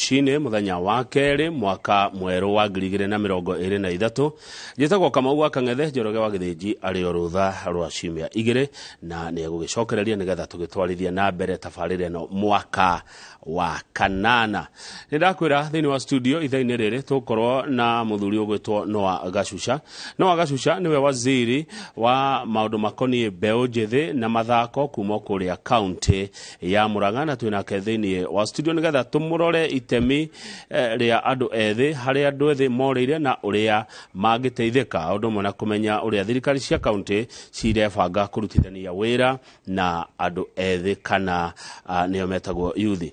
Rũcinĩ mũthenya wa kerĩ mwaka mwerũ wa 2023. Njĩtagwo Kamau wa Kang'ethe Njoroge wa Gĩthĩnji, arĩ o rũtha rwa ciumia igĩrĩ na nĩ egũgĩcokereria nĩgetha tũgĩtwarithie na mbere tabarĩra ĩno mwaka wa kanana. Nĩ ndakwĩra thĩinĩ wa studio ithaa-inĩ rĩrĩ tũgũkorwo na mũthuri ũgwĩtwo Noah Gacuca. Noah Gacuca nĩwe waziri wa maũndũ makoniĩ mbeũ njĩthĩ na mathako kuma kũrĩa kaunti ya Murang'a, na twĩnake thĩinĩ wa studio nĩgetha tũmũrore itemi rĩa andũ ethĩ, harĩa andũ ethĩ morĩire na ũrĩa mangĩteithĩka, ũndũ ũmwe na kũmenya ũrĩa thirikari cia kaunti cirebanga kũrutithania wĩra na andũ ethĩ kana nĩo metagwo youth.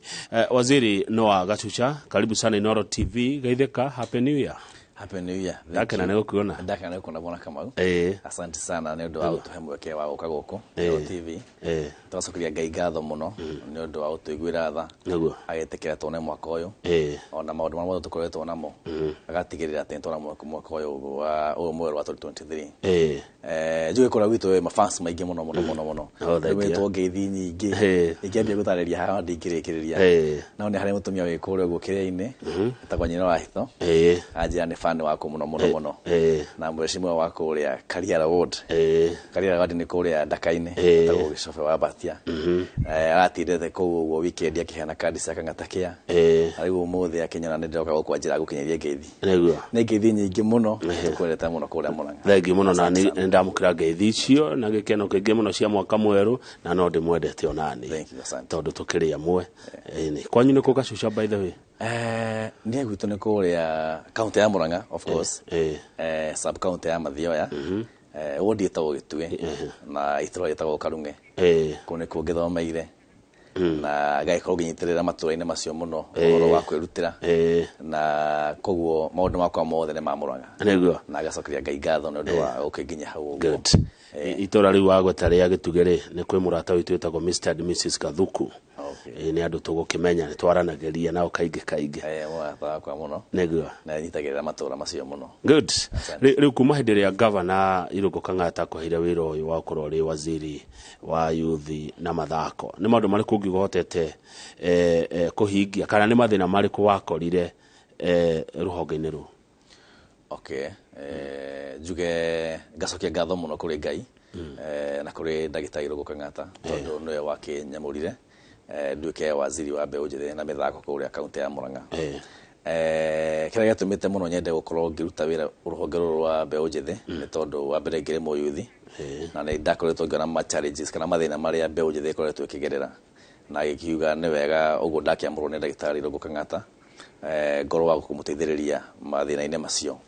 Waziri Noah Gacuca, karibu sana Inooro TV. Geithĩka, happy new year. Happy New Year. Thank Ndakena you. nĩ gũkuona. Ndakena nĩ gũkuona, bwana Kamau. Asante sana nĩ ũndũ wa gũtũhe mweke wa gũka gũkũ Inooro TV. Tũgacokeria Ngai ngatho mũno nĩ ũndũ wa gũtũiguĩra tha. Agĩtĩkĩra tuone mwaka ũyũ. Ona maũndũ marĩa mothe tũkoretwo namo. Agatigĩrĩra atĩ nĩtuona mwaka ũyũ wa ũyũ mwerũ wa 2023. Njuge kũrĩa gwitũ wĩ mafans maingĩ mũno mũno mũno mũno. Oh, thank you. Nĩgwĩtwo ngeithi nyingĩ. Ingĩambia gũtarĩria haha ndingĩrĩkĩrĩria. No nĩ harĩ mũtumia wĩ kũrĩa ũguo kĩrĩa-inĩ. Etagwo nyina wa Hitho. Anjĩra nĩ fan waku mũno mũno mũno. Na mheshimiwa wa kũrĩa Kariara Ward. Kariara Ward nĩ kũrĩa Ndaka-inĩ. Etagwo Gĩcobe wa Batia. Aratindĩte kũu ũguo weekend akĩheana kandi cia Kang'ata Care. Na rĩu ũmũthĩ akĩnyona nĩ ndĩroka gũkũ anjĩra ngũkinyĩrie ngeithi. Nĩguo. Nĩ ngeithi nyingĩ mũno. Tũkwendete mũno kũrĩa Murang'a. Thank you mũno na Asante sana. nĩ ndamũkĩra ngeithi icio na gĩkeno kĩingĩ mũno cia mwaka mwerũ, na no ndĩmwendete onani. Thank you, asante. Tondũ tũkĩrĩ amwe. Ĩni. Kwanyu nĩ kũ, Gacuca, by the way? Niĩ gwitũ nĩ kũrĩa kaunti ya Murang'a, of course. Sub county ya Mathioya. Ward ĩtagwo Gĩtuĩ na itũra rĩtagwo Karung'e. Kũu nĩkuo ngĩthomeire na ngagĩkorwo ngĩnyitĩrĩra matũra-inĩ macio mũno ũhoro wa kwĩrutĩra na koguo maũndũ makwa mothe nĩ ma Murang'a. Na ngacokeria Ngai ngatho nĩ ũndũ wa gũkĩnginya hau ũguo. Good. Itũra rĩu wagweta rĩa Gĩtugĩ rĩ, nĩ kwĩ mũrata witũ wĩtagwo Mr and Mrs Gathuku. Nĩ andũ tũgũkĩmenya, nĩ twaranagĩria nao kaingĩ kaingĩ. Mũrata wakwa mũno. Na nyitagĩrĩra matũra macio mũno. Good. Asante. Rĩu kuma hĩndĩ ĩrĩa gavana Irũngũ Kang'ata akũheire wĩra ũyũ wa gũkorwo ũrĩ waziri wa youth na mathako, nĩ maũndũ marĩkũ ũngiuga ũhotete kũhingia, kana nĩ mathĩna marĩkũ wakorire rũhonge-inĩ rũu? Okay. Njuge ngacokia ngatho mũno kũrĩ Ngai na kũrĩ ndagĩtarĩ Irũngũ Kang'ata tondũ nĩwe wakĩnyamũrire nduĩke waziri wa mbeũ njĩthĩ na mĩthako kũrĩa kaunti ya Murang'a. Kĩrĩa gĩatũmĩte mũno nyende gũkorwo ngĩruta wĩra rũhonge rũrũ rwa mbeũ njĩthĩ nĩ tondũ wa mbere ngĩrĩ mũyuthi na nĩ ndakoretwo ngĩona ma challenges kana mathĩna marĩa mbeũ njĩthĩ ĩkoretwo ĩkĩgerera, na gĩkiuga nĩ wega ũguo ndakĩamũrwo nĩ ndagĩtarĩ Irũngũ Kang'ata ngorwo wa kũmũteithĩrĩria mathĩna-inĩ macio.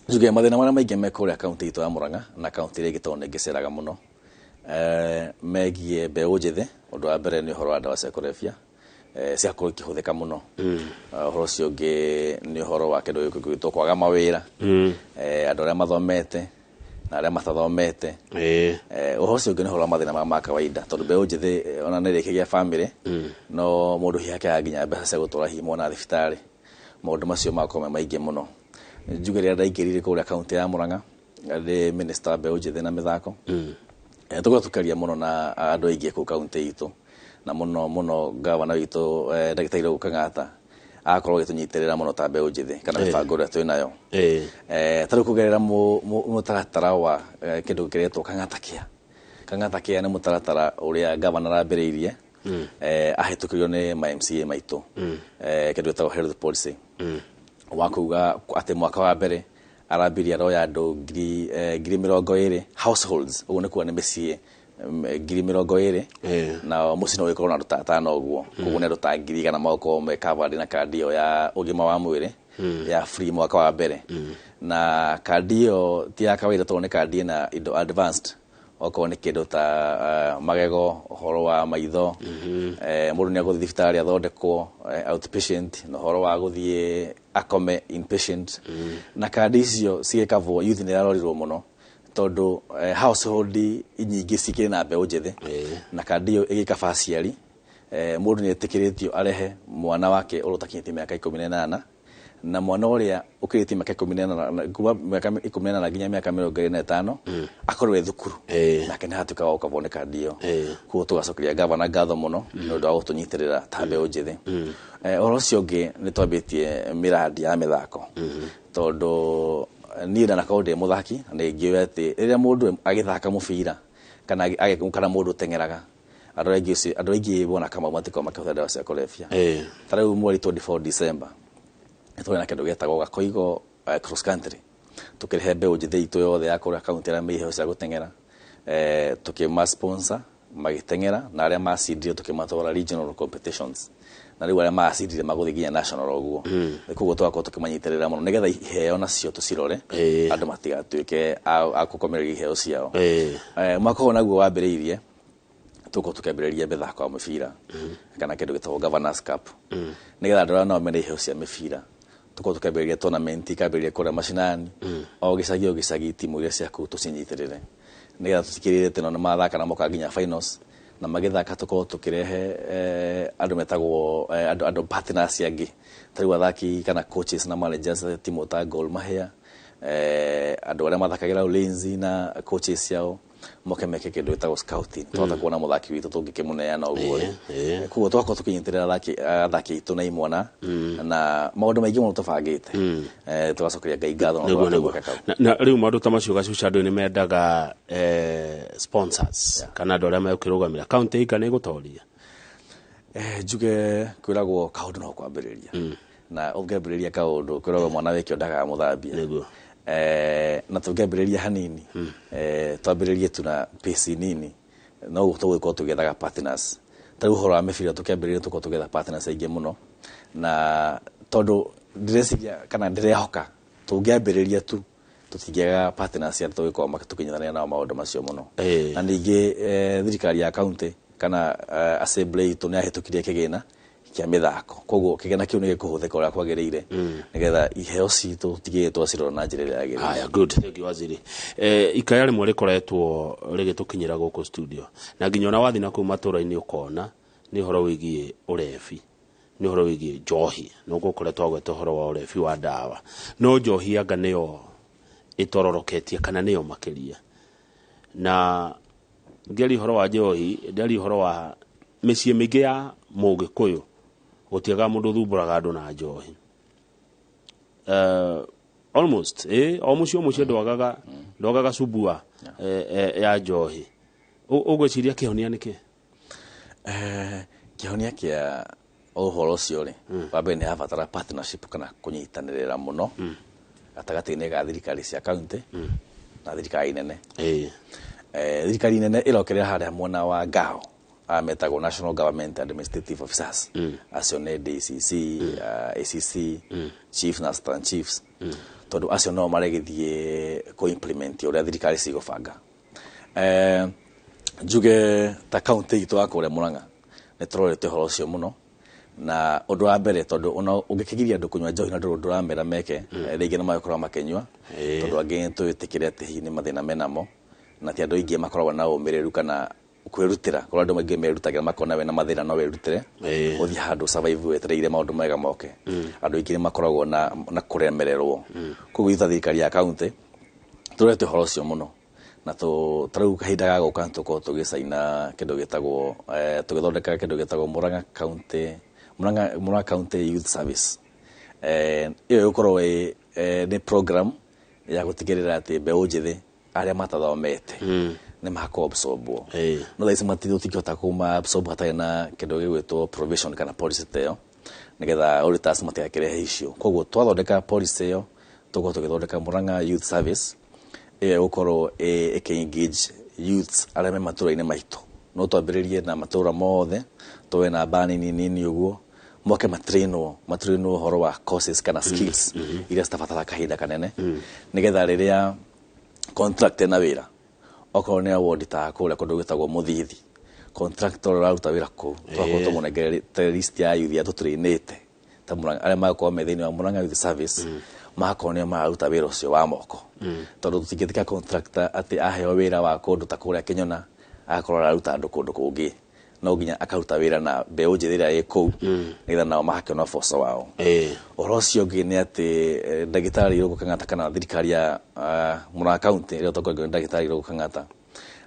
Njuge mathĩna marĩa maingĩ me kũrĩa kaunti itũ ya Murang'a na kaunti iria ingĩ tondũ nĩ ngĩceraga mũno megiĩ mbeũ njĩthĩ. Ũndũ wa mbere nĩ ũhoro wa ndawa cia kũrebia ciakorwo ikĩhũthĩka mũno. Ũhoro ũcio ũngĩ nĩ ũhoro wa kĩndũ gĩkĩ gĩtwo kwaga mawĩra. Andũ arĩa mathomete na arĩa matathomete. Ũhoro ũcio ũngĩ nĩ ũhoro wa mathĩna ma kawaida tondũ mbeũ njĩthĩ ona nĩ ĩrĩkĩgĩa family no mũndũ hihi akĩaga nginya mbeca cia gũtwara hihi mwana thibitarĩ. Maũndũ macio magakorwo me maingĩ mũno. Njuge rĩrĩa ndaingĩrire kũrĩa kaunti ya Murang'a ndĩ minister wa mbeũ njĩthĩ na mĩthako, tũkorwo tũkĩaria mũno na andũ aingĩ kũu kaunti itũ na mũno mũno gavana witũ ndagĩtarĩ Irũngũ Kang'ata agakorwo agĩtũnyitĩrĩra mũno ta mbeũ njĩthĩ kana mĩbango ĩrĩa twĩ nayo. Ta rĩu kũgerera mũtaratara wa kĩndũ kĩretwo Kang'ata Care. Kang'ata Care nĩ mũtaratara ũrĩa gavana arambĩrĩirie ahĩtũkĩrio nĩ ma MCA maitũ kĩndũ gĩtagwo health policy wa kuga atĩ mwaka wa mbere arambirie aroya andũ 20,000 households, ũguo nĩ kuga nĩ mĩciĩ 20,000 na mũciĩ no ũgĩkorwo na andũ ta atano ũguo, koguo nĩ andũ ta 100,000 magũkorwo me covered na kandi ĩyo ya ũgima wa mwĩrĩ ya free mwaka wa mbere. Na kandi ĩyo ti ya kawaida tondũ nĩ kandi ĩna indo advanced, okorwo nĩ kĩndũ ta magego, ũhoro wa maitho, mũndũ nĩ agũthiĩ thibitarĩ athondekwo outpatient, na ũhoro wa gũthiĩ akome inpatient. Na kandi icio cigĩkavwo youth nĩ irarorirwo mũno tondũ household nyingĩ cikĩrĩ na mbeũ njĩthĩ na kandi ĩyo ĩgĩkaba aciari mũndũ nĩ etĩkĩrĩtio arehe mwana wake ũrĩa ũtakinyĩtie mĩaka 18. Na mwana ũrĩa ũkĩrĩtie mĩaka 18, kuma mĩaka 18 nginya mĩaka 25, akorwo e thukuru, nake nĩ hatuĩka wa gũkavwo nĩ kandi ĩyo. Koguo tũgacokeria gavana ngatho mũno nĩ ũndũ wa gũtũnyitĩrĩra ta mbeũ njĩthĩ. Ũhoro ũcio ũngĩ, nĩ twambĩtie mĩrandi ya mĩthako, tondũ niĩ ndanakorwo ndĩ mũthaki, na nĩ ngĩũĩ atĩ rĩrĩa mũndũ agĩthaka mũbira kana kana mũndũ ũteng'eraga, andũ aingĩ wona kama matikoragwo makĩhũthĩra ndawa cia kũrebia. Ta rĩu mweri 24 December nĩ tũrĩ na kĩndũ gĩtagwo Gakoigo cross country, tũkĩrehe mbeũ njĩthĩ itũ yothe ya kũrĩa kaunti arĩa me iheo cia gũteng'era, tũkĩma sponsor magĩteng'era, na arĩa macindire tũkĩmatwara regional competitions, na rĩu arĩa macindire magũthiĩ nginya national ũguo. Koguo tũgakorwo tũkĩmanyitĩrĩra mũno nĩgetha iheo nacio tũcirore, andũ matigatuĩke a gũkomereria iheo ciao. Mwaka ũyũ naguo wambĩrĩirie, tũkorwo tũkĩambĩrĩria mĩthako ya mĩbira kana kĩndũ gĩtagwo Governors Cup, nĩgetha andũ arĩa nao mena iheo cia mĩbira tũkorwo tũkĩambĩrĩria tournament, ikambĩrĩria kũrĩa macinani, o gĩcagi o gĩcagi, timu iria cia kũu tũcinyitĩrĩre nĩgetha tũtigĩrĩre atĩ nao nĩ mathaka na moka nginya finals. Na magĩthaka tũkorwo tũkĩrehe andũ metagwo andũ partners angĩ, ta rĩu athaki kana coaches na managers a timu ta Gor Mahia, andũ arĩa mathakagĩra Ulinzi na coaches ciao, moke meke kĩndũ gĩtagwo scouting, twahota kuona mũthaki witũ tũngĩkĩmũneana ũguo rĩ. Koguo tũgakorwo tũkĩnyitĩrĩra athaki aitũ na imwana na maũndũ maingĩ mũno tũbangĩte. Tũgacokeria Ngai ngatho na ũndũ wa Nĩguo. gwĩka kau. Na rĩu maũndũ ta macio gacuca, andũ nĩ mendaga sponsors kana andũ arĩa megũkĩrũgamĩra kaunti ika nĩ ĩgũtoria. Njuge kwĩragwo kaũndũ no kwambĩrĩria, na ũngĩambĩrĩria kaũndũ kwĩragwo mwana wĩkĩo ndagaga mũthambia. Na tũngĩambĩrĩria hanini, twambĩrĩrie tu na pace nini, no tũgũkorwo tũgĩethaga partners. Ta rĩu ũhoro wa mĩbira, tũkĩambĩrĩria tũkorwo tũgĩetha partners aingĩ mũno, na tondũ ndĩreciria kana ndĩrehoka tũngĩambĩrĩria tu tũtingĩaga partners arĩa tũgĩkorwo tũkĩnyitanĩra nao maũndũ macio mũno. Na ningĩ thirikari ya county kana assembly itũ nĩ yahĩtũkirie kĩgĩna kĩa mĩthako, koguo kĩgĩna kĩu nĩ gĩkũhũthĩka ũrĩa kwagĩrĩire nĩgetha iheo citũ tigĩrĩre twacirora na njĩra ĩrĩa yagĩrĩire. Haya, good, thank you waziri. Ikaya rĩmwe rĩkoretwo rĩgĩtũkinyĩra gũkũ studio na nginya ona wathiĩ na kũu matũra-inĩ ũkona nĩ ũhoro wĩgiĩ ũrebi, nĩ ũhoro wĩgiĩ njohi. Nũguo ũkoretwo agweta ũhoro wa ũrebi wa ndawa, no njohi anga nĩyo ĩtororoketie kana nĩyo makĩria. Na ngĩaria ũhoro wa njohi, ndĩaria ũhoro wa mĩciĩ mĩingĩ ya Mũgĩkũyũ, gũtiagaga mũndũ ũthumbũraga andũ na njohi, almost o mũciĩ o mũciĩ ndwagaga cubua ya njohi. Ũgwĩciria kĩhonia nĩ kĩ? Kĩhonia kĩa ũhoro ũcio rĩ, wa mbere nĩ habatara partnership kana kũnyitanĩrĩra mũno gatagatĩ-inĩ ga thirikari cia county na thirikari nene. Thirikari nene ĩrokerera harĩa mwena wa ngao aya metagwo National Government Administrative Officers, acio nĩ DCC, ACC, chiefs na assistant chiefs, tondũ acio no maregĩthiĩ kũ-implement ũrĩa thirikari cigũbanga. Njuge ta county itũ ya kũrĩa Murang'a nĩ tũrorete ũhoro ũcio mũno, na ũndũ wa mbere, tondũ ona ũngĩkĩgiria andũ kũnyua njohi na ndũramera meke, rĩngĩ nĩ magũkorwo makĩnyua, tondũ angĩ nĩ tũĩtĩkĩre atĩ hihi nĩ mathĩna menamo, na ti andũ aingĩ makoragwo na ũmĩrĩru kana kwĩrutĩra. Kũrĩ andũ maingĩ merutagĩra makona wĩna mathĩna no wĩrutĩre ũthiĩ handũ survive wetereire maũndũ mega moke. Andũ aingĩ nĩ makoragwo na kũremererwo. Koguo ithuĩ ta thirikari ya county tũrorete ũhoro ũcio mũno, na ta rĩu kahinda ga gũka tũkorwo tũgĩcaina kĩndũ gĩtagwo tũgĩthondeka kĩndũ gĩtagwo Murang'a County, Murang'a County Youth Service. Ĩyo ĩgũkorwo nĩ program ya gũtigĩrĩra atĩ mbeũ njĩthĩ arĩa matathomete nĩ makũ-absorbwo. No thaa ici tũtingĩhota kuma absorb hatarĩ na kĩndũ gĩgwĩtwo provision kana policy ta ĩyo, nĩgetha auditors matigakĩrehe issue. Koguo twathondeka policy ĩyo, tũgũkorwo tũgĩthondeka Murang'a Youth Service ĩyo ĩgũkorwo ĩkĩ-engage youths arĩa me matũra-inĩ maitũ. No twambĩrĩrie na matũra mothe, tuoe namba nini nini ũguo, moke matrainwo ũhoro wa courses kana skills iria citabataraga kahinda kanene, nĩgetha rĩrĩa contract ĩna wĩra, okorwo nĩ award ta kũrĩa kũndũ gwĩtagwo Mũthithi, contractor ũrĩa ũraruta wĩra kũu tũgakorwo tũmũnengere list ya youth iria tũtrainĩte ta Murang'a, arĩa magakorwo me thĩinĩ wa Murang'a Youth Service, magakorwo nĩo mararuta wĩra ũcio wa moko, tondũ tũtingĩtĩka contractor atĩ aheo wĩra wa kũndũ ta kũrĩa Kĩnyona agakorwo araruta andũ kũndũ kũngĩ. No nginya akaruta wĩra na mbeũ njĩthĩ ĩrĩa ĩ kũu, nĩgetha nao magakĩona ũboco wao. Ũhoro ũcio ũngĩ nĩ atĩ ndagĩtarĩ Irũngũ Kang'ata kana thirikari ya Murang'a County ĩrĩa ĩtongoragio nĩ ndagĩtarĩ Irũngũ Kang'ata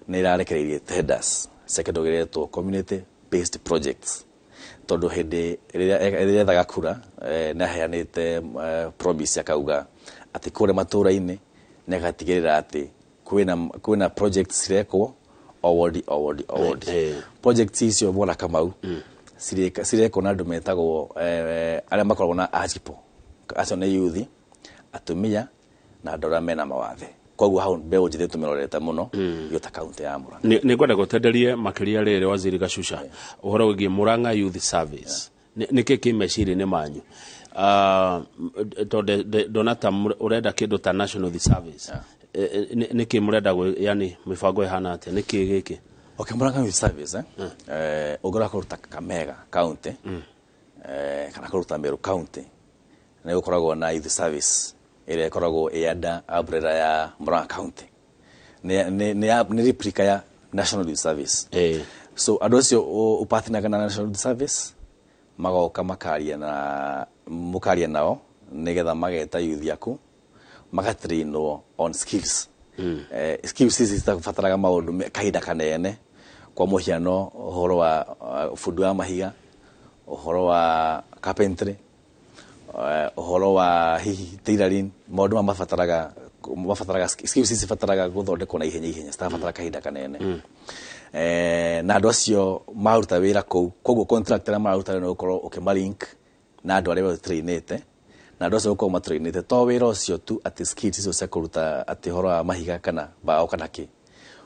nĩ ĩrarekereirie tenders cia kĩndũ gĩretwo community based projects, tondũ hĩndĩ ĩrĩa ethaga kura nĩ aheanĩte promise, akauga atĩ kũrĩa matũũra-inĩ nĩ agatigĩrĩra atĩ kwĩna projects cirekwo o wodi, o wodi, o wodi. Projects icio, bwana Kamau, cirekwo na andũ metagwo arĩa makoragwo na ajipo, acio nĩ youth, atumia na andũ arĩa mena mawathe. Koguo hau mbeũ njĩthĩ tũmĩrorete mũno iyo ta kaunti ya Murang'a. Nĩ ngwenda gũtenderie makĩria rĩrĩ, Waziri Gacuca, ũhoro wĩgiĩ Murang'a Youth Service. Nĩ kĩ kĩ meciria-inĩ manyu? Tondũ ndona ta ũrenda kĩndũ ta National Youth Service. Nĩ kĩ mũrenda yani mĩbango ĩhana atĩa? Nĩ kĩ gĩkĩ? Okay, Murang'a Youth Service, ũngĩrora kũruta Kakamega County kana kũruta Meru County, nĩ gũkoragwo na youth service ĩrĩa ĩkoragwo ĩ under umbrella ya Murang'a County. Nĩ replica ya National Youth Service. So andũ acio ũpatinaga na National Youth Service magoka makaria na mũkaria nao nĩgetha mageta youth aku magatrainwo on skills. Skills ici citabataraga maũndũ kahinda kanene, kwa mũhiano ũhoro wa bundi wa mahiga, ũhoro wa carpentry, ũhoro wa hihi tailoring, maũndũ maya mabataraga skills ici cibataraga gũthondekwo na ihenya ihenya, citabatara kahinda kanene. Na andũ acio maruta wĩra kũu, koguo contract ĩrĩa mararuta nĩ gũkorwo ũkĩmalink na andũ arĩa ũtrainĩte, na andũ acio gũkorwo matrainĩte to wĩra ũcio tu, atĩ skills icio cia kũruta atĩ ũhoro wa mahiga kana mbaũ kana kĩ,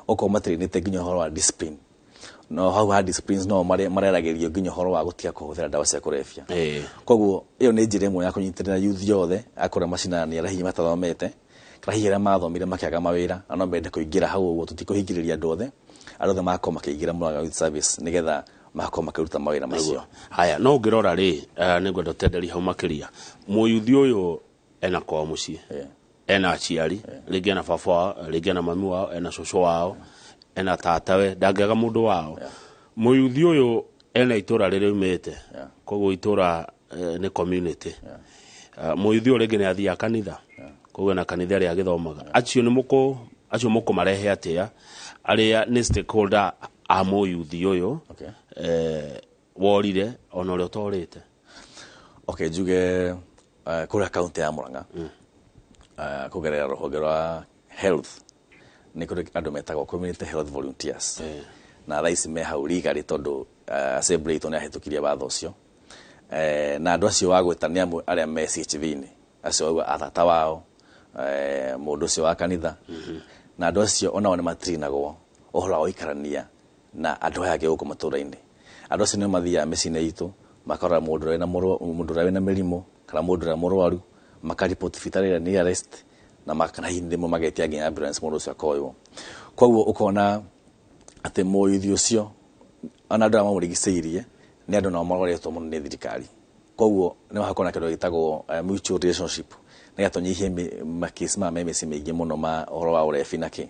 ũkorwo matrainĩte nginya ũhoro wa discipline. No hau ha disciplines no mareragĩrio nginya ũhoro wa gũtiga kũhũthĩra ndawa cia kũrebia. Koguo ĩyo nĩ njĩra ĩmwe ya kũnyitĩrĩra youth yothe akorwo macinani, arĩa hihi matathomete kana hihi arĩa mathomire makĩaga mawĩra na no mende kũingĩra hau. Ũguo tũtikũhingĩrĩria andũ othe, andũ othe magakorwo makĩingĩra Murang'a Youth Service nĩgetha magakorwo makĩruta mawĩra macio. Haya, no ũngĩrora rĩ, nĩ ngwenda ũtenderie hau makĩria. Mũyuthi ũyũ ena kwao mũciĩ, ena aciari, rĩngĩ ena baba wao, rĩngĩ ena mami wao, ena cũcũ wao, ena tatawe, ndangĩaga mũndũ wao. Mũyuthi ũyũ ena itũra rĩrĩa aumĩte, koguo itũra nĩ community. Mũyuthi ũyũ rĩngĩ nĩ athiaga kanitha, koguo ena kanitha ĩrĩa agĩthomaga. Acio nĩ mũkũ acio mũkũmarehe atĩa, arĩa nĩ stakeholder a mũyuthi ũyũ worire ona ũrĩa ũtorĩte? Okay, njuge kũrĩa kaunti ya Murang'a, kũgerera rũhonge rwa health, nĩ kũrĩ andũ metagwo community health volunteers, na thaa ici me hau legally tondũ assembly itũ nĩ yahĩtũkirie watho ũcio. Na andũ acio wagwĩta nĩ amwe arĩa me CHV-inĩ, acio wauga atata wao, mũndũ ũcio wa kanitha, na andũ acio onao nĩ matrinagwo ũhoro wa gũikarania na andũ aya angĩ gũkũ matũra-inĩ. Andũ acio nĩ mathiaga mĩciĩ-inĩ itũ, makarora mũndũ ũrĩa wĩna mũndũ ũrĩa wĩna mĩrimũ kana mũndũ ũrĩa mũrwaru, makaripoti thibitarĩ ĩrĩa nearest, na kana hihi rĩmwe magetia nginya ambulance mũndũ ũcio akoywo. Koguo ũkona atĩ mũyuthi ũcio ona andũ arĩa mamũrigicĩirie nĩ andũ nao maroretwo mũno nĩ thirikari. Koguo nĩ hakorwo na kĩndũ gĩtagwo mutual relationship, nĩgetha tũnyihie makesi maya me mĩciĩ mĩingĩ mũno ma ũhoro wa ũrebi na kĩ.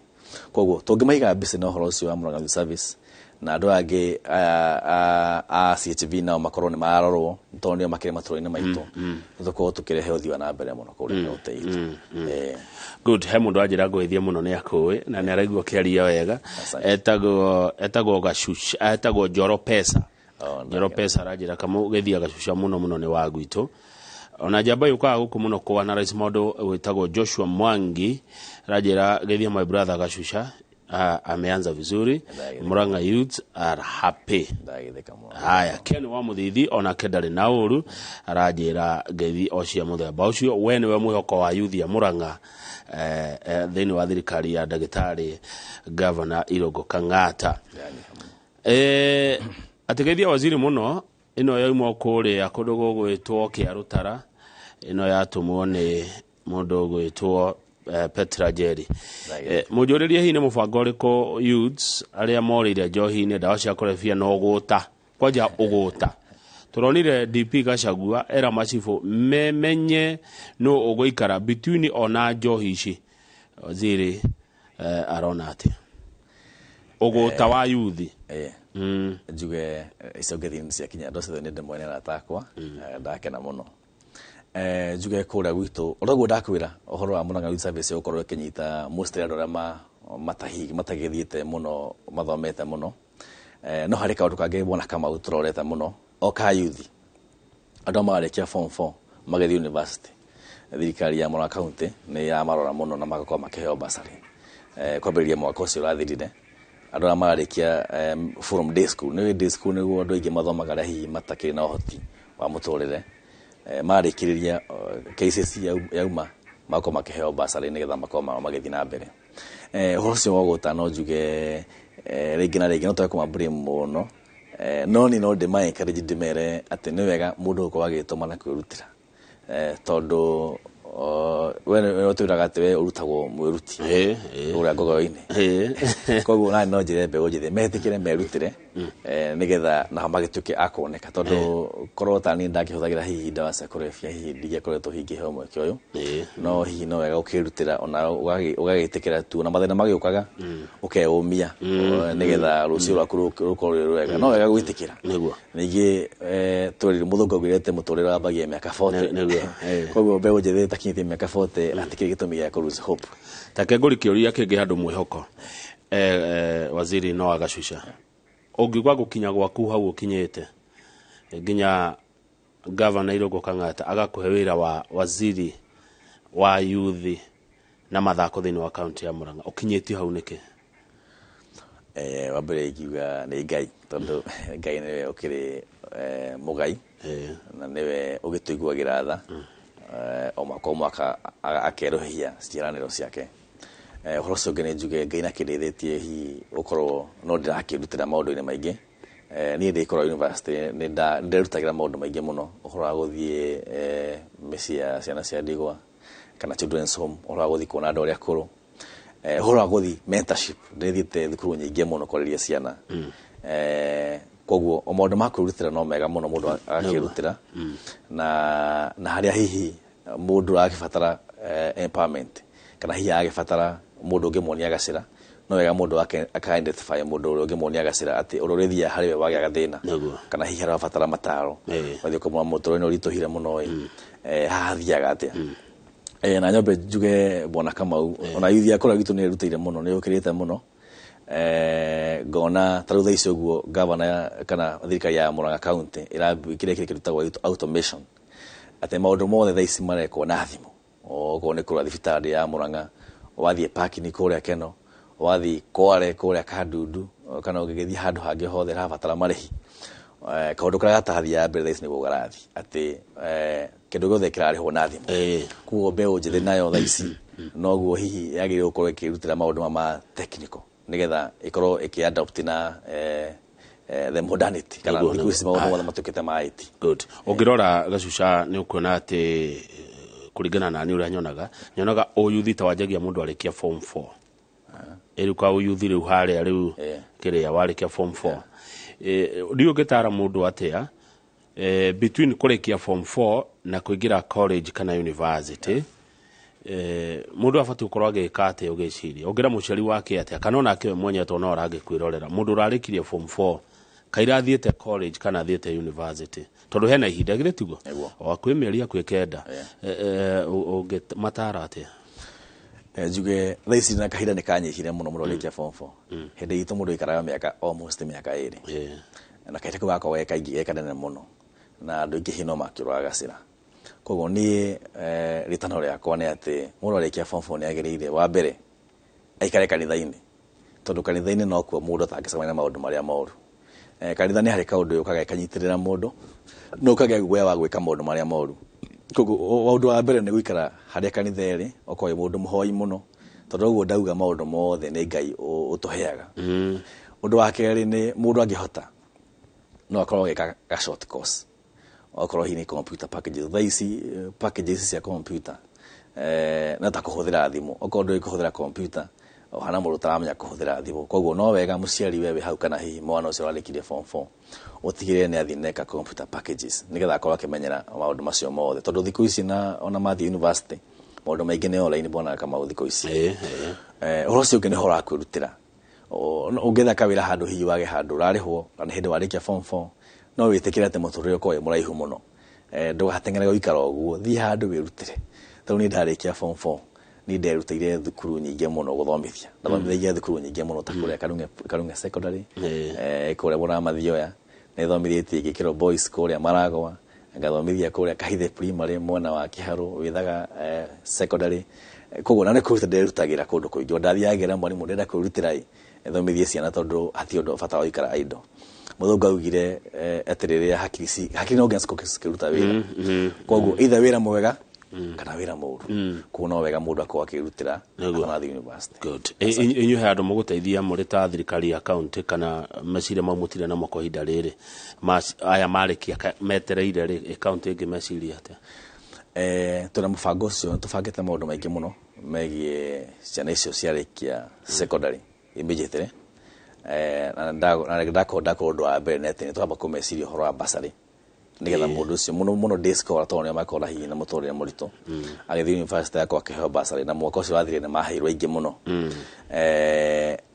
Koguo tũngĩmaiga busy na ũhoro ũcio wa Murang'a Youth Service, na andũ aya angĩ aya a CHV nao makorwo nĩ mararorwo nĩ tondũ nĩo makĩrĩ matũra-inĩ maitũ, nĩ tũkorwo tũkĩrehe ũthii wa na mbere mũno kũrĩa kaũntĩ itũ. Good. He mũndũ wanjĩra ngũithie mũno, nĩ akũĩ na nĩ araigua ũkĩaria wega. Asante. Etagwo Gacuca, etagwo Njoro Pesa. Oh, Njoro Pesa aranjĩra kamũ gĩthia Gacuca mũno mũno nĩ wa gwitũ, ona njamba yũkaga gũkũ mũno kũ analyze maũndũ, wĩtagwo Joshua Mwangi, aranjĩra gĩthia my brother Gacuca ameanza vizuri. Murang'a youths are happy. Ndagĩthĩka mũno. Haya, Ken wa Mũthithi onake ndarĩ na ũru, aranjĩra ngeithi o cia mũthemba ũcio, we nĩwe mwĩhoko wa yuthi ya Murang'a thĩinĩ wa thirikari ya ndagĩtarĩ Gavana Irũngũ Kang'ata. Atĩgeithia waziri mũno. Ĩno yauma kũrĩa kũndũ gũgwĩtwo Kĩarũtara, ĩno yatũmwo nĩ mũndũ ũgwĩtwo Petra Jerry. Mũnjũrĩrie hihi nĩ mũbango ũrĩkũ youths arĩa morĩire njohi-inĩ, ndawa cia kũrebia na ũgũta, kwanja ũgũta. Tũronire DP Gachagua era macibũ memenye nũ ũgũikara between ona njohi ici. Waziri arona atĩa? Ũgũta wa yuthi. Njuge icio ngeithi nĩ ciakinya andũ acio nĩ ndĩmwe nĩ arata akwa, ndakena mũno. Njuge kũrĩa gwitũ ũrĩa ndakwĩra ũhoro wa Murang'a Youth Service ũkorwo ĩkĩnyita mostly andũ arĩa matagĩthiĩte mũno, mathomete mũno. No harĩ kaũndũ kangĩ Bwana Kamau tũrorete mũno o ka yuthi, andũ marĩkia form 4 magĩthiĩ university, thirikari ya Murang'a County nĩ yamarora mũno na magakorwo makĩheo bursary. Kwambĩrĩria mwaka ũcio ũrathirire, andũ arĩa mararĩkia from day school, nĩ day school nĩguo andũ aingĩ mathomaga arĩa hihi matakĩrĩ na ũhoti wa mũtũrĩre, marĩkĩrĩria KCSE yauma magakorwo makĩheo bursary nĩgetha makorwo magĩthiĩ na mbere. Ũhoro ũcio wa gũta no njuge rĩngĩ na rĩngĩ no twage kũma blame mũno, no niĩ no ndĩma encourage ndĩmere atĩ nĩ wega mũndũ gũkorwo agĩtũma na kwĩrutĩra, tondũ we ũtwĩraga atĩ we ũrutagwo mwĩruti ũrĩa ngogoyo-inĩ, koguo nani no njĩre mbeũ njĩthĩ metĩkĩre merutĩre, nĩgetha nao magĩtuĩke a kuoneka, tondũ korwo ta niĩ ndangĩhũthagĩra hihi ndawa cia kũrebia hihi ndingĩakoretwo hihi ngĩheo mweke ũyũ, no hihi no wega ũkĩrutĩra ona ũgagĩtĩkĩra tu ona mathĩna magĩũkaga ũkeyũmia, nĩgetha rũciũ rwaku rũkorwo rwĩ rwega. No wega gwĩtĩkĩra. Ningĩ twĩrire mũthũngũ augire atĩ mũtũrĩre wambagia mĩaka 40. Koguo mbeũ njĩthĩ ĩtakinyĩtie mĩaka 40 hatikĩrĩ gĩtũmi gĩa kũ lose hope. Take ngũri kĩũria kĩngĩ handũ mwĩhoko, waziri no agacuca ũngiuga gũkinya gwaku hau ũkinyĩte nginya gavana Irũngũ Kang'ata agakũhe wĩra wa waziri wa yuthi na mathako thĩinĩ wa kaunti ya Murang'a, ũkinyĩtio hau nĩkĩ? Wa mbere ingiuga nĩ Ngai, tondũ Ngai nĩwe ũkĩrĩ mũgai na nĩwe ũgĩtũiguagĩra tha, o mwaka o mwaka akerũhia ciĩranĩro ciake. Ũhoro ũcio ũngĩ nĩ njuge Ngai nĩakĩndeithĩtie hihi gũkorwo no ndĩrakĩrutĩra maũndũ-inĩ maingĩ. Niĩ ndĩkorwo university nĩ nderutagĩra maũndũ maingĩ mũno, ũhoro wa gũthiĩ mĩciĩ ya ciana cia ndigwa kana children's home, ũhoro wa gũthiĩ kuona andũ arĩa akũrũ, ũhoro wa gũthiĩ mentorship, ndĩthiĩte thukuru nyingĩ mũno kwarĩria ciana. Koguo o maũndũ ma kwĩrutĩra no mega mũno mũndũ agakĩrutĩra, na harĩa hihi mũndũ aragĩbatara empowerment kana hihi aragĩbatara mũndũ ũngĩmuonia gacĩra, no wega mũndũ aka identify mũndũ ũrĩa ũngĩmuonia gacĩra atĩ ũrĩa ũrĩthiaga harĩ we wagĩa gathĩna kana hihi arabatara mataro, ũgathiĩ ũkamwĩra mũtũrĩre nĩ ũritũhire mũno ĩ, haha hathiaga atĩa. Na nyambe njuge Bwana Kamau ona yuthi akũrĩa gwitũ nĩ ĩrutĩire mũno, nĩ yũkĩrĩte mũno. Ngona ta rĩu thaa ici ũguo gavana kana thirikari ya Murang'a County kĩrĩa kĩrĩa kĩrutagwo automation, atĩ maũndũ mothe thaa ici marekwo na thimũ, okorwo nĩ kũrĩa thibitarĩ ya Murang'a, wathiĩ parking kũrĩa Keno, wathiĩ Kware kũrĩa Kandundu, kana ũgĩgĩthiĩ handũ hangĩ hothe harabatara marĩhi, kaũndũ karĩa gatathiaga mbere thaa ici nĩguo garathiĩ atĩ kĩndũ gĩothe kĩrarĩhwo na thimũ. Koguo mbeũ njĩthĩ nayo thaa ici noguo hihi yagĩrĩirwo gũkorwo ĩkĩrutĩra maũndũ ma technical nĩgetha ĩkorwo ĩkĩ-adopt na the modernity kana thikũ ici maũndũ mothe matuĩkĩte ma IT. Good. Ũngĩrora gacuca nĩ ũkuona atĩ kũringana na niĩ ũrĩa nyonaga ũyuthi ta wanjagia mũndũ arĩkia form 4, ĩrĩu ka ũyuthi rĩu harĩa rĩu kĩrĩa warĩkia form 4, ndiũ ũngĩtara mũndũ atĩa between kũrĩkia form 4 na kũingĩra college kana university, mũndũ abatiĩ gũkorwo agĩka atĩa ũgĩciria ũngĩra mũciari wake atĩa kana onake we mwenyewe tondũ no arangĩkwĩrorera mũndũ ũrarĩkirie form 4 kaira athiĩte college kana athiĩte university tondũ hena ihinda githĩ tiguo o hakuhĩ mĩeri hakuhĩ 9, ũngĩmatara atĩa? Njuge thaa ici na kahinda nĩ kanyihire mũno mũno rĩkia form 4. Hĩndĩ itũ mũndũ aikaraga mĩaka almost mĩaka 2, na kahinda kau gakoragwo ge kaingĩ ge kanene mũno na andũ aingĩ hihi no makĩũraga gacĩra. Koguo niĩ rĩtano rĩakwa nĩ atĩ mũndũ arĩkia form 4 nĩ agĩrĩire wa mbere aikare kanitha-inĩ, tondũ kanitha-inĩ nokuo mũndũ atangĩcemania na maũndũ marĩa moru. Kanitha nĩ harĩ kaũndũ yũkaga ĩkanyitĩrĩra mũndũ no ũkagĩa guoya wa gwĩka maũndũ marĩa moru. Koguo ũndũ wa mbere nĩ gũikara harĩa kanitha ĩrĩ, okorwo wĩ mũndũ mũhoi mũno, tondũ ũguo ndauga maũndũ mothe nĩ Ngai ũtũheaga. Ũndũ wa kerĩ nĩ mũndũ angĩhota no akorwo agĩka ga short course, okorwo hihi nĩ computer packages. Thaa ici packages cia computer no ta kũhũthĩra thimũ, okorwo ndũĩ kũhũthĩra computer ũhana mũndũ ũtaramenya kũhũthĩra thimũ. Koguo no wega mũciari we wĩ hau kana hihi mwana ũcio ũrarĩkirie form 4 ũtigĩrĩre nĩ athiĩ neka computer packages nĩgetha akorwo akĩmenyera maũndũ macio mothe, tondũ thikũ ici na ona mathiĩ university maũndũ maingĩ nĩ online Bwana Kamau thikũ ici. Ũhoro ũcio ũngĩ nĩ ũhoro wa kwĩrutĩra, Ũngĩetha kawĩra handũ hihi wage handũ ũrarĩhwo na nĩ hĩndĩ warĩkia form 4, no wĩtĩkĩre atĩ mũtũrĩre ũkorwo wĩ mũraihu mũno. Ndũgateng'ere gũikara ũguo, thiĩ handũ wĩrutĩre. Tarĩu niĩ ndarĩkia form 4, niĩ nderutĩire thukuru nyingĩ mũno gũthomithia. Ndathomithia thukuru nyingĩ mũno ta kũrĩa Karung'e Secondary, kũrĩa Mũramathioya, nĩthomithĩtie Gĩkĩro Boys kũrĩa Maragwa, ngathomithia kũrĩa Kahithe Primary mwena wa Kĩharũ, Wĩthaga Secondary. Koguo na nĩ kũruta nderutagĩra kũndũ kũingĩ. Ndathiaga ngera mwarimũ ndĩrenda kwĩrutĩra ĩ, thomithie ciana tondũ hatirĩ ũndũ bata wa gũikara idle. Mũthũngũ augire atĩ rĩrĩa hakiri no nginya cikorwo cikĩruta wĩra. Koguo either wĩra mwega kana wĩra mũru. Koguo no wega mũndũ akorwo akĩrutĩra atanathiĩ university. Good. Inyuĩ he andũ mũgũteithia mũrĩ ta thirikari ya county kana meciria mau mũtirĩ namo kwa ihinda rĩrĩ? Aya marĩkia metereire rĩ, county ĩngĩ meciria atĩa? Twĩna mũbango ũcio, tũbangĩte maũndũ maingĩ mũno megiĩ ciana icio ciarĩkia secondary immediately. Na ndakorwo ũndũ wa mbere nĩ atĩ nĩ twamba kũmeciria ũhoro wa bursary nĩgetha mũndũ ũcio mũno mũno day scholar tondũ nĩo makoragwo hihi na mũtũrĩre mũritũ agĩthiĩ university akorwo akĩheo bursary, na mwaka ũcio wathirire nĩ maheirwo aingĩ mũno.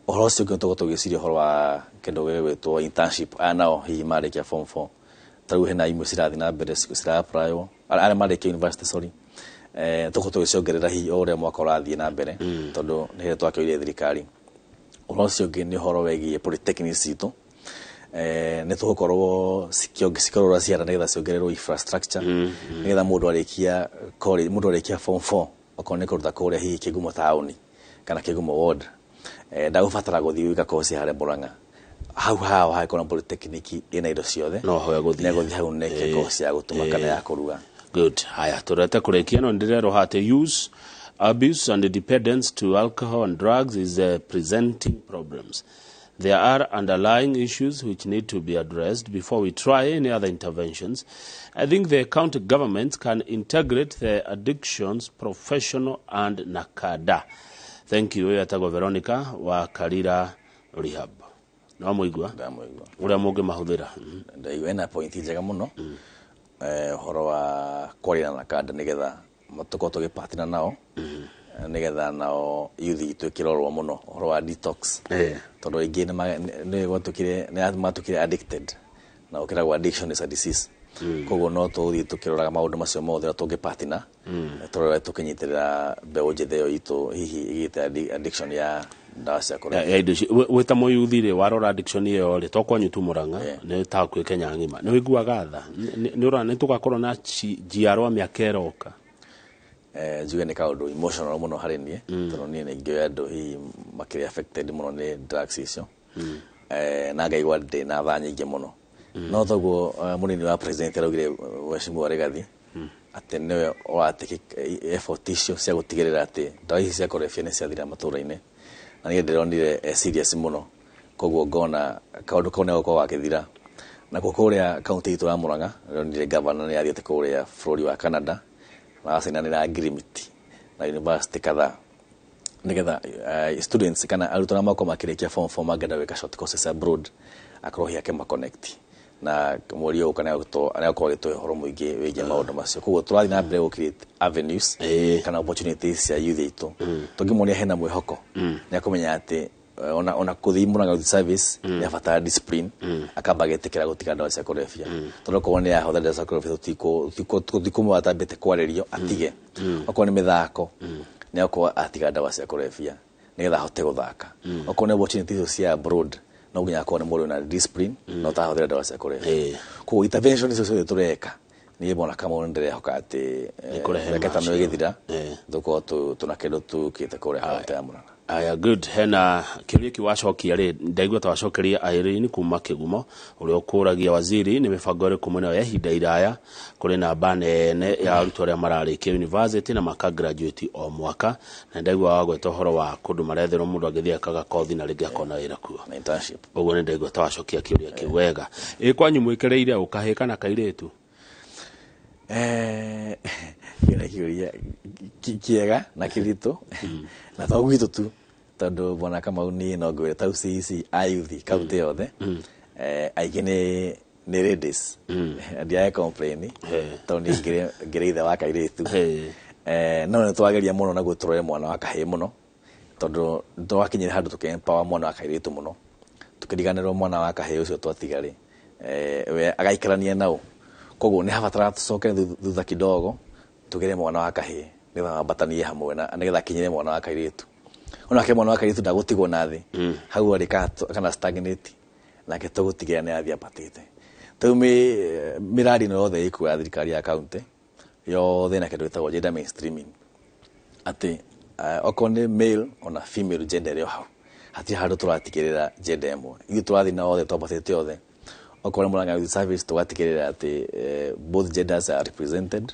Ũhoro ũcio ũngĩ tũgũkorwo tũgĩciria ũhoro wa kĩndũ gĩgwĩtwo internship. Aya nao hihi marĩkia form 4, tarĩu hena imwe cirathiĩ na mbere cira-applywo arĩa marĩkia university, sorry, tũgũkorwo tũgĩciongerera hihi o ũrĩa mwaka ũrathiĩ na mbere tondũ nĩ hĩndĩ twakĩoire thirikari. Ũhoro ũcio ũngĩ nĩ ũhoro wĩgiĩ polytechnics citũ. Nĩ tũgũkorwo cikĩrora ciana nĩgetha ciongererwo infrastructure nĩgetha mũndũ arĩkia college, mũndũ arĩkia form 4, okorwo nĩ kũruta kũrĩa hihi Kĩgumo taũni kana Kĩgumo ward, ndagũbatara gũthiĩ gwĩka course harĩa Murang'a, hau hao hangĩkorwo na polytechnic ĩna indo ciothe, no hoe gũthiĩ. Nĩegũthiĩ hau neke course ya gũtuma kana ya kũruga. Good. Haya, tũrete kũrĩkia, no ndĩrerwo atĩ use, abuse and dependence to alcohol and drugs is presenting problems. There are underlying issues which need to be addressed before we try any other interventions. I think the county governments can integrate the addictions professional and NACADA. Thank you. Ũyũ etagwo Veronica wa Karira Rehab. No mũigua? Ndamũigua. Ũrĩa mũngĩmahũthĩra. Ndaigua ena point njega mũno. Ũhoro wa kwaria na NACADA nĩgetha tũkorwo tũgĩpartner nao nĩgetha nao youth itũ ĩkĩrorwo mũno ũhoro wa detox, tondũ aingĩ nĩ gwatuĩkire nĩ matuĩkire addicted, na ũkĩragwo addiction is a disease. Koguo no tũthiĩ tũkĩroraga maũndũ macio mothe ũrĩa tũngĩpartner, tũrore tũkĩnyitĩrĩra mbeũ njĩthĩ ĩyo itũ hihi ĩgĩte addiction ya ndawa cia kũrebia. Ya indo ici. Wĩ ta mũyuthi rĩ, warora addiction ĩyo rĩ, to kwanyu tu Murang'a, nĩ ta hakuhĩ Kenya ng'ima, nĩ ũiguaga tha? Nĩ ũrona nĩ tũgakorwo na njiarwa mĩaka ĩroka? Njuge nĩ kaũndũ emotional mũno harĩ niĩ, tondũ niĩ nĩ ngĩoya andũ hihi makĩrĩ affected mũno nĩ drugs icio, na ngaigua ndĩ na tha nyingĩ mũno. No toguo mũnini wa president araugire, Mheshimiwa Rigathi, atĩ nĩwe ũratake effort icio cia gũtigĩrĩra atĩ ndawa ici cia kũrebia nĩ ciathira matũra-inĩ, na niĩ ndĩronire e serious mũno. Koguo ngona kaũndũ kau nĩgũkorwo gakĩthira. Nakuo kũrĩa kaunti itũ ya Murang'a, ndĩronire governor nĩ athiĩte kũrĩa bũrũri wa Canada na agacainanĩra agreement na university kadhaa nĩgetha students kana arutwo arĩa makorwo makĩrĩkia form 4 mangĩenda gwĩka short courses abroad, akorwo hihi akĩma-connect, na mweri ũyũ nĩegũkorwo agĩtũhe ũhoro mũingĩ wĩgiĩ maũndũ macio. Koguo tũrathiĩ na mbere gũ create avenues kana opportunities cia youth aitũ. Tũngĩmonia hena mwĩhoko, nĩ akũmenya atĩ ona kũthiĩ Murang'a Youth Service nĩ abatara discipline, akamba agetĩkĩra gũtiga ndawa cia kũrebia, tondũ okorwo nĩ ahũthĩra ndawa cia kũrebia tũtikũmwe atambĩte kwarĩrio atige. Okorwo nĩ mĩthako, nĩ akorwo atiga ndawa cia kũrebia nĩgetha ahote gũthaka. Okorwo nĩ opportunity icio cia abroad, no nginya akorwo nĩ mũndũ wĩna discipline na ũtahũthĩra ndawa cia kũrebia. Koguo intervention icio ciothe tũreka, niĩ mbona kama nĩ ndĩrehoka atĩ Nĩkũrehe mĩaka 5 maciaro. ĩgĩthira tũkorwo tũna kĩndũ tũkĩte kũrĩa kaunti ya Murang'a. Aya, good. Hena kĩũria kĩu wacokia rĩ, ndaigua ta wacokeria Irene kuma Kĩgumo, ũrĩa ũkũragia waziri nĩ mĩbango ĩrĩkũ mwena ya ihinda iraya kũrĩ namba nene ya arutwo arĩa mararĩkia university na maka graduate o mwaka, na ndaigua wagweta ũhoro wa kũndũ maretherwo mũndũ angĩthiĩ akaga kothi na rĩngĩ akona wĩra kuo na internship. Ũguo nĩ ndaigua ta wacokia kĩũria kĩu wega. Ĩ kwanyu mwĩkĩrĩire ũkahĩ kana kairĩtu? Kĩu nĩ kĩũria kĩega na kĩritũ, na to gwitũ tu, tondũ bwana Kamau, niĩ no ngwĩre tau CEC a youth kaunti yothe aingĩ nĩ ladies. Ndiae complain tondũ niĩ ngĩrĩ ithe wa kairĩtu. No nĩ twageria mũno naguo tũrore mwana wa kahĩĩ mũno, Tondũ twakinyire handũ tũkĩ-empower mwana wa kairĩtu mũno, tũkĩriganĩrwo mwana wa kahĩĩ ũcio twatiga rĩ, we agaikarania nao. Koguo nĩ habataraga tũcoke thutha kidogo tũgĩre mwana wa kahĩĩ nĩgetha mambatanie hamwe na nĩgetha akinyĩre mwana wa kairĩtu. Onake mwana wa kairĩtu ndagũtigwo na thĩ hau arĩ kana stagnate, nake tũgũtigĩra nĩ athiĩ ambatĩte. Rĩu mĩradi ĩno yothe ĩkuo ya thirikari ya county yothe na kĩndũ gĩtagwo gender mainstreaming, atĩ okorwo nĩ male ona female gender ĩrĩ o hau, hatirĩ handũ tũratigĩrĩra gender ĩmwe. Ithuĩ tũrathiĩ na othe twambatĩte othe. Okorwo nĩ Murang'a Youth Service tũgatigĩrĩra atĩ both genders are represented.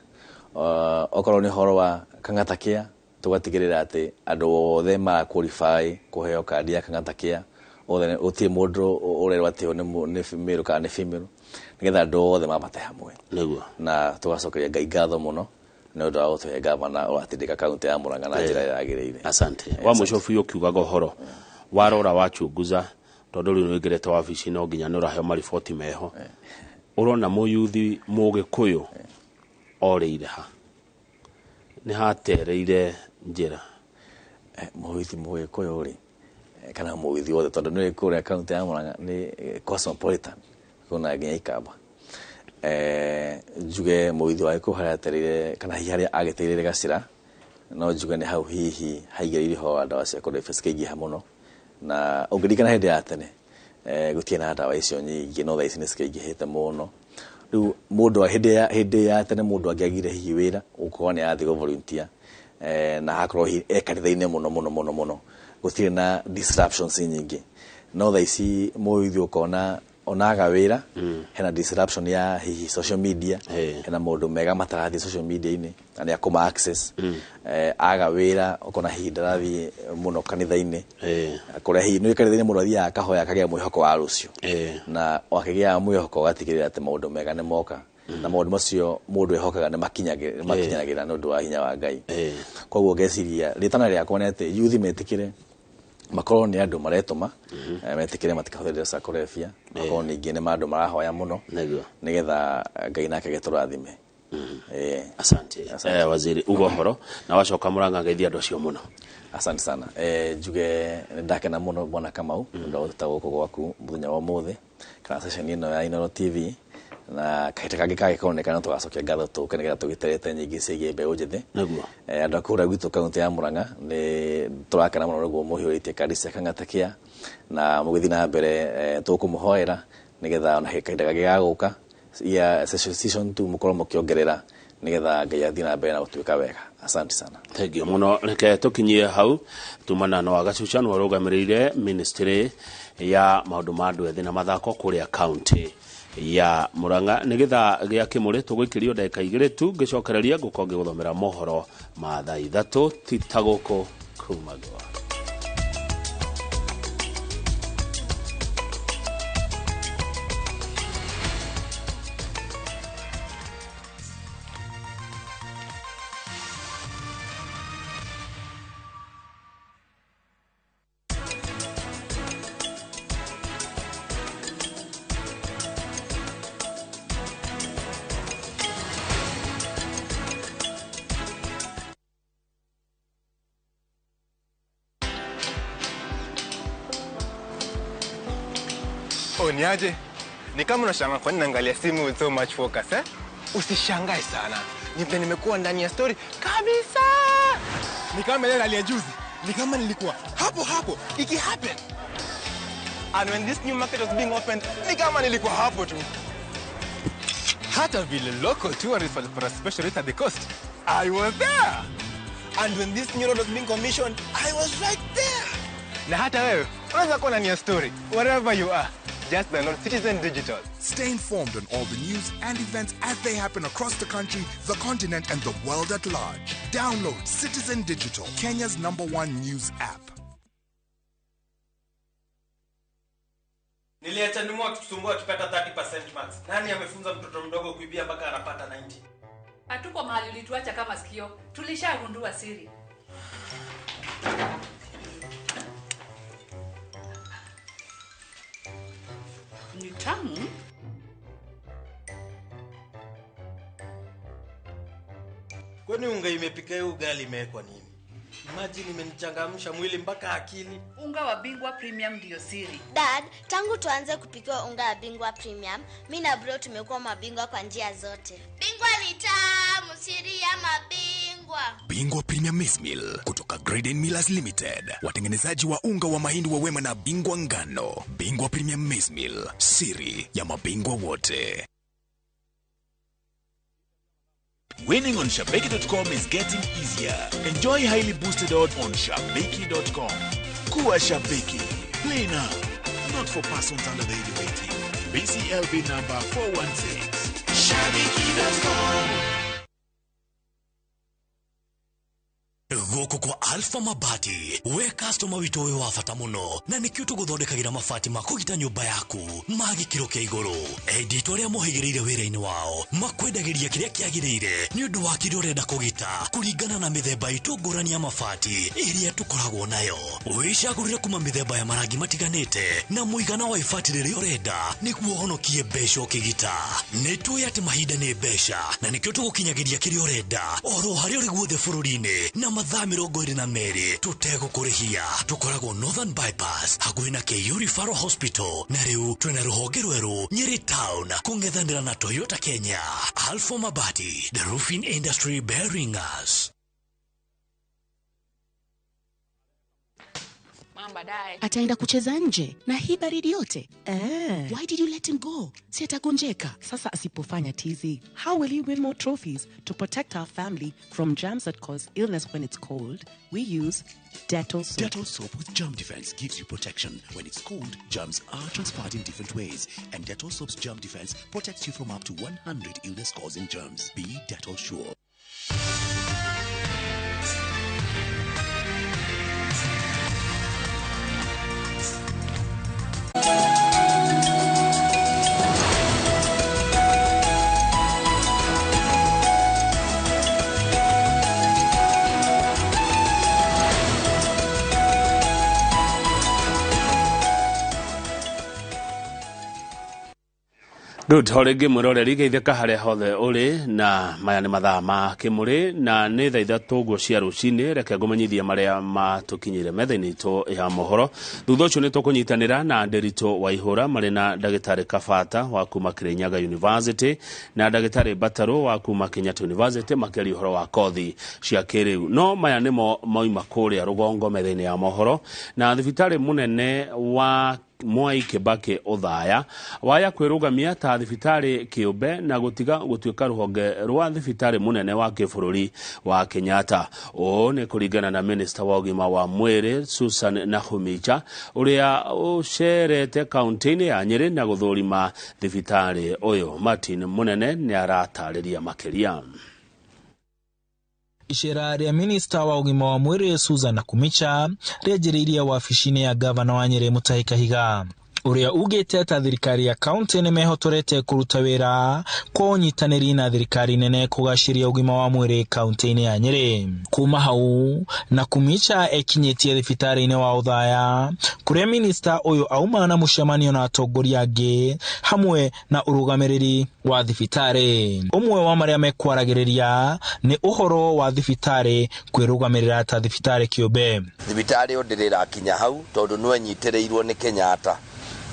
Okorwo nĩ ũhoro wa Kang'ata Care tũgatigĩrĩra atĩ andũ othe mara qualify kũheo kandi ya Kang'ata Care othe, gũtirĩ mũndũ ũrerwo atĩ ũyũ nĩ male kana nĩ female, nĩgetha andũ othe mambate hamwe. Nĩguo. Na tũgacokeria Ngai ngatho mũno nĩ ũndũ wa gũtũhe gavana ũratindĩka kaunti ya Murang'a na njĩra ĩrĩa yagĩrĩire. Asante. Wa mũico biũ ũkiugaga ũhoro warora wachunguza, tondũ rĩu nĩũingĩrĩte wabici no nginya nĩ ũraheo mariboti meho, ũrona mũyuthi mũgĩkũyũ orĩire ha, nĩ hatereire njĩra? Mũyuthi mũgĩkũyũ rĩ, kana mũyuthi wothe, tondũ nĩ kũrĩa kaunti ya Murang'a nĩ cosmopolitan, kuna nginya Ikamba. Njuge mũyuthi wa gĩkũyũ harĩa atereire kana hihi harĩa agĩtereire gacĩra, no njuge nĩ hau hihi haigĩrĩire ũhoro wa ndawa cia kũrebia cikĩingĩha mũno. Na ũngĩririkana hĩndĩ ya tene, gũtirĩ na ndawa icio nyingĩ, no thaa ici nĩ cikĩingĩhĩte mũno. Rĩu mũndũ hĩndĩ ya tene mũndũ angĩagire hihi wĩra ũkorwo nĩ arathiĩ gũ volunteer, na hakorwo hihi e kanitha-inĩ mũno mũno mũno mũno, gũtirĩ na disruptions nyingĩ. No thaa ici mũyuthi ũkona onaga wĩra, hena disruption ya hihi social media, hena maũndũ mega matarathiĩ social media-inĩ na nĩ akũma access. Aga wĩra ũkona hihi ndarathiĩ mũno kanitha-inĩ, kũrĩa hihi nĩ kanitha-inĩ mũndũ athiaga akahoya akagĩa mwĩhoko wa rũciũ, na akĩgĩa mwĩhoko ũgatigĩrĩra atĩ maũndũ mega nĩ moka, na maũndũ macio mũndũ ehokaga nĩ makinyanagĩra nĩ ũndũ wa hinya wa Ngai. Koguo ngeciria rĩtana rĩakwa nĩ atĩ yuthi metĩkĩre makorwo nĩ andũ maretũma, metĩkĩre matikahũthĩre cia kũrebia, makorwo ningĩ nĩ andũ marahoya mũno nĩgetha Ngai nake agĩtũrathime. Asante. Waziri uga ũhoro na wacoka Murang'a geithia andũ acio mũno. Asante sana. Njuge nĩ ndakena mũno Bwana Kamau nĩ ũndũ wa gũtũta gũkũ gwaku mũthenya wa ũmũthĩ kana session ĩno ya Inooro TV, na kahinda kangĩ kangĩkonekana tũgacokia ngatho tũke nĩgetha tũgĩterete nyingĩ ciĩgiĩ mbeũ njĩthĩ. Nĩguo. Andũ a kũrĩa gwitũ kaunti ya Murang'a nĩ tũrakena mũno nĩguo mũhiũrĩtie kandi cia Kang'ata Care, na mũgĩthiĩ na mbere tũkũmũhoera nĩgetha ona kahinda kangĩ gagũka ya season 2 mũkorwo mũkĩongerera nĩgetha Ngai athiĩ na mbere na gũtuĩka wega. Asante sana. Thank you mũno. Reke tũkinyie hau tumana na Wagacuca nĩwe ũrũgamĩrĩire ministry ya maũndũ ma andũ ethĩ na mathako kũrĩa kaunti ya Murang'a. Nĩ gĩthaa gĩa kĩmũrĩ tũgũikĩrio ndagĩka 2 tu, ngĩcokereria ngũkorwo ngĩgũthomera mohoro ma thaa 3 ti ta gũkũ kuma gwa. Oh, niaje? Ni kama unashangaa kwa nini naangalia simu with so much focus, eh? Usishangae sana. Ni vile nimekuwa ndani ya story kabisa. Ni kama ile hali ya juzi. Ni kama nilikuwa hapo hapo iki happen. And when this new market was being opened, ni kama nilikuwa hapo tu. Hata vile local tourists walipata special rate at the coast, I was there. And when this new road was being commissioned, I was right there. Na hata wewe unaweza kuwa ndani ya story wherever you are. Just download Citizen Digital. Stay informed on all the news and events as they happen across the country, the continent, and the world at large. Download Citizen Digital, Kenya's #1 news app. Niliacha Numo akitusumbua akipata 30% marks. Nani amefunza mtoto mdogo kuibia mpaka anapata 90? Hatuko mahali ulituacha kama sikio. Tulishagundua siri. Ni tamu. Kwani unga imepika hiyo ugali imewekwa nini? Imagine imenichangamsha mwili mpaka akili. Unga wa Bingwa Premium ndio siri. Dad, tangu tuanze kupikiwa unga wa Bingwa Premium, mi na bro tumekuwa mabingwa kwa njia zote. Bingwa ni tamu, siri ya mabingwa. Bingwa Premium Maize Meal kutoka Graden Millers Limited, watengenezaji wa unga wa mahindi wa Wema na Bingwa Ngano. Bingwa Premium Maize Meal, siri ya mabingwa wote. Winning on Shabiki.com is getting easier. Enjoy highly boosted odds on Shabiki.com. Kuwa Shabiki. Play now. Not for persons under the age of 18. BCLB number 416. Shabiki.com. Gũkũ kwa Alpha Mabati we customer witũ wĩ wa bata mũno na nĩkĩo tũgũthondekagĩra mabati ma kũgita nyũmba yaku ma gĩkĩro kĩa igũrũ. Endia itũ arĩa mohĩgĩrĩire wĩra-inĩ wao makwendagĩria kĩrĩa kĩagĩrĩire nĩ ũndũ wa kĩrĩa ũrenda kũgita kũringana na mĩthemba itũ ngũrani ya mabati ĩrĩa tũkoragwo nayo. Wĩcagũrĩre kuma mĩthemba ya marangi matiganĩte na mũigana wa ibati rĩrĩa ũrenda nĩguo ũhonokie mbeca ũkĩgita. Nĩ tũĩ atĩ mahinda nĩ mbeca na nĩkĩo tũgũkinyagĩria kĩrĩa ũrenda oro harĩa ũrĩ guothe bũrũri-inĩ na mathaa 22 tũtegũkũrĩhia. Tũkoragwo Northern Bypass hakuhĩ na KU Referral Hospital na rĩu twĩna rũhonge rwerũ Nyeri Town kũng'ethanĩra na Toyota Kenya. Alpha Mabati, the roofing industry bearing us. Ataenda kucheza nje na hii baridi yote. Why did you let him go? Si atagonjeka. Sasa asipofanya tizi, how will he win more trophies? To protect our family from germs that cause illness when it's cold, we use Dettol soap. Dettol soap with germ defense gives you protection. When it's cold, germs are transferred in different ways, and Dettol soap's germ defense protects you from up to 100 illness-causing germs. Be Dettol sure. Good, horĩngĩ mwĩroreri geithĩka harĩa hothe ũrĩ na maya nĩ mathaa ma kĩmũrĩ na nĩ thaa ithatũ ũguo cia rũcinĩ. Reke ngũmenyithie marĩa matũkinyĩire metha-inĩ itũ ya mohoro. Thutha ũcio nĩ tũkũnyitanĩra na Nderitu Waihũra marĩ na ndagĩtarĩ Kabata wa kuma Kirinyaga University na ndagĩtarĩ Batarũ wa kuma Kenyatta University makĩaria ũhoro wa kothi cia kĩrĩu. No maya nĩmo mauma kũrĩa rũgongo metha-inĩ ya mohoro. Na thibitarĩ mũnene wa Mwai Kibaki Othaya waya kwĩrũgamia ta thibitarĩ kĩũmbe na gũtiga gũtuĩka rũhonge rwa thibitarĩ mũnene wa kĩbũrũri wa Kenyatta. Ũũ nĩ kũringana na minista wa ũgima wa mwĩrĩ Susan Nakhumicha ũrĩa ũcerete kaunti-inĩ ya Nyĩrĩ na gũthũrima thibitarĩ ũyũ. Martin Mũnene nĩ aratarĩria makĩria. Icera rĩa minista wa ũgima wa mwĩrĩ Susan Nakhumicha rĩanjĩrĩirie wabici-inĩ ya gavana wa Nyĩrĩ Mutahi Kahiga ũrĩa ugĩte ta thirikari ya kaunti nĩ mehotorete kũruta wĩra kwa ũnyitanĩri na thirikari nene kũgacĩria ũgima wa mwĩrĩ kaunti-inĩ ya Nyĩrĩ. Kuma hau Nakhumicha ekinyĩtie thibitarĩ-inĩ wa Othaya kũrĩa minista ũyũ auma na mũcemanio na atongoria angĩ hamwe na ũrũgamĩrĩri wa thibitarĩ. Ũmwe wa marĩa mekwaragĩrĩria nĩ ũhoro wa thibitarĩ kwĩrũgamĩrĩra ta thibitarĩ kĩũmbe. Thibitarĩ ĩyo ndĩrĩ ĩrakinya hau tondũ nĩwe nyitĩrĩirwo nĩ Kenyatta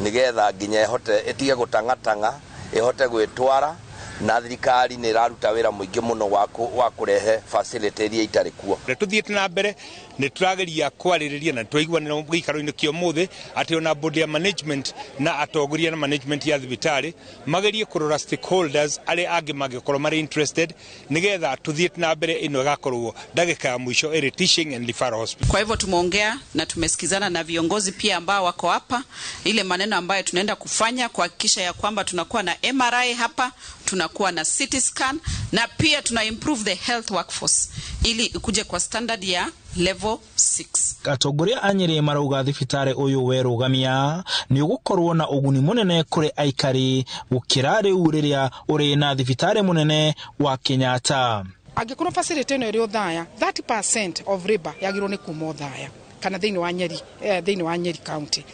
nigetha nginya ihote itige gũtang'atang'a ihote gwĩtwara na thirikari nĩ ĩraruta wĩra mũingĩ mũno wa kũrehe facility iria itarĩ kuo. Tũthiĩte na mbere nĩ tũrageria kwarĩrĩria na twaiguanĩra gĩikaro-inĩ kĩa ũmũthĩ atĩ ona board ya management na atongoria na management ya thibitarĩ magerie kũrora stakeholders arĩa angĩ mangĩkorwo marĩ interested nĩgetha tũthiĩte na mbere ĩno ĩgakorwo ndagĩka ya mwisho ĩrĩ teaching and referral hospital. Kwa hivyo tumeongea na tumesikizana na viongozi pia ambao wako hapa, ile maneno ambayo tunaenda kufanya kuhakikisha ya kwamba tunakuwa na MRI hapa, tunakuwa na CT scan na pia tuna improve the health workforce ili ikuje kwa standard ya level 6. Atongoria a Nyĩrĩ marauga thibitarĩ ũyũ werũgamia nĩ ũgũkorwo na ũguni mũnene kũrĩ aikari gũkĩra rĩu rĩrĩa ũrĩ na thibitarĩ mũnene wa Kenyatta. Angĩkorwo facility ĩno ĩrĩ Othaya, 30% of labor yagĩrĩirwo nĩ kuma Othaya. Kana thĩinĩ wa Nyeri, thĩinĩ wa Nyeri County.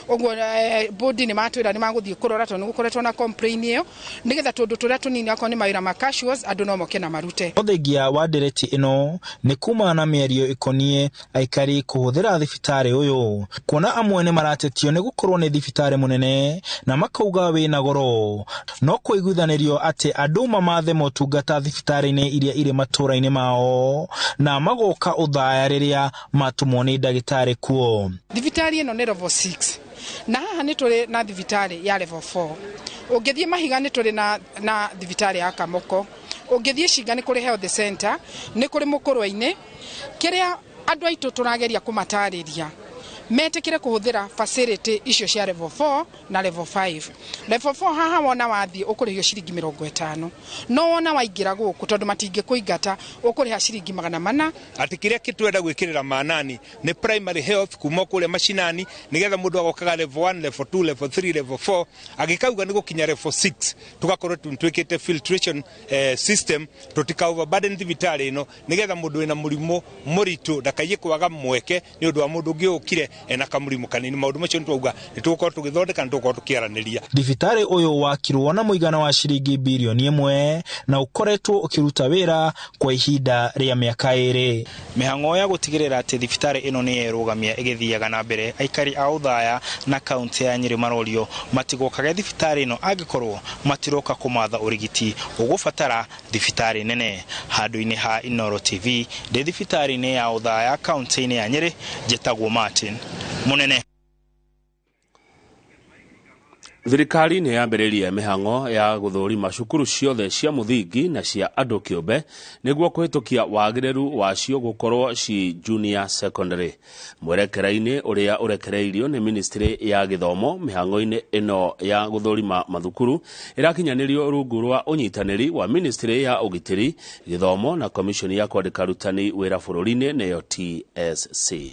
Ũguo bodi nĩ matwĩra nĩ magũthiĩ kũrora, tondũ nĩ gũkoretwo na complain ĩyo, nĩgetha tũndũ tũrĩa tũnini, akorwo nĩ mawĩra ma casuals, andũ no moke na marute. Ũthengia wa ndereti ĩno nĩ kumana na mĩario ĩkoniĩ aikari kũhũthĩra thibitarĩ ũyũ, kuona amwe nĩ maratetio nĩ gũkorwo nĩ thibitarĩ mũnene na makauga wĩna goro, no kũiguithanĩrio atĩ andũ mamathe motungata thibitarĩ-inĩ iria irĩ matũũra-inĩ mao na magoka Othaya rĩrĩa matũmwo nĩ ndagĩtarĩ kuo. Thibitarĩ ĩno nĩ level 6, na haha nĩ tũrĩ na thibitarĩ ya level 4. Ũngĩthiĩ Mahiga nĩ tũrĩ na thibitarĩ ya Kamoko. Ũngĩthiĩ Cinga nĩ kũrĩ health center, nĩ kũrĩ Mũkũrwe-inĩ. Kĩrĩa andũ aitũ tũrageria kũmatarĩria, metĩkĩre kũhũthĩra facility icio cia level 4 na level 5. Level 4 haha wona wathiĩ ũkũrĩhio ciringi 50, no wona waingĩra gũkũ, tondũ matingĩkũingata, ũkũrĩha ciringi 400. Atĩ kĩrĩa kĩtwenda gwĩkĩrĩra manani nĩ primary health kuma kũrĩa macinani, nĩgetha mũndũ agokaga level 1, level 2, level 3, level 4, agĩkauga nĩ gũkinya level 6 tũgakorwo twĩkĩte filtration system, tũtika overburden thibitarĩ ĩno, nĩgetha mũndũ wĩna mũrimũ mũritũ ndakaiye kwaga mweke nĩ ũndũ wa mũndũ ũngĩ ũkire ena kamũrimũ kanini. Maũndũ macio nĩ twauga nĩ tũgũkorwo tũgĩthondeka, nĩ tũgũkorwo tũkĩaranĩria. Thibitarĩ ũyũ wakirwo na mũigana wa ciringi birioni 1 na ũkoretwo ũkĩruta wĩra kwa ihinda rĩa mĩaka 2. Mĩhang'o ya gũtigĩrĩra atĩ thibitarĩ ĩno nĩ yerũgamia ĩgĩthiaga na mbere, aikari a Othaya na kaunti ya Nyĩrĩ marorio matigokage thibitarĩ ĩno angĩkorwo matiroka kũmatha ũrigiti ũgũbatara thibitarĩ nene. Handũ-inĩ ha Inooro TV, ndĩ thibitarĩ-inĩ ya Othaya, kaunti-inĩ ya Nyĩrĩ, njĩtagwo Martin Mũnene. Thirikari nĩ yambĩrĩirie mĩhang'o ya gũthũrima cukuru ciothe cia mũthingi na cia andũ kĩũmbe nĩguo kũhĩtũkia wagĩrĩru wacio gũkorwo ci junior secondary. Mwerekera-inĩ ũrĩa ũrekereirio nĩ ministry ya gĩthomo, mĩhang'o-inĩ ĩno ya gũthũrima mathukuru ĩrakinyanĩrio rungu rwa ũnyitanĩri wa ministry ya ũgitĩri, gĩthomo na commission ya kwandĩka arutani wĩra bũrũri-inĩ, nĩyo TSC.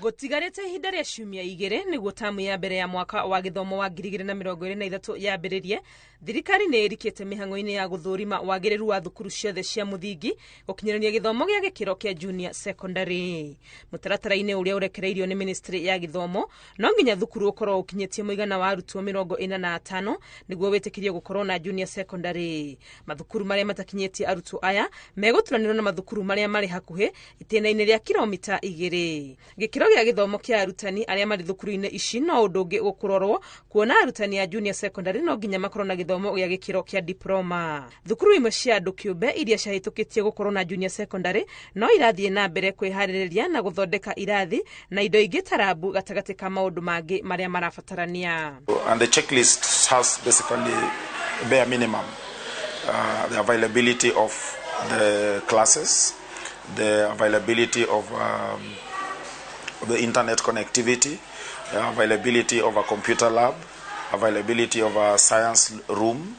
Gũtigarĩte ihinda rĩa ciumia 2 nĩguo tamu ya mbere ya mwaka wa gĩthomo wa 2023 yambĩrĩrie, thirikari nĩ ĩrikĩte mĩhang'o-inĩ ya gũthũrima wagĩrĩru wa thukuru ciothe cia mũthingi gũkinyĩrĩria gĩthomo gĩa gĩkĩro kĩa junior secondary. Mũtaratara-inĩ ũrĩa ũrekereirio nĩ ministry ya gĩthomo, no nginya thukuru ũkorwo ũkinyĩtie mũigana wa arutwo 45 nĩguo wĩtĩkĩrio gũkorwo na junior secondary. Mathukuru marĩa matakinyĩtie arutwo aya megũturanĩrwo na mathukuru marĩa marĩ hakuhĩ itĩna-inĩ rĩa kilomita 2. Gĩkĩro gĩa gĩthomo kĩa arutani arĩa marĩ thukuru-inĩ ici no ũndũ ũngĩ ũkũrorwo, kuona arutani a junior secondary no nginya makorwo na gĩthomo gĩa gĩkĩro kĩa diploma. Thukuru imwe cia andũ kĩũmbe iria ciahĩtũkĩtie gũkorwo na junior secondary no irathiĩ na mbere kwĩharĩrĩria na gũthondeka irathi na indo ingĩ ta rabu, gatagatĩ ka maũndũ mangĩ marĩa marabatarania. And the checklist has basically bare minimum, the availability of the classes, the availability of the internet connectivity, the availability of a computer lab, availability of a science room,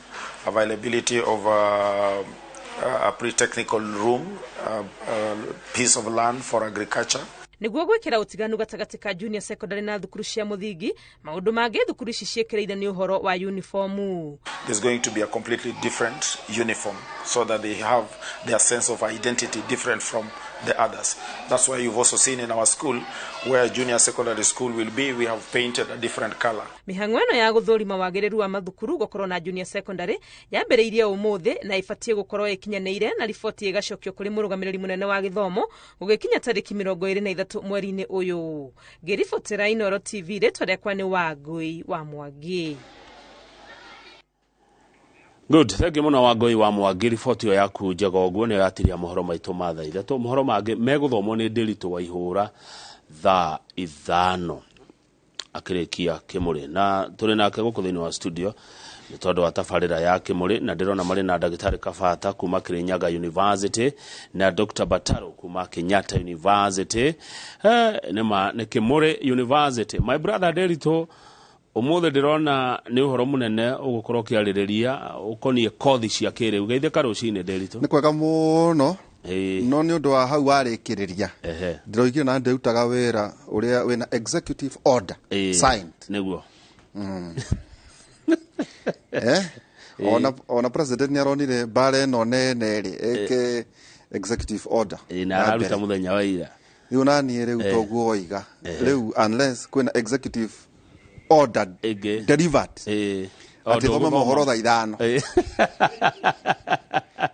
availability of a pre-technical room, a piece of land for agriculture. Nĩguo gwĩkĩra ũtiganu gatagatĩ ka junior secondary na thukuru cia mũthingi, maũndũ mangĩ thukuru ici ciĩkĩrĩire nĩ ũhoro wa uniformu. There's going to be a completely different uniform so that they have their sense of identity different from the others. That's why you've also seen in our school, where junior secondary school will be, we have painted a different color. Mĩhang'o ĩno ya gũthũrima wagĩrĩru wa mathukuru gũkorwo na junior secondary yambĩrĩirie ũmũthĩ na ĩbatiĩ gũkorwo ĩkinyanĩire na riboti ĩgacokio kũrĩ mũrũgamĩrĩri mũnene wa gĩthomo gũgĩkinya tarĩki 23 mweri-inĩ ũyũ. Ngĩribotera Inooro TV, rĩtwa rĩakwa nĩ Wangũi wa Mwangi. Good, thank you mũno Wangũi wa Mwangi, riboti ĩyo yaku njega ũguo nĩyo yatiria mohoro maitũ ma thaa 3. Mohoro mangĩ megũthomwo nĩ Ndĩritũ wa Ihũra thaa 5 akĩrĩkia Kĩmũrĩ, na tũrĩ nake gũkũ thĩinĩ wa studio nĩ tondũ wa tabarĩra ya Kĩmũrĩ, na ndĩrona marĩ na ndagĩtarĩ Kabata kuma Kirinyaga University na Dr. Bataro kuma Kenyatta University. Nĩma nĩ Kĩmũrĩ University. My brother Ndĩritũ, ũmũthĩ ndĩrona nĩ ũhoro mũnene ũgũkorwo ũkĩarĩrĩria ũkoniĩ kothi cia kĩrĩu. Geithĩka rũcinĩ, Ndĩritũ. Nĩ kwega mũno, no nĩ ũndũ wa hau warĩkĩrĩria, ndĩroigire na ndĩrutaga wĩra ũrĩa wĩna executive order signed. Nĩguo. Ona president nĩ aronire mbara ĩno nene rĩ ĩke Executive order. Na araruta muthenya wa ira. Riu naniĩ rĩu toguo woiga rĩu unless kwĩna executive order delivered atĩ thome mohoro thaa 5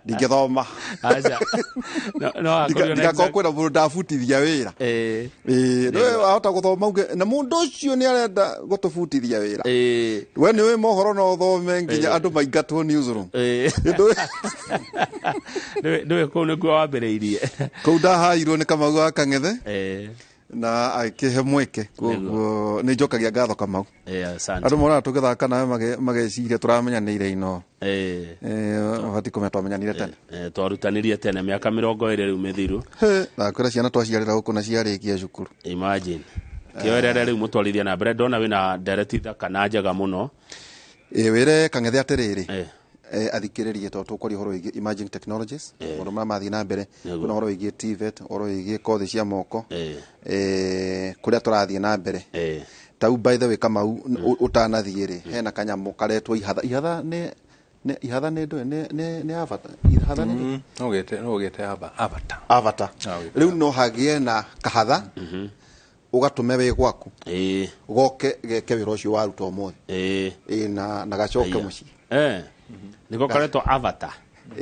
ndingĩthoma. Ndigakorwo kwĩna mũndũ ndabutithia wĩra. Nĩwe wahota gũthoma uge na mũndũ ũcio nĩ arenda gũtũbutithia wĩra. We nĩ ũĩ mohoro no ũthome nginya andũ maingatwo newsroom. Nĩwe kũu nĩkuo wambĩrĩirie. Kũu ndahairwo nĩ Kamau wa Kang'ethe na agĩkĩhe mweke, koguo nĩ njokagia ngatho Kamau. Andũ monaga tũgĩthaka nawe mageciria tũramenyanĩire ino bati kũmenya twamenyanire tene. Twarutanirie tene mĩaka 20 rĩu mĩthiru. Ndakwĩra ciana twaciarĩra gũkũ na ciarĩkia cukuru. Imagine. Kĩoerere rĩu mũtwarithia na mbere, ndona wĩna ndereti thaka na njega mũno. Wĩre Kang'ethe atĩrĩrĩ, athikĩrĩrie tondũ tũkwaria ũhoro wĩgiĩ emerging technologies, maũndũ marĩa mathiĩ na mbere, kwĩna ũhoro wĩgiĩ TVET, ũhoro wĩgiĩ kothi cia moko, kũrĩa tũrathiĩ na mbere. Tau by the way Kamau, ũtanathiĩ rĩ, hena kanyamũ karetwo ihatha. Ihatha nĩ ihatha nĩ ndũĩ nĩ avatar. Ihatha nĩ no ũgĩte avatar. Avatar. Rĩu no hagĩe na kahatha ũgatũme wĩ gwaku goke geke wĩra ũcio waruta ũmũthĩ na gacoke mũciĩ. Niko karetwo avatar.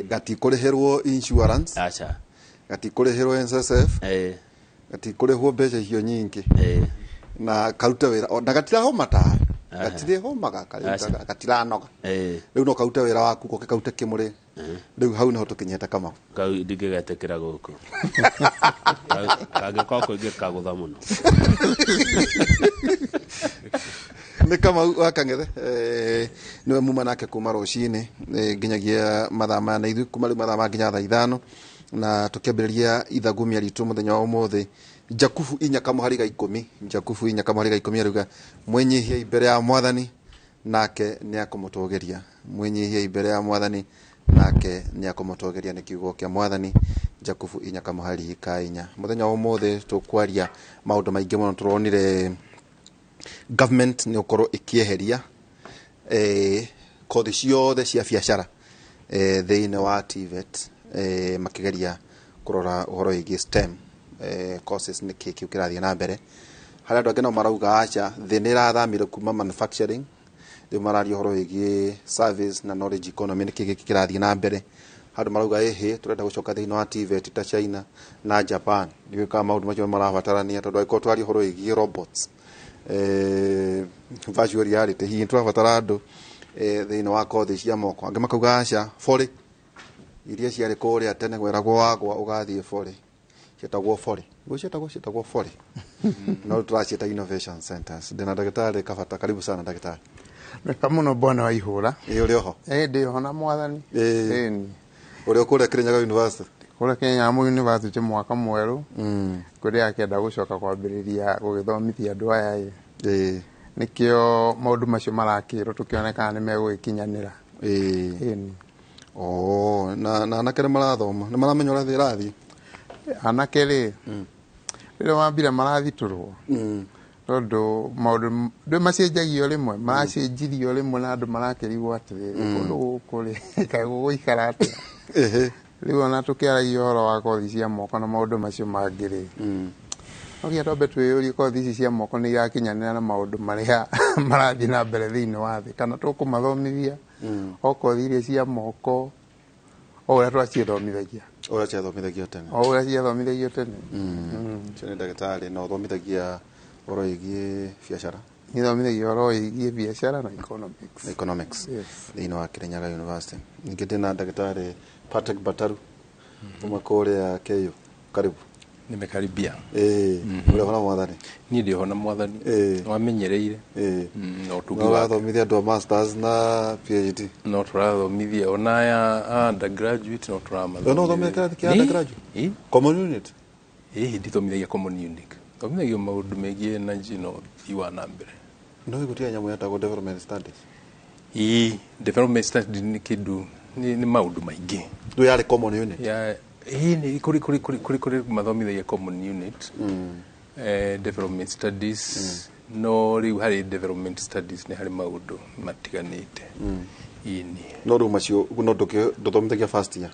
Gatikũrĩhĩrwo insurance. Acha. Gatikũrĩhĩrwo NSSF. Gatikũrĩhwo mbeca icio nyingĩ. Na karute wĩra na gatirahoma tawe. Gatirĩhomaga gatiranoga. Rĩu no karute wĩra waku goke karute kĩmũrĩ. Rĩu hau nĩho tũkinyĩte Kamau. Kau ndingĩgetĩkĩra gũkũ. Kangĩkorwo kũingĩ kagũtha mũno. Nĩ Kamau wa Kang'ethe, nĩwe muma nake kuma rũcinĩ nginyagia mathaa maya na ithuĩ kuma rĩu mathaa ma nginya thaa 5 na tũkĩambĩrĩria ithagumia ritũ mũthenya wa ũmũthĩ. Jakubu 4:10, Jakubu 4:10 aruga mwĩnyihie mbere ya mwathani nake nĩ akũmũtũgĩria. Mwĩnyihie mbere ya mwathani nake nĩ akũmũtũgĩria, nĩ kiugo kĩa mwathani. Jakubu 4:4. Mũthenya wa ũmũthĩ tũkwaria maũndũ maingĩ mũno. Tũronire government nĩ ũkorwo ĩkĩeheria kothi ciothe cia biacara thĩinĩ wa TVET, makĩgeria kũrora ũhoro wĩgiĩ STEM courses nĩ kĩ kĩu kĩrathiĩ na mbere. Harĩa andũ angĩ nao marauga aca, thĩ nĩ ĩrathamire kuma manufacturing, rĩu mararia ũhoro wĩgiĩ service na knowledge economy, nĩ kĩ gĩkĩ kĩrathiĩ na mbere. Andũ marauga ĩhĩ, tũrenda gũcoka thĩinĩ wa TVET ta China na Japan, ndiũĩ kana maũndũ macio marabatarania, tondũ angĩkorwo twaria ũhoro wĩgiĩ robots, virtual reality, hihi tũrabatara andũ thĩinĩ wa kothi cia moko. Angĩ makauga aca, borĩ iria ciarĩ kũrĩa tene weragwo wagwa ũgathiĩ borĩ, ciĩtagwo borĩ, ciĩtagwo borĩ, no tũraciĩta innovation centers. Ndĩna ndagĩtarĩ Kabata, karibu sana ndagĩtarĩ. Wega mũno bwana wa ihũra. Ũrĩ oho? Ndĩ oho na mwathani. Ũrĩ o kũrĩa Kirinyaga University? Kũrĩa Kirinyaga University mwaka mwerũ, kũrĩa akĩenda gũcoka kwambĩrĩria gũgĩthomithia andũ aya ĩ. Nĩkĩo maũndũ macio marakĩrwo tũkĩonekana nĩ megũgĩkinyanĩra. Na anake nĩ marathoma, nĩ maramenya ũrĩa thĩ ĩrathiĩ? Anake rĩ, rĩrĩa wambire marathitũrwo tondũ maũndũ ndũ macenjagio rĩmwe, maracenjirio rĩmwe na andũ marakĩrigwo atĩrĩrĩ, kũndũ gũkũ rĩ kaĩ gũgũikara atĩa? Rĩu ona tũkĩaragia ũhoro wa kothi cia moko na maũndũ macio mangĩ rĩ, no nginya twambe twĩyũrie kothi ici cia moko nĩ irakinyanĩra na maũndũ marĩa marathiĩ na mbere thĩinĩ wa thĩ, kana tũkũmathomithia o kothi iria cia moko o ũrĩa twaciĩthomithagia. Ũrĩa ciathomithagio tene. O ũrĩa ciathomithagio tene. Ũcio nĩ ndagĩtarĩ na ũthomithagia ũhoro wĩgiĩ biacara. Nĩthomithagia ũhoro wĩgiĩ biacara na economics. Na economics. Thĩinĩ wa Kirinyaga University. Ningĩ ndĩna ndagĩtarĩ Patrick Bataru kuma kũrĩa KU. Karibu. Nimekaribia. Ũrĩ ho na mwathani? Niĩ ndĩ ho na mwathani. Wamenyereire. No tũngi. No ũrathomithia andũ a masters na PhD. No tũrathomithia ona aya undergraduate no tũramathomithia. No ũthomithia kĩrathi kĩa undergraduate? Common unit? Ndithomithagia common unit. Thomithagio maũndũ megiĩ energy na ũthii wa na mbere. No gũtirĩ nyamũ yetagwo development studies? Development studies nĩ kĩndũ nĩ maũndũ maingĩ. Rĩu yarĩ common unit? Nĩ kũrĩ mathomithagia common unit, development studies, no rĩu harĩ development studies nĩ harĩ maũndũ matiganĩte. No rĩu macio no ndũthomithagia first year?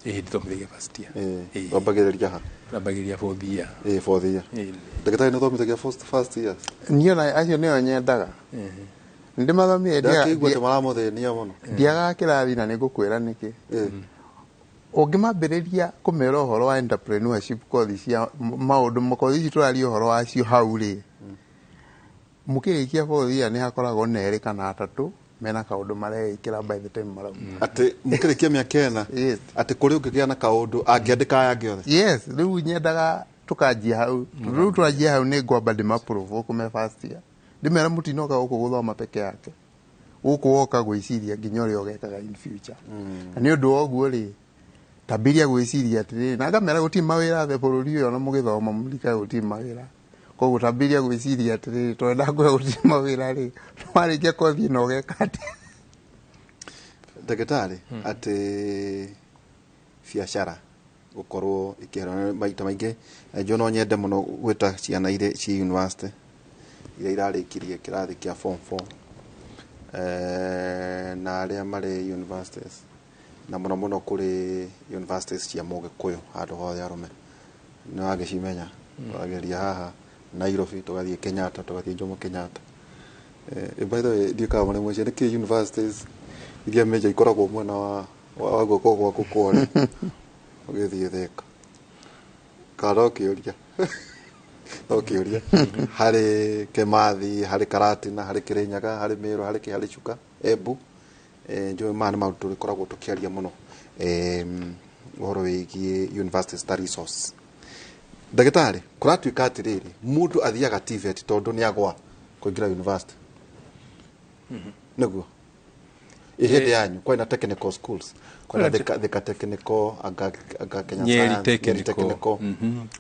Ĩĩ, ndithomithagia first year. Ĩĩ, wambagĩrĩria ha? Wambagĩrĩria fourth year. Ĩĩ, fourth year. Ndagĩtarĩ, nĩ ũthomithagia first years? Niĩ ona acio nĩo nyendaga ndĩmathomire. Ndakĩigua atĩ maramũthĩnia mũno. Ndiagaga kĩrathi na nĩngũkwĩra nĩkĩ. Ũngĩmambĩrĩria kũmera ũhoro wa entrepreneurship, kothi cia maũndũ, kothi ici tũraria ũhoro wacio hau rĩ, mũkĩrĩkia fourth year nĩ hakoragwo na erĩ kana atatũ mena kaũndũ mareĩkĩra by the time marauma. Atĩ mũkĩrĩkia mĩaka 4, atĩ kũrĩ ũngĩgĩa na kaũndũ angĩandĩka aya angĩ othe? Yes, rĩu nyendaga tũkanjia hau. Rĩu twanjia hau, nĩ ngwamba ndĩmaprovoke me first year, ndĩmere mũtinoka gũkũ gũthoma peke yake, gũkũ woka gwĩciria nginya ũrĩa ũgekaga in future. Na nĩ ũndũ wa ũguo rĩ, tambĩria gwĩciria atĩrĩrĩ, na ngamera gũtirĩ mawĩra the bũrũri ũyũ, ona mũgĩthoma mũrikae gũtirĩ mawĩra. Koguo tambĩria gwĩciria atĩrĩrĩ, tondũ ndakwĩra gũtirĩ mawĩra rĩ, warĩkia kothi ĩno ũgeka atĩa? Ndagĩtarĩ, atĩ biacara gũkorwo ĩkĩherwo maita maingĩ, njũĩ no nyende mũno gwĩta ciana irĩ ci university iria irarĩkirie kĩrathi kĩa form 4, na arĩa marĩ universities, na mũno mũno kũrĩ universities cia Mũgĩkũyũ handũ hothe arũme nĩ wagĩcimenya. Tũrageria haha Nairobi, tũgathiĩ Kenyatta, tũgathiĩ Jomo Kenyatta. By the way, ndiũ kana mũrĩ mũciĩ nĩkĩ universities iria major ikoragwo mwena wa guoko gwaku kũrĩa ũgĩthiĩ Thika, kana no kĩũria harĩ Kemathi, harĩ Karatina, harĩ Kirinyaga, harĩ Meru, harĩ kĩ, harĩ Chuka, Embu. Njũĩ maya nĩ maũndũ tũrĩkoragwo tũkĩaria mũno, ũhoro wĩgiĩ universities ta resource. Ndagĩtarĩ, kũratuĩka atĩrĩrĩ, mũndũ athiaga TVET tondũ nĩ agwa kũingĩra university nĩguo ĩ hĩndĩ yanyu kwĩ na technical schools, kwĩ na Thika Technical, anga Kenya Nyeri Science, Nyeri Technical. Technical.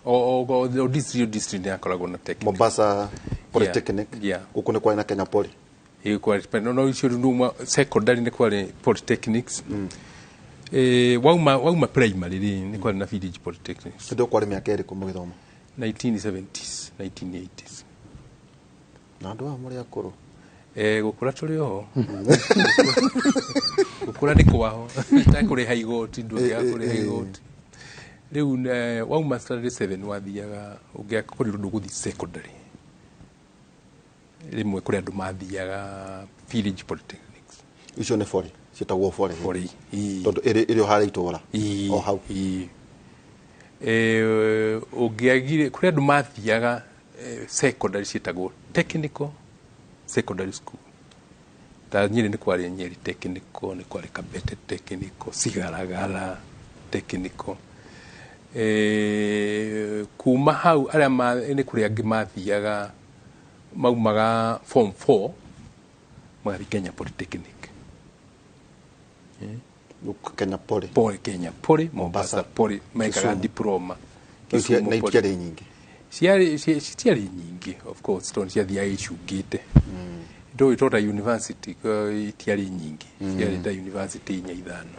O district, o district nĩ yakoragwo na technical. Mombasa Polytechnic. Gũkũ nĩ kwarĩ na Kenya Poly. Ĩĩ, kwarĩ no icio rĩu secondary nĩ kwarĩ polytechnics. Wauma primary rĩ, nĩ kwarĩ na village polytechnics. Hĩndĩ ĩyo kwarĩ mĩaka ĩrĩkũ mũgĩthoma? 1970s, 1980s. Na andũ aya mũrĩ akũrũ. Gũkũra tũrĩ oho, gũkũra nĩ kwaho takũrĩha igoti, ndũngĩaga kũrĩha igoti rĩu. Wauma standard 7 wathiaga, ũngĩakorirwo ndũgũthiĩ secondary, rĩmwe kũrĩ andũ mathiaga village polytechnics. Icio nĩ bori, ciĩtagwo bori? Bori. Tondũ ĩrĩ o harĩa itũũra o hau. Ũngĩagire, kũrĩ andũ mathiaga secondary ciĩtagwo technical secondary school. Ta Nyeri nĩ kwarĩ Nyeri Technical, nĩ kwarĩ Kabete Technical, Cigaragara Technical. Kuma hau arĩa nĩ kũrĩ angĩ mathiaga, maumaga form 4 magathiĩ Kenya Polytechnic. Kenya Poly. Poly, Kenya Poly, Mombasa Poly, mekaga Kisumu. diploma. Na itiarĩ nyingĩ? Ciarĩ citiarĩ nyingĩ, of course, tondũ ciathiaga icungĩte. Ndũĩ tota university, itiarĩ nyingĩ, ciarĩ ta university inya, ithano.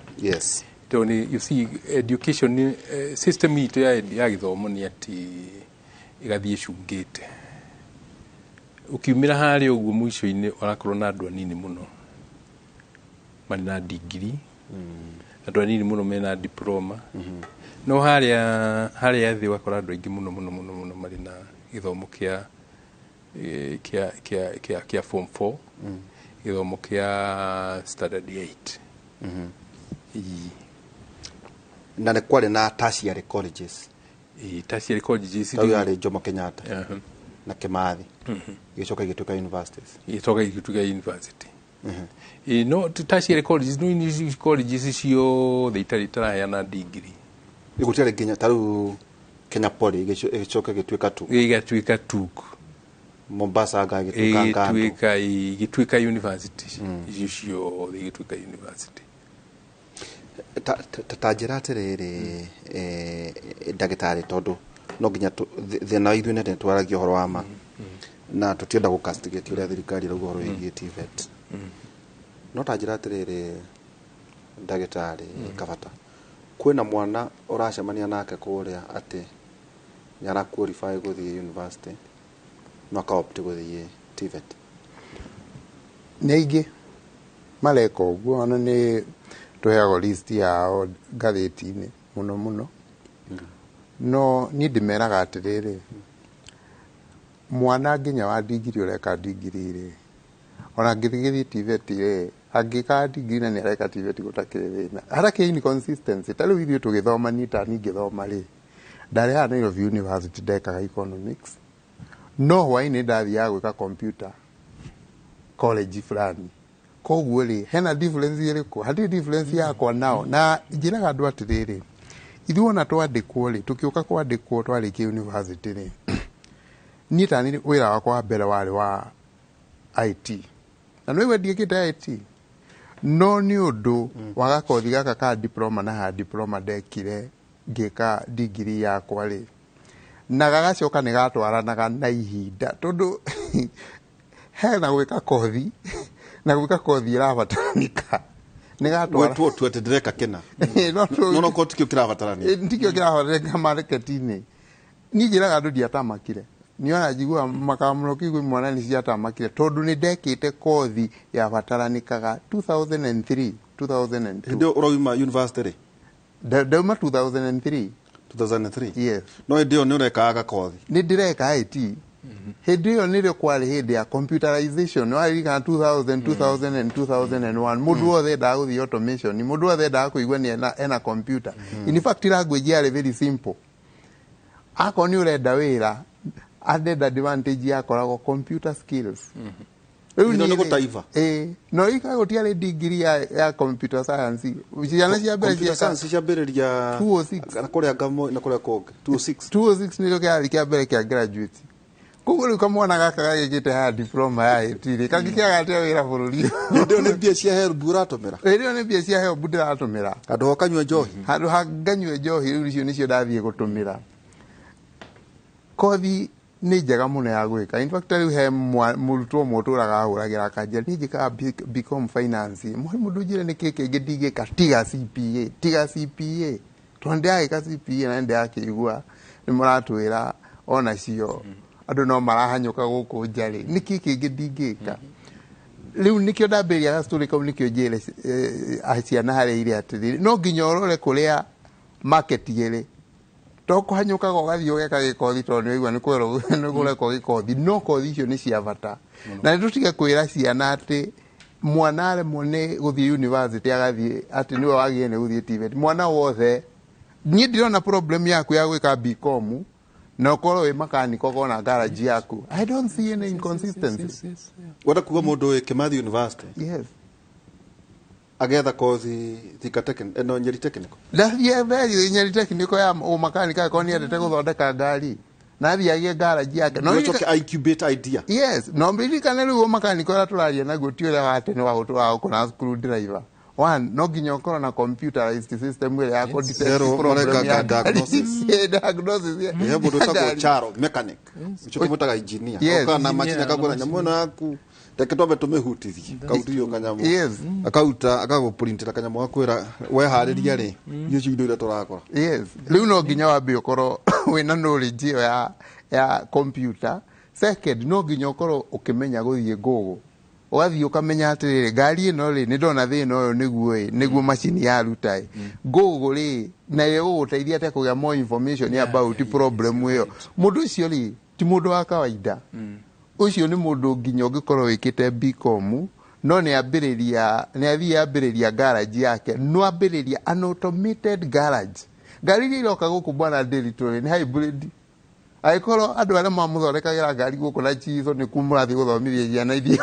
Tondũ nĩ, you see, education system itũ ya gĩthomo nĩ atĩ ĩgathiĩ ĩcungĩte. Ũkiumĩra harĩa ũguo mũico-inĩ ũrakorwo na andũ anini mũno marĩ na degree, andũ anini mũno mena diploma, no harĩa thĩ ũgakora andũ aingĩ mũno mũno mũno mũno marĩ na gĩthomo kĩa form 4, gĩthomo kĩa standard 8. Ii. Na nĩ kwarĩ na tertiary colleges? Ii, tertiary colleges. Tau yarĩ Jomo Kenyatta na Kimathi, igĩcoka igĩtuĩka universities. Igĩcoka igĩtuĩka university. Ĩ, no tertiary colleges, no ni colleges ciothe itarĩ itaraheana degree. Gũtiarĩ nginya ta rĩu Kenya Poly ĩgĩcoka ĩgĩtuĩka tu Ĩgatuĩka TUK. Mombasa anga ĩgĩtuĩka Ngando. Ĩgĩtuĩka university, icio ciothe igĩtuĩka university. Ta njĩra atĩrĩrĩ, ndagĩtarĩ, tondũ no nginya thĩna wa ithuĩ nĩ atĩ nĩtwaragia ũhoro wa ma na tũtienda gũcastigate ũrĩa thirikari ĩrauga ũhoro wĩgiĩ TVET. No ta njĩra atĩrĩrĩ, ndagĩtarĩ Kabata, kwĩna mwana ũracemania nake kũrĩa atĩ nĩ ara qualify gũthiĩ university no aka-opt gũthiĩ TVET? Nĩ aingĩ mareka ũguo, ona nĩ Tũheagwo list yao ngathĩti-inĩ mũno mũno. No niĩ ndĩmeraga atĩrĩrĩ, mwana nginya wa ndigiri ũreka ndigiri rĩ, ona angĩgĩthiĩ TVET rĩ, angĩka ndigiri na nĩ areka TVET, gũtakĩrĩ thĩna, hatakĩrĩ inconsistency. Ta rĩu ithuĩ tũgĩthoma, niĩ ta niĩ ngĩthoma rĩ, ndarĩ haha Nairobi University, ndekaga economics, no hwaĩ-inĩ ndathiaga gwĩka computer college fulani. Koguo rĩ, hena difference ĩrĩkũ? Hatirĩ difference yakwa nao. Na njĩraga andũ atĩrĩrĩ, ithuĩ ona twandĩkwo rĩ, tũkĩũka kwandĩkwo twarĩkia university rĩ, niĩ tani wĩra wakwa wa mbere warĩ wa IT, na nĩwaigua ndiĩkĩte IT, no nĩ ũndũ wa gakothi gaka ka diploma na ha diploma ndekire ngĩka degree yakwa rĩ, na gagacoka nĩ gatwaranaga na ihinda, tondũ hena gwĩka kothi na gwĩka kothi ĩrabataranĩka nĩ gatwara. Gwĩtwo tu atĩ ndĩreka kĩna. No no no ko tikĩo kĩrabatarania. Tikĩo kĩrabatarĩka market-inĩ. Niĩ njĩraga andũ ndiatamakire, nĩona njigua makamũno kĩigua mwana nĩ ciatamakire, tondũ nĩ ndekĩte kothi yabataranĩkaga 2003, 2002. Hĩndĩ ĩyo ũrauma university rĩ? Ndauma 2003. 2003? Yes. No hĩndĩ ĩyo nĩ ũrekaga gakothi? Nĩ ndĩreka IT. Hĩndĩ ĩyo nĩrĩo kwarĩ hĩndĩ ya computerization, waririkana 2000, 2000 and 2001, mũndũ wothe endaga gũthiĩ automation, mũndũ wothe endaga kũigua nĩ ena computer. In fact, language yarĩ very simple. Akorwo nĩ ũrenda wĩra, added advantage yakoragwo computer skills. Rĩu Ĩno nĩ niĩ rĩ- gũtaiba. Ĩĩ, no ika gũtiarĩ degree ya computer science, ciana cia mbere Computer science ciambĩrĩria 206. Na kũrĩa Ngamo na kũrĩa kũngĩ 206. 206 nĩrĩo kĩrathi kĩa mbere kĩa graduate. Koguo rĩu kamwana gaka gagĩkĩte haya diploma ya IT rĩ, kangĩkĩaga atĩa wĩra bũrũri? Hĩndĩ ĩyo nĩ mbia cia HELB ũratũmĩra? Hĩndĩ ĩyo nĩ mbia cia HELB ndĩratũmĩra. Handũ ha ũkanyua njohi. Handũ ha nganyue njohi, rĩu icio nĩcio ndathiĩ gũtũmĩra. Kothi nĩ njega mũno ya gwĩka. In fact, rĩu he mũrutwo ũmwe ũtũraga ahũragĩra akanjĩra, niĩ njĩkaga BCom finance, mwarimũ, ndũnjĩre nĩ kĩ kĩngĩ ndingĩka tiga CPA, tiga CPA, tondũ ndĩragĩka CPA na nĩndĩrakĩigua nĩ mũratwĩra onacio andũ no marahanyũka gũkũ nja rĩ, nĩ kĩ kĩngĩ ndingĩka? Rĩu nĩkĩo ndambĩrĩria gastory kau, nĩkĩo njĩre ciana harĩa irĩ atĩrĩrĩ, no nginya ũrore kũrĩa market ĩrĩ, to kũhanyũkaga ũgathiĩ ũgeka gĩkothi tondũ nĩwaigua nĩ kwĩrwo nĩ kũrekwo gĩkothi. No kothi icio nĩ cia bata, na nĩ tũtige kwĩra ciana atĩ mwana aremwo nĩ gũthiĩ university agathiĩ atĩ nĩwe wagĩrĩire nĩ gũthiĩ TVET. Mwana wothe, niĩ ndirona problem yaku ya gwĩka BCom na ũkorwo wĩ makaniko, ũkorwo na garage yaku. I don't see any inconsistency. Wenda kuga mũndũ wĩ Kimathi University yes agetha kothi Thika Technical, no Nyeri Technical? Ndathiĩ mbere Nyeri Technical ya ũmakanika, akorwo nĩ endete gũthondeka ngari, na athiĩ agĩe garage yake. No ũcoke incubate idea. Yes, no ririkane rĩu ũmakanika ũrĩa tũraria naguo ti ũrĩa wa tene wa gũtũra gũkũ na screwdriver. One, no nginya ũkorwo na computerized system ĩrĩa ya kũ detect Zero, problem mareka ya ngari. diagnosis. Diagnosis ya He mũndũ wĩtagwo ngari. Charo mechanic, ũcio tũmwĩtaga engineer. Yes. Oka na machine, akagwĩra nyamũ ĩno yaku reke twambe tũmĩhutithie, kautuio kanyamũ. Akauta akagũprintĩra kanyamũ, gakwĩra weharĩria rĩ, icio indo iria tũrakora. Yes, rĩu no nginya wambe ũkorwo wĩna knowledge ĩyo ya computer. Second, no nginya ũkorwo ũkĩmenya gũthiĩ Google, ũgathiĩ ũkamenya atĩrĩrĩ, ngari ĩno rĩ, nĩ ndona thĩna ũyũ, nĩguo ĩ nĩguo macini yaruta ĩ Google rĩ, na ĩgũgũteithia atĩa kũgĩa more information about problem ĩyo. Mũndũ ũcio rĩ, ti mũndũ wa kawaida. Ũcio nĩ mũndũ nginya ũngĩkorwo wĩkĩte BCom, no nĩ ambĩrĩria, nĩ athiĩ ambĩrĩria garage yake, no ambĩrĩria an automated garage. Ngari iria iroka gũkũ, bwana Ndĩritũ, rĩ, nĩ hybrid. Angĩkorwo andũ arĩa mamũthondekagĩra ngari gũkũ na chizo nĩ kuo mũrathiĩ gũthomithia ciana ithiĩ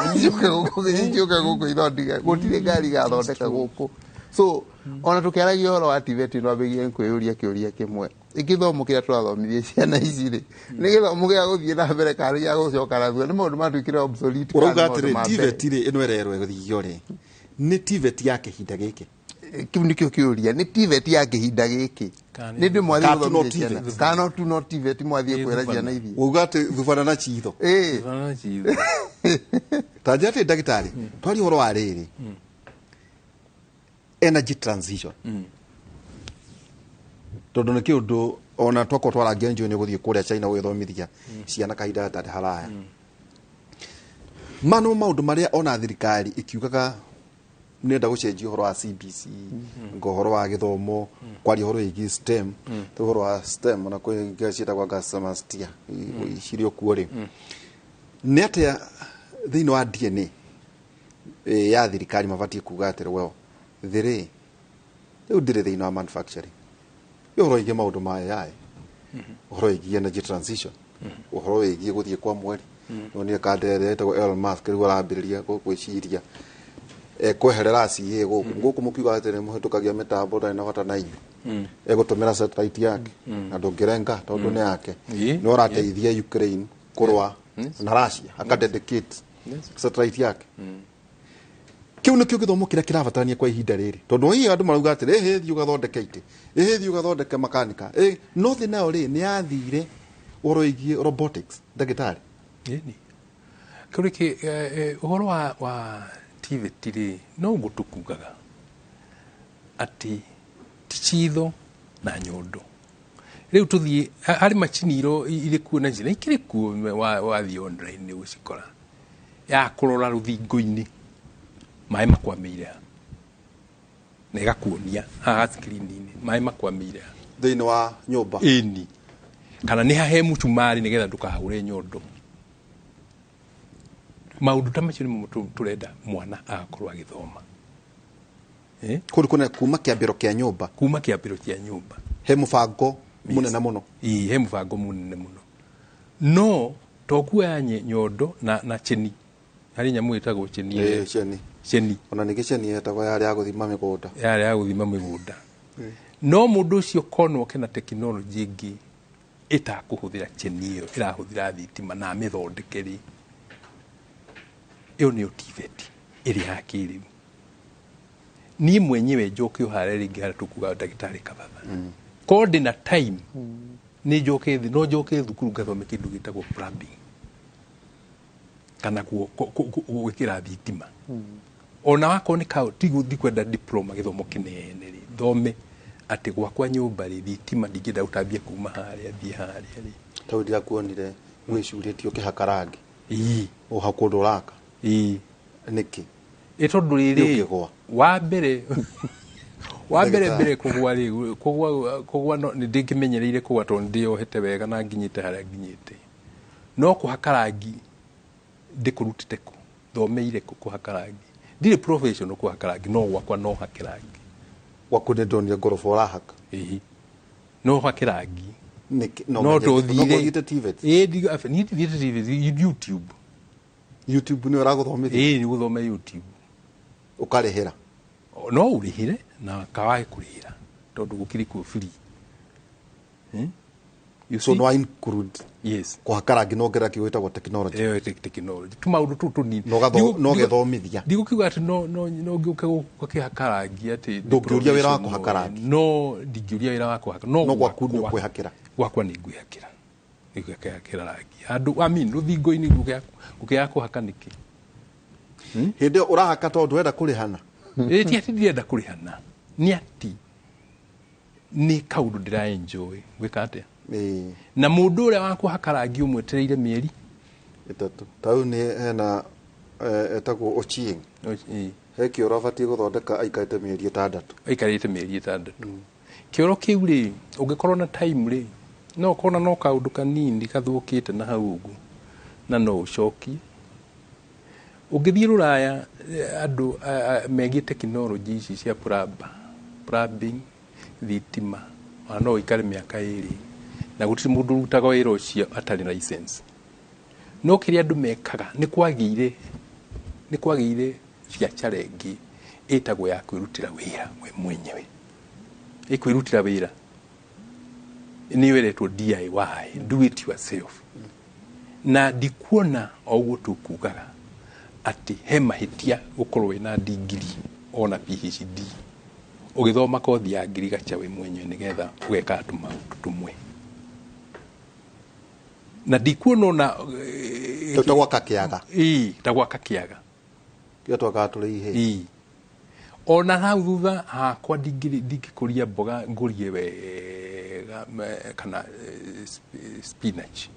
ciũke gũkũ ithondeke, gũtirĩ ngari igathondeka gũkũ. So ona tũkĩaragia ũhoro wa TVET, no ambĩrĩrie kwĩyũria kĩũria kĩmwe: gĩthomo kĩrĩa tũrathomithia ciana ici rĩ, nĩ gĩthomo gĩa gũthiĩ na mbere kana gĩa gũcoka na thutha? Nĩ maũndũ matuĩkire obsolete kana Ũrauga nĩ maũndũ atĩrĩ, ma mbere? TVET rĩ, ĩno ĩrerwo ĩgũthio rĩ, nĩ TVET ya kĩhinda gĩkĩ? Kĩu nĩkĩo kĩũria. Nĩ TVET ya kĩhinda gĩkĩ nĩ ndĩ mwathiĩ Kana tu no gũthomithia ciana TVET? kana tu no TVET mwathiĩ kwĩra ciana ithiĩ? Uga atĩ thubana na chitho. Ĩĩ. Ta njĩra atĩ ndagĩtarĩ, twaria ũhoro wa rĩrĩ, energy transition, tondũ nĩ kĩũndũ ona twakorwo twarangia njũĩ nĩ gũthiĩ kũrĩa China gũgĩthomithia ciana kahinda gatarĩ haraya. Mano maũndũ marĩa ona thirikari ĩkiugaga Nenda gũcenjia ũhoro wa CBC, ngo ũhoro wa gĩthomo, kwaria ũhoro wĩgiĩ STEM, ũhoro wa STEM ona kwĩ ingĩ ciĩtagwo anga samastia cirĩ o kuo rĩ, nĩ atĩa thĩinĩ wa DNA ya thirikari mabatiĩ kuga atĩrĩ, well, thĩ rĩ rĩu ndĩrĩ thĩinĩ wa manufacturing, ũhoro wĩgiĩ maũndũ ma AI, ũhoro wĩgiĩ energy transition, ũhoro wĩgiĩ gũthiĩ kwa mweri? Nonire kandere ĩtagwo Elon Musk rĩu arambĩrĩria gwĩciria ekweherera CA gũkũ gũkũ, mũkiuga atĩ nĩ mũhĩtũkagia mĩtambo, ndarĩ na bata na inyuĩ, egũtũmĩra satellite yake na ndũngĩrenga tondũ nĩ yake. Nĩ ũrateithia Ukraine kũrũa na Russia, akadedicate satellite yake. Kĩu nĩkĩo gĩthomo kĩrĩa kĩrabatarania kwa ihinda rĩrĩ, tondũ hihi andũ marauga atĩrĩ, ĩhĩ thiĩ ũgathondeke itĩ, ĩhĩ thiĩ ũgathondeke makanika. No thĩ nayo rĩ nĩ yathire ũhoro wĩgiĩ robotics, ndagĩtarĩ? Ĩni kĩũrĩ kĩ ũhoro wa TVET rĩ, no ũguo tũkugaga atĩ ti chitho na nyondo. Rĩu tũthiĩ harĩ macini iro irĩ kuo na na ikĩrĩ kuo, wathiĩ online nĩ ũgũcikora, ya kũrora rũthingo-inĩ maĩ makwamĩire ha, na ĩgakuonia haha screen-inĩ maĩ makwamĩire ha. Thĩinĩ wa nyũmba? Ĩni, kana nĩ hahe mũcumarĩ nĩgetha ndũkahũre nyondo. Maũndũ ta macio nĩmo tũrenda mwana agakorwo agĩthoma. Kũndũ kũna kuma kĩambĩro kĩa nyũmba. Kuma kĩambĩro kĩa nyũmba. He mũbango mũnene mũno. Ĩĩ, he mũbango mũnene mũno, no to kuoya nyondo na cheni, harĩ nyamũ ĩtagwo cheni. Ĩĩ, ceni. Cheni. Ona ningĩ ceni yetagwo yarĩ ya gũthima mĩgũnda. Yarĩ ya gũthima mĩgũnda. No mũndũ ũcio konwo kena tekinoronjĩ ĩngĩ ĩtakũhũthĩra cheni ĩyo, ĩrahũthĩra thitima na amĩthondeke rĩ, ĩyo nĩyo TVET ĩrĩa ya kĩrĩu. Niĩ mwenyewe njoke o harĩa rĩngĩ harĩa tũkuga, ndagĩtarĩ Kabatha, korwo ndĩna time nĩ njoke thĩ, no njoke thukuru ngathome kĩndũ gĩtagwo plumbing kana gwĩkĩra thitima, ona wakorwo nĩ ka ti ndikwenda diploma, gĩthomo kĩnene rĩ, thome atĩ gwakwa nyũmba rĩ, thitima ndingĩenda gũtambia kuma harĩa thiĩ harĩa rĩ. Tondũ ndirakuonire wĩcurĩtie ũkĩhaka rangi. Ĩĩ. Ũha kũndũ ũraka. Ĩĩ. Nĩkĩ? Ĩ tondũ rĩrĩ Ũkĩgũa. Wa mbere Ndagĩtarĩ. mbere kũgwa rĩ, kũgwa no nĩ ndĩkĩmenyereire kũgwa tondũ ndĩyohete wega na nginyĩte harĩa nginyĩte, no kũhaka rangi ndĩkũrutĩte kũ, thomeire kũ kũhaka rangi? Ndirĩ professional kũhaka rangi, no gwakwa no hake rangi. Gwaku nĩ ndonire ngoroba ũrahaka. Ĩĩ, no hake rangi. Nĩkĩ? No No tũthire. ũthiĩte TVET? Ĩĩ, niĩ ndithiĩte TVET, YouTube. YouTube nĩ ũragũthomithia? Ĩĩ, nĩ gũthoma YouTube. Ũkarĩhĩra? No ũrĩhĩre na kawage kũrĩhĩra tondũ gũkĩrĩ kuo free. You So see? no include Yes. kũhaka rangi, no ongerera kĩndũ gĩtagwo technology. Ĩyo technology, tũmaũndũ tũu tũnini. No no ũgethomithia. Ndigũkiuga atĩ no ngĩũke gũkũ ngakĩhaka rangi atĩ Ndũngĩũria wĩra wa kũhaka rangi. No ndingĩũria wĩra wa kũhaka, no No gwaku nĩ gwakwa- ũkwĩhakĩra. Gwakwa nĩ ngwĩhakĩra, nĩ ngwĩhakĩra rangi handũ, I mean, rũthingo-inĩ ngũkĩaga kũhaka nĩkĩ? Hĩndĩ ĩyo ũrahaka tondũ ndũrenda kũrĩhana? Ĩ ti atĩ ndirenda kũrĩhana, nĩ atĩ nĩ kaũndũ ndĩra enjoy gwĩka atĩa. Na mũndũ ũrĩa wa kũhaka rangi ũmwetereire mĩeri 3. Ta rĩu nĩ hena etagwo Ochieng, he kĩoro abatiĩ gũthondeka, aikarĩte mĩeri 6. Aikarĩte mĩeri 6 kĩoro kĩu rĩ. Ũngĩkorwo na time rĩ, no ũkorwo na no kaũndũ kanini gathũkĩte na hau ũguo na no ũcokie. Ũngĩthiĩ rũraya, andũ megiĩ tekinoronjĩ ici cia plumbing, thitima, ona no ũikare mĩaka 2 na gũtirĩ mũndũ ũrutaga wĩra ũcio atarĩ license. No kĩrĩa andũ mekaga, nĩ kwagĩire biacara ĩngĩ ĩtagwo ya kwĩrutĩra wĩra we mwenyewe. Ĩkwĩrutĩra wĩra nĩyo ĩretwo DIY, do it yourself. Na ndikuona o ũguo tũkugaga atĩ he mahĩtia gũkorwo wĩna ndigiri ona PhD ũgĩthoma kothi ya ngirigacha we mwenyewe nĩgetha ũgeka tũmaũndũ tũmwe, na ndikuona ona Ta gwaka kĩaga. Ĩĩ, ta gwaka kĩaga. Kĩrĩa twakaga tũrĩ ihĩĩ. Ĩĩ, ona hau thutha hakwa ndingĩkũria mboga ngũrie wega kana spinach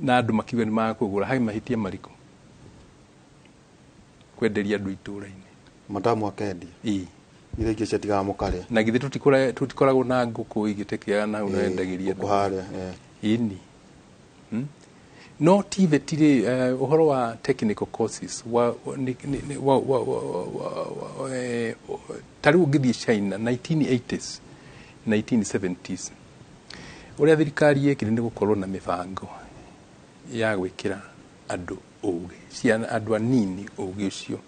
na andũ makiuga nĩ makũgũra, harĩ mahĩtia marĩkũ kwenderia andũ itũũra-inĩ? Matamu akendia. Ĩĩ. Iria ingĩ ciatigaga mũkarĩa. Na githĩ tũtikoragwo na ngũkũ igĩtekea na unendagĩria ngũkũ harĩa, ĩni. No TVET rĩ, ũhoro wa technical courses wa ni, ni, ni, wa, wa, wa, wa, wa, ta rĩu ũngĩthiĩ China 1980s 1970s, ũrĩa thirikari yekire nĩ gũkorwo na mĩbango ya gwĩkĩra andũ ũgĩ, ciana, andũ anini ũgĩ ũcio,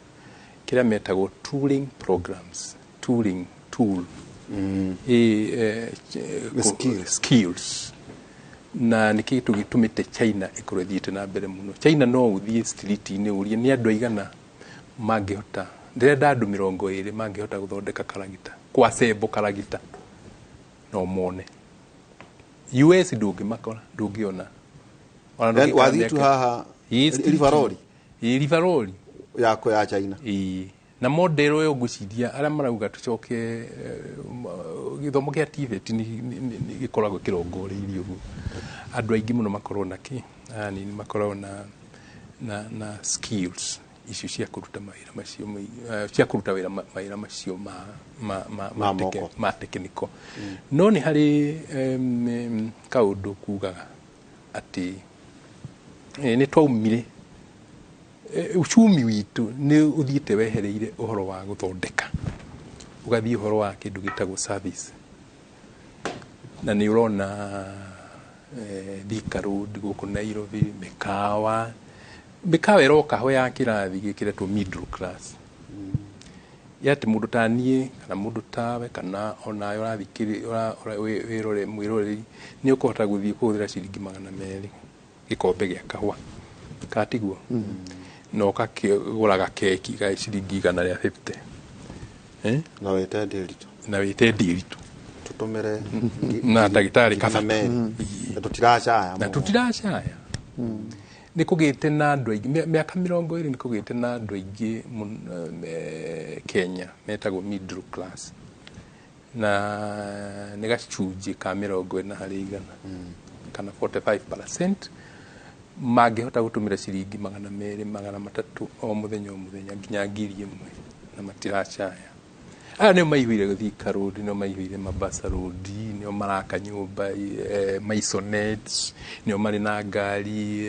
kĩrĩa metagwo tooling programs, tooling tool, Skills. Skills. Na nĩ kĩndũ gĩtũmĩte China ĩkorwo ĩthiĩte na mbere mũno. China no ũthiĩ street-inĩ ũrie nĩ andũ aigana mangĩhota, ndĩrenda andũ 20 mangĩhota gũthondeka karagita, kwacembo karagita, no mone. US ndũngĩmakora, ndũngĩona. Ona Yaani ndũngĩkora wathiĩ tu mĩaka- haha Ĩĩ, street. Rivaroli. Ĩĩ, Rivaroli. Yako ya China. Ĩĩ. Na model ĩyo ngwĩciria arĩa marauga tũcoke gĩthomo kĩa TVET nĩ gĩkoragwo kĩrongoreirie ũguo andũ aingĩ mũno makorwo na kĩ anini makoragwo na skills icio cia kũruta mawĩra macio cia kũruta wĩra mawĩra macio Ma moko. Ma technical. No nĩ harĩ kaũndũ kugaga atĩ nĩ twaumire uchumi witũ nĩ ũthiĩte wehereire ũhoro wa gũthondeka, ũgathiĩ ũhoro wa kĩndũ gĩtagwo service, na nĩ ũrona Thika Road gũkũ Nairobi, mĩkawa ĩroka ho ya kĩrathi gĩkĩretwo middle class, ya atĩ mũndũ ta niĩ kana mũndũ tawe kana onawe ũrathikĩrĩ wĩrore mwĩroreri nĩ ũkũhota gũthiĩ kũhũthĩra ciringi 200 gĩkombe gĩa kahũa katiguo, na ũkakĩgũra gakeki ga ciringi 150. Na wĩte ndĩritũ. Na wĩte ndĩritũ. Tũtũmĩre na ndagĩtarĩ ngiri kabata. 200. Na tũtiracaya na mũno. Tũtiracaya. Nĩ kũgĩte na andũ aingĩ mĩaka 20 nĩ kũgĩte na andũ aingĩ Kenya metagwo middle class, na nĩ gacunjĩ ka 40% kana 45% mangĩhota gũtũmĩra ciringi 200 300 o mũthenya o mũthenya nginya 1000, na matiracaya. Aya nĩo maihũire Thika Road, nĩo maihũire Mombasa Road, nĩo maraka nyũmba maisonettes, nĩo marĩ na ngari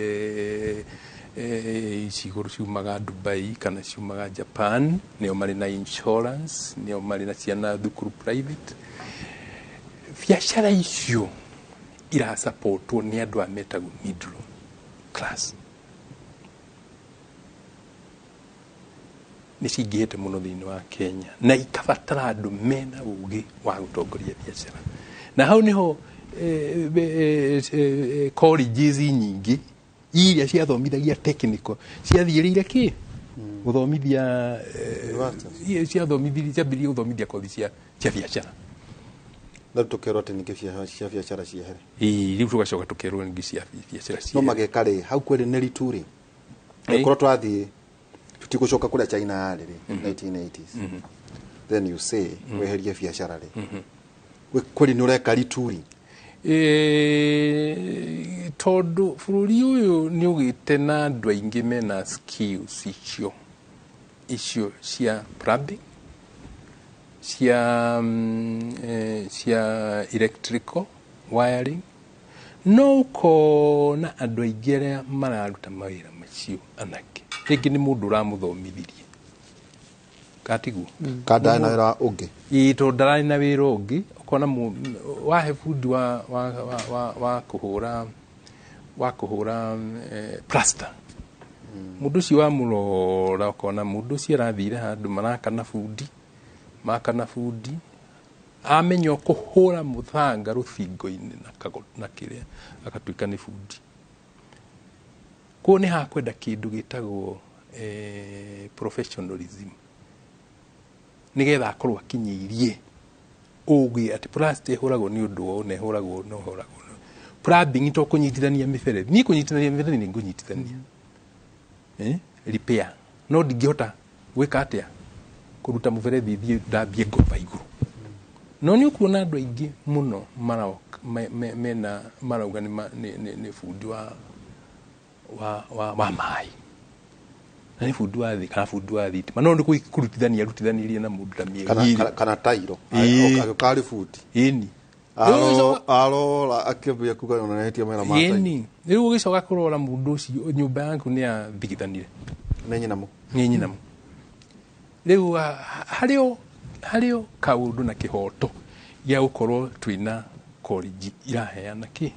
ici igũrũ ciumaga Dubai kana ciumaga Japan, nĩo marĩ na insurance, nĩo marĩ na ciana thukuru private. Biacara icio irasapotwo nĩ andũ aya metagwo middle class. Nĩ cingĩhĩte mũno thĩinĩ wa Kenya na ikabatara andũ mena ũgĩ wa gũtongoria biacara, na hau nĩho colleges nyingĩ iria ciathomithagia technical ciathiĩrĩire kĩ gũthomithia ciathomithirie ciambĩrĩrie gũthomithia kothi cia biacara. Na rĩu tũkerwo atĩ ningĩ cia biacara ciehere. Ĩĩ, rĩu tũgacoka tũkerwo ningĩ cia biacara No ciehere. mageka rĩ hau kweri nĩ ritu rĩ, korwo twathiĩ tũtigũcoka kũrĩa China yarĩ rĩ 1980s, then you say weherie biacara rĩ, we kweri nĩ ũreka ritu rĩ? Tondũ bũrũri ũyũ nĩ ũgĩte na andũ aingĩ mena skills icio cia plumbing, cia electrical wiring, no ũkona andũ aingĩ arĩa mararuta mawĩra macio anake rĩngĩ nĩ mũndũ ũramũthomithirie katiguo. Ka ndarĩ na wĩra ũngĩ. Ĩĩ, tondũ ndararĩ na wĩra ũngĩ, ũkona wahe bundi wa kũhũra plaster, mũndũ ũcio wamũrora ũkona mũndũ ũcio arathire handũ marakana bundi makana bundi amenya kũhũra mũthanga rũthingo-inĩ na kĩrĩa agatuĩka nĩ bundi. Koguo nĩ hakwenda kĩndũ gĩtagwo professionalism nĩgetha akorwo akinyĩirie ũgĩ atĩ plaster ĩhũragwo nĩ ũndũ wa ũũ na ĩhũragwo na ĩhũragwo na plumbing to kũnyitithania mĩberethi. Niĩ kũnyitithania mĩberethi nĩ ngũnyitithania, repair, no ndingĩhota gwĩka atĩa kũruta mũberethi thiĩ ndambie ngomba igũrũ. No nĩ ũkuona andũ aingĩ mũno maroka mena marauga nĩ bundi wa maĩ. Na nĩ bundi wa thĩ kana bundi wa thitima no nĩ kũrutithania arutithanirie na mũndũ ta mĩeri ĩĩrĩ. Kana tairo Ĩĩ. agĩũka arĩ bundi. Ĩni. Arora akĩambia kuga onanetie mawĩra ma tairo. Ĩni rĩu ũgĩcoka kũrora mũndũ ũcio nyũmba yaku nĩ yathigithanire. Nĩ nyinamo. Nĩ nyinamo. Rĩu harĩ o kaũndũ na kĩhoto gĩa gũkorwo twĩna college iraheana kĩ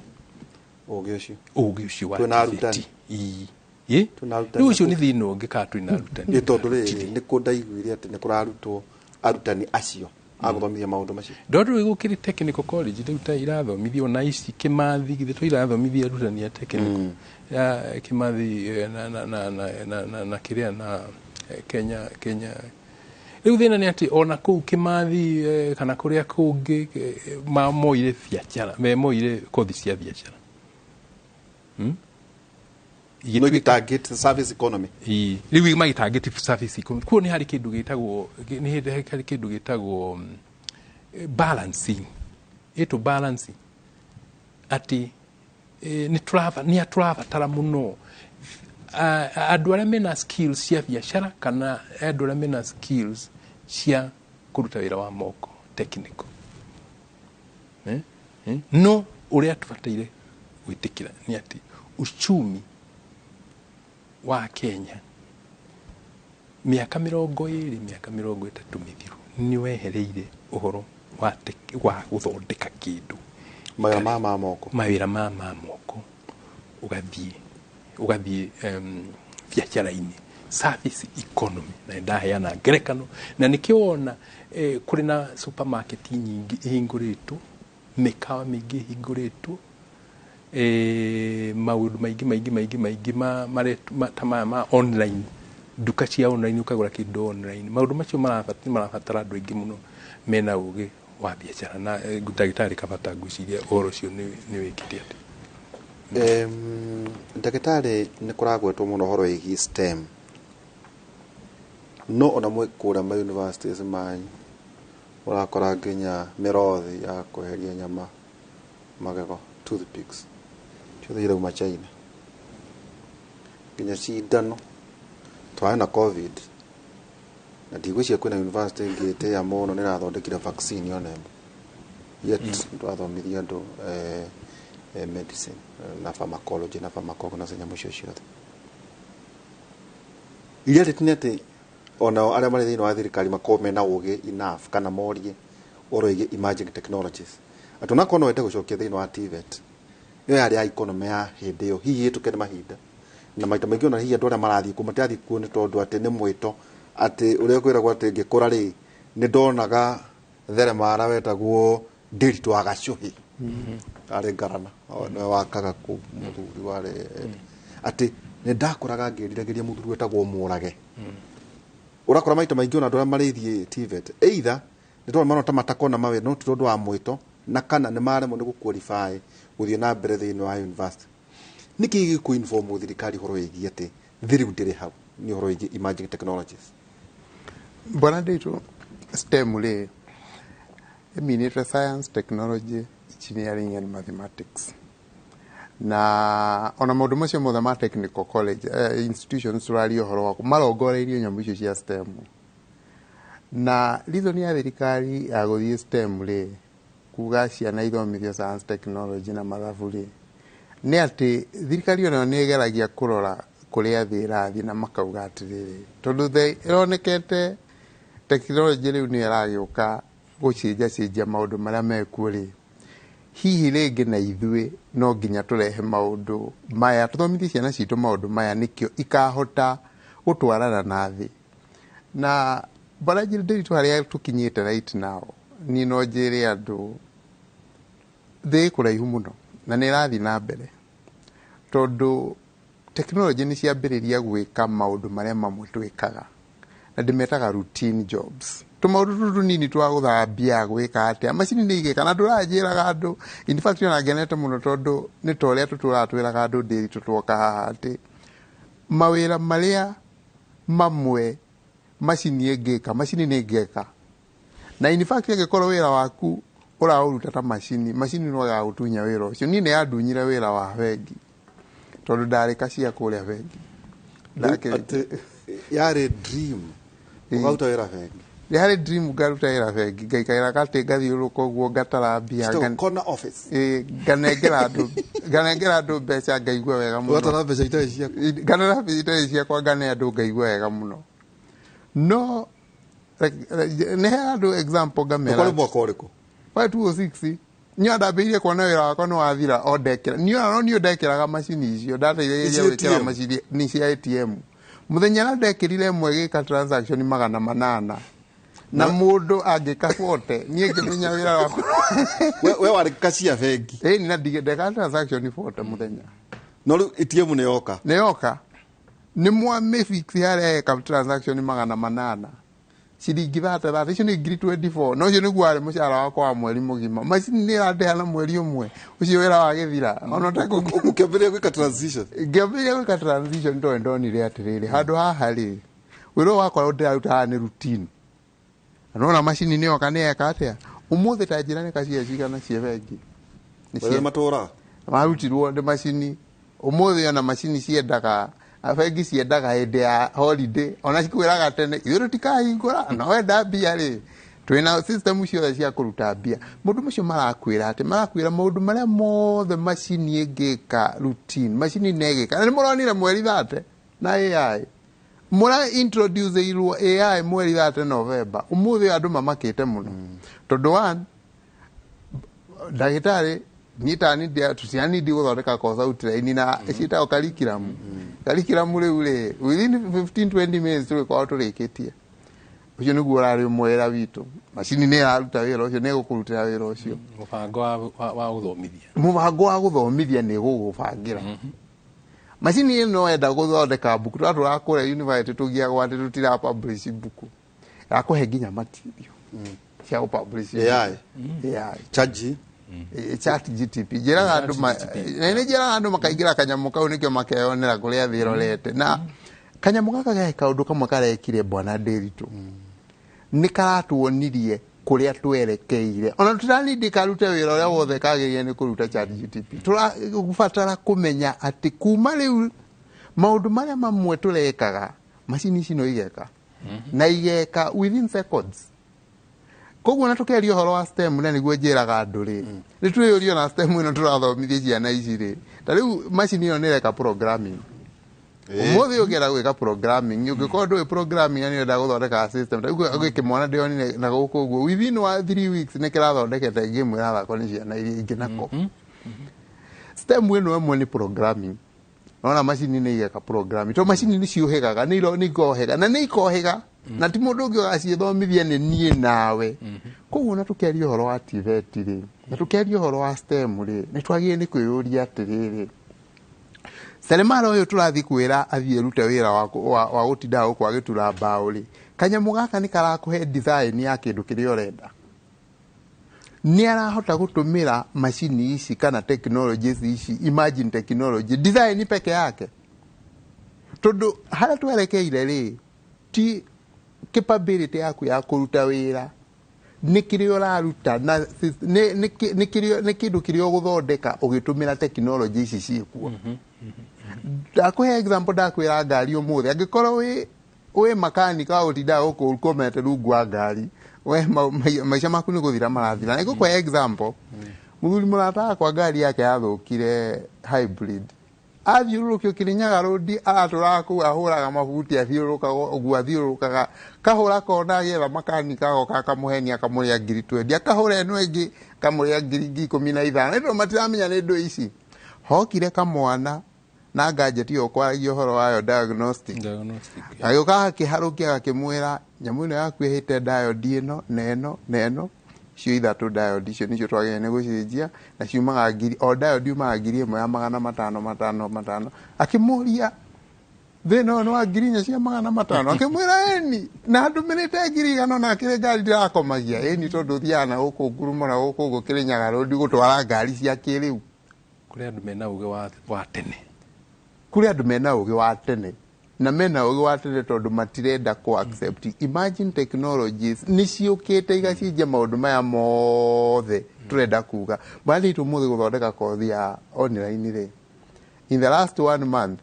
ũgĩ ũcio ũgĩ ũcio wa Twĩna arutani. TVET. Ĩĩ. Ĩ? Twĩna arutani. Rĩu ũcio nĩ thĩna ũngĩ kana twĩna arutani. Ĩ tondũ rĩrĩ nĩ kũ ndaiguire atĩ nĩ kũrarutwo arutani acio a gũthomithia maũndũ macio. Ndondũ rĩu gũkĩrĩ technical college rĩu ta irathomithio ona ici Kĩmathi githĩ to irathomithia arutani a technical ya Kĩmathi na kĩrĩa na Kenya rĩu thĩna nĩ atĩ ona kũu Kĩmathi kana kũrĩa kũngĩ mamoire biacara memoire kothi cia biacara. No igĩtarget service economy. Ĩĩ. Rĩu magĩtarget service economy kuo nĩ harĩ kĩndũ gĩtagwo nĩ harĩ kĩndũ gĩtagwo balancing ĩtũ balancing atĩ nĩ tũrabatara mũno andũ arĩa mena skills cia biacara kana andũ arĩa mena skills cia kũruta wĩra wa moko technical. Eh? Eh? No ũrĩa tũbataire gwĩtĩkĩra nĩ atĩ uchumi wa Kenya mĩaka 20 mĩaka 30 mĩthiru nĩ wehereire ũhoro wa gũthondeka kĩndũ. Mawĩra ma moko. Mawĩra ma moko ũgathiĩ biacara-inĩ service economy na ndaheana ngerekano na nĩkĩo wona kũrĩ na supermarket nyingĩ ihingũrĩtwo, mĩkawa mĩingĩ ĩhingũrĩtwo, maũndũ maingĩ maingĩ maingĩ maingĩ ta maya ma online, nduka cia online, ũkagũra kĩndũ online. Maũndũ macio marabatara andũ aingĩ mũno mena ũgĩ wa biacara na ndagĩtarĩ Kabata ngwĩciria ũhoro ũcio nĩ wĩkĩte atĩ. Ndagĩtarĩ nĩ kũragwetwo mũno ũhoro wĩgiĩ STEM no ona mwĩ kũrĩa ma universities manyu ũrakora nginya mĩrothi ya kweheria nyama magego, toothpicks ciothe irauma China, nginya cindano twarĩ na COVID na ndigwĩciria kwĩna university ĩngĩtĩĩa mũno nĩ ĩrathondekire vaccine ona ĩmwe, yet twathomithia andũ medicine na pharmacology na pharmacognosy, nyamũ icio ciothe. Reality nĩ atĩ onao arĩa marĩ thĩinĩ wa thirikari makorwo mena ũgĩ enough kana morie ũhoro wĩgiĩ emerging technologies atĩ onakorwo no wende gũcokia thĩinĩ wa TVET ĩyo yarĩ ya economy ya hĩndĩ ĩyo hihi ĩtũke nĩ mahinda na maita maingĩ ona hihi andũ arĩa marathiĩ kuo matirathiĩ kuo nĩ tondũ atĩ nĩ mwĩto atĩ ũrĩa kwĩragwo atĩ ngĩkũra rĩ nĩ ndonaga theremara wetagwo Ndiritu wa Gacũhĩ arĩ ngarana nĩwe wakaga kũu mũthuri warĩ atĩ nĩ ndakũraga ngĩriragĩria mũthuri wetagwo Mũrage. Ũrakora maita maingĩ ona andũ arĩa marĩthiĩ TVET either nĩ tondũ marona ta matakona mawĩra no ti tondũ wa mwĩto na kana nĩ maremwo nĩ gũ-qualify gũthiĩ na mbere thĩinĩ wa university. Nĩkĩ gĩkũ inform thirikari ũhoro wĩgiĩ atĩ thĩ rĩu ndĩrĩ hau nĩ ũhoro wĩgiĩ emerging technologies? Bwana Ndiritu, STEM rĩ ĩminĩte science, technology, engineering and mathematics na ona maũndũ macio mothe ma technical college institutions tũraria ũhoro waku marongoreirio nyamũ icio cia STEM. Na reason ya thirikari ya gũthiĩ STEM rĩ kuga ciana ithomithio science, technology na mathabu rĩ nĩ atĩ thirikari onayo nĩ ĩgeragia kũrora kũrĩa thĩ ĩrathiĩ na makauga atĩrĩrĩ tondũ thĩ ĩronekete technology rĩu nĩ ĩragĩũka gũcenjacenjia maũndũ marĩa mekuo rĩ hihi rĩngĩ na ithuĩ no nginya tũrehe maũndũ maya tũthomithie ciana citũ maũndũ maya nĩkĩo ikahota gũtwarana na thĩ. Na Bwana Ndiritu harĩa tũkinyĩte right now niĩ no njĩre andũ thĩ ĩ kũraihu mũno na nĩ ĩrathiĩ na mbere tondũ technology nĩ ciambĩrĩria gwĩka maũndũ marĩa mamwe twĩkaga na ndĩmetaga routine jobs, tũmaũndũ tũtũ tũnini twa gũthambia gwĩka atĩa macini nĩ igĩka na ndũranjĩraga andũ. In fact ona ngenete mũno tondũ nĩ ta ũrĩa tũtũraga twĩraga andũ Ndiritu twoka haha atĩ mawĩra marĩa mamwe macini ĩngĩka macini nĩ ĩngĩka na in fact angĩkorwo wĩra waku ũraũruta ta macini macini no ĩgagũtunya wĩra ũcio. Niĩ nĩ yandunyire wĩra wa bengi tondũ ndarĩ kacia kũrĩa bengi. Atĩ Yarĩ dream ũkaruta wĩra bengi? Yarĩ dream ngaruta wĩra bengi, ngaikarĩra gatĩ, ngathiũrũrũka ũguo, ngatara mbia. Citagwo corner office. Ĩĩ, nganengera andũ mbeca, ngaigua wega mũno. Ũgatara mbeca itarĩ ciaku. Nganera mbeca itarĩ ciakwa, ngane andũ, ngaigua wega mũno. No nĩ he andũ example ngamera. Ũkwarĩ mwaka ũrĩkũ? Wa 206 niĩ ndambĩrĩirie kuona wĩra wakwa nĩ wathira o ndekĩra niĩ ona no niĩ ndekĩraga macini icio, ndateithĩrĩria Ici gwĩkĩra ATM? Macini nĩ cia ATM. Mũthenya ũrĩa ndekĩrire ĩmwe gĩka transaction 800 na mũndũ angĩka 40, niĩ ngĩmenya wĩra wakwa. We warĩ kacia bengi? Ĩni, na ndeka transaction 40 mũthenya. No rĩu ATM nĩ yoka. Nĩ yoka, nĩ mwamĩfix harĩa eka transaction 800, ciringi 30 30, icio nĩ ngiri 24, na ũcio nĩguo warĩ mũcara wakwa wa mweri mũgima. Macini nĩ ĩrandĩha na mweri ũmwe ũcio wĩra wagĩthira ona Ũkĩambĩrĩria gwĩka transition? Ngĩambĩrĩria gwĩka transition tondũ ndonire atĩrĩrĩ, handũ haha rĩ, wĩra ũyũ wakwa ndĩraruta haha nĩ routine, na nona macini nĩ yoka nĩ eka atĩa ũmũthĩ. Ta njĩra nĩ kacia cigana cia bengi? Nĩ Arĩa matũraga marutirwo nĩ macini. Ũmũthĩ ona macini ciendaga, bengi ciendaga hĩndĩ ya holiday, ona cikwĩraga tene, ithuĩ tũtikahingũra, na wenda mbia rĩ, twĩna system ciothe cia kũruta mbia. Maũndũ macio marakwĩra atĩ marakwĩra maũndũ marĩa mothe macini ĩngĩka routine, macini nĩ ĩgĩka. Na nĩ mũronire mweri 30 na AI mũra introduce irwo AI mweri 30 November. Ũmũthĩ andũ mamakĩte mũno tondũ one, ndagĩtarĩ niĩ tani tũtiranindi gũthondeka course outline na ciĩtagwo curriculum. Curriculum rĩu rĩ, within 15 20 minutes tũgĩkorwo tũrĩkĩtie. Ũcio nĩguo ũrarĩ mwera witũ. Macini nĩ ĩraruta wĩra ũcio, nĩ ĩgũkũrutĩra wĩra ũcio. Mũbango wa gũthomithia. Mũbango wa gũthomithia nĩ gũgũbangĩra macini ĩno. Enda gũthondeka mbuku, tũra tũrakũrĩa university tũgiagwo atĩ tũtira publish mbuku, ĩrakũhe nginya material cia gũpublish. AI. AI. Chat. Chat GTP, njĩraga andũ nĩ njĩraga andũ makaingĩra kanyamũ kau, nĩkĩo makeyonera kũrĩa thĩ ĩrorete. Na kanyamũ gaka ge kaũndũ kamwe karekire, bwana Ndĩritũ, nĩ karatuonirie kũrĩa twerekeire. Ona tũtiranindi karute wĩra ũrĩa wothe kagĩrĩire nĩ kũruta Chat GTP. Tũrabatara kũmenya atĩ kuma rĩu maũndũ marĩa mamwe tũrekaga, macini ici no igeka, na igeka within seconds. Koguo na tukeria ũhoro wa STEM, na nĩguo njĩraga andũ rĩ, nĩ twĩyũrio na STEM ĩno tũrathomithia ciana ici rĩ, ta rĩu macini ĩno nĩ ĩreka programming. Ũmũthĩ ũngĩenda gwĩka programming, ũngĩkorwo ndũĩ programming na nĩ ũrenda gũthondeka system, ta rĩu gwĩ kĩmwana ndĩronire na gũkũ ũguo, within wa 3 weeks nĩ kĩrathondekete game ĩrathakwo nĩ ciana iria ingĩ nako. STEM ĩno ĩmwe nĩ programming. Nona macini nĩ igeka programming to macini nĩ ciũhĩgaga, nĩ ikohĩga na nĩ ikohĩga, na ti mũndũ ũngĩ ũgaciĩthomithia, nĩ niĩ nawe. Koguo na tũkĩaria ũhoro wa TVET rĩ, na tũkĩaria ũhoro wa STEM rĩ, nĩ twagĩrĩire nĩ kwĩyũria atĩrĩrĩ, seremala ũyũ tũrathiĩ kwĩra athiĩ rute wĩra wa gũtinda gũkũ agĩtura mbaũ rĩ, kanyamũ gaka nĩ karakũhe design ya kĩndũ kĩrĩa ũrenda. Nĩ arahota gũtũmĩra macini ici kana technologies ici, imagine technology design peke yake, tondũ harĩa twerekeire rĩ, ti capability yaku ya kũruta wĩra, nĩ kĩrĩa ũraruta na nĩ kĩndũ kĩrĩa ũgũthondeka ũgĩtũmĩra technology ici ciĩkuo. Ndakũhe example, ndakwĩra ngari ũmũthĩ angĩkorwo wĩ makanika wa gũtindaga gũkũ ũkomete rungu wa ngari, we maica maku nĩ gũthira marathira. Na ngũkũhe example, mũthuri mũrata wakwa ngari yake yathũkire, hybrid, athiũrũrũkio Kĩrĩnyaga road, aratũraga kũu, ahũraga mabuti, athiũrũrũkaga ũguo, athiũrũrũkaga kahũra kona agĩetha makanika, agoka akamũhenia, akamũrĩa ngiri 20, akahũra ĩno ĩngĩ, akamũrĩa ngiri 15. Nĩ tondũ matiramenya nĩ ndũ ici. Hokire kamwana na gadget ĩyo kwaragia ũhoro wayo, diagnostic, agĩũka akĩharũkia, agakĩmwĩra, nyamũ ĩno yaku ĩhĩte diode ĩno na ĩno na ĩno, icio ithatũ diode icio nĩcio twagĩrĩire nĩ gũcenjia, na ciumaga ngiri, o diode yumaga 1500 500 500. Akĩmũria, thĩna ũyũ nĩ wa 4500? Akĩmwĩra ĩni, na ndũmĩrĩte 100,000 na akĩrĩ ngari ndĩrakomagia ĩni, tondũ ũthiaga na gũkũ ngurumo na gũkũ ũguo Kĩrĩnyaga road gũtwara ngari cia kĩrĩu. Kũrĩ andũ mena ũgĩ wa tene. Kũrĩ andũ mena ũgĩ wa tene, na mena ũgĩ wa tene tondũ matirenda kũ accept imagine technologies nĩ ciũkĩte igacenjia maũndũ maya mothe tũrenda kuga. Mwana ũmũthĩ gũthondeka kothi ya online rĩ, in the last one month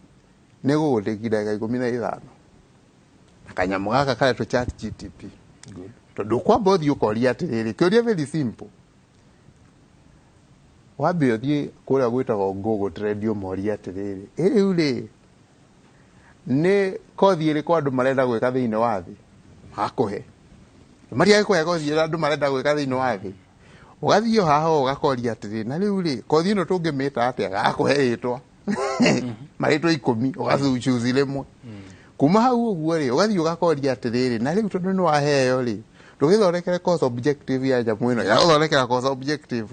nĩ gũgũtĩki ndagĩka 15. Kanyamũ gaka karetwo Chat GTP. Tondũ kwamba ũthiĩ ũkoria atĩrĩrĩ, kĩũria very simple, wambe ũthiĩ kũrĩa gwĩtagwo Google Trend, ũmorie atĩrĩrĩ, ĩ rĩu rĩ, nĩ kothi ĩrĩkũ andũ marenda gwĩka thĩinĩ wa thĩ? Makũhe mariagĩkũhe kothi ĩrĩa andũ marenda gwĩka thĩinĩ wa thĩ. Ũgathiĩ o haha ũgakoria atĩrĩ, na rĩu rĩ, kothi ĩno tũngĩmĩta atĩa? Gakũhe rĩtwa, marĩtwa 10, ũgacuzi rĩmwe. Kuma hau ũguo rĩ, ũgathiĩ ũgakoria atĩrĩrĩ, na rĩu tondũ nĩ waheo rĩ, ndũgĩthondekere course objective ya nyamũ ĩno, yagũthondekera course objective.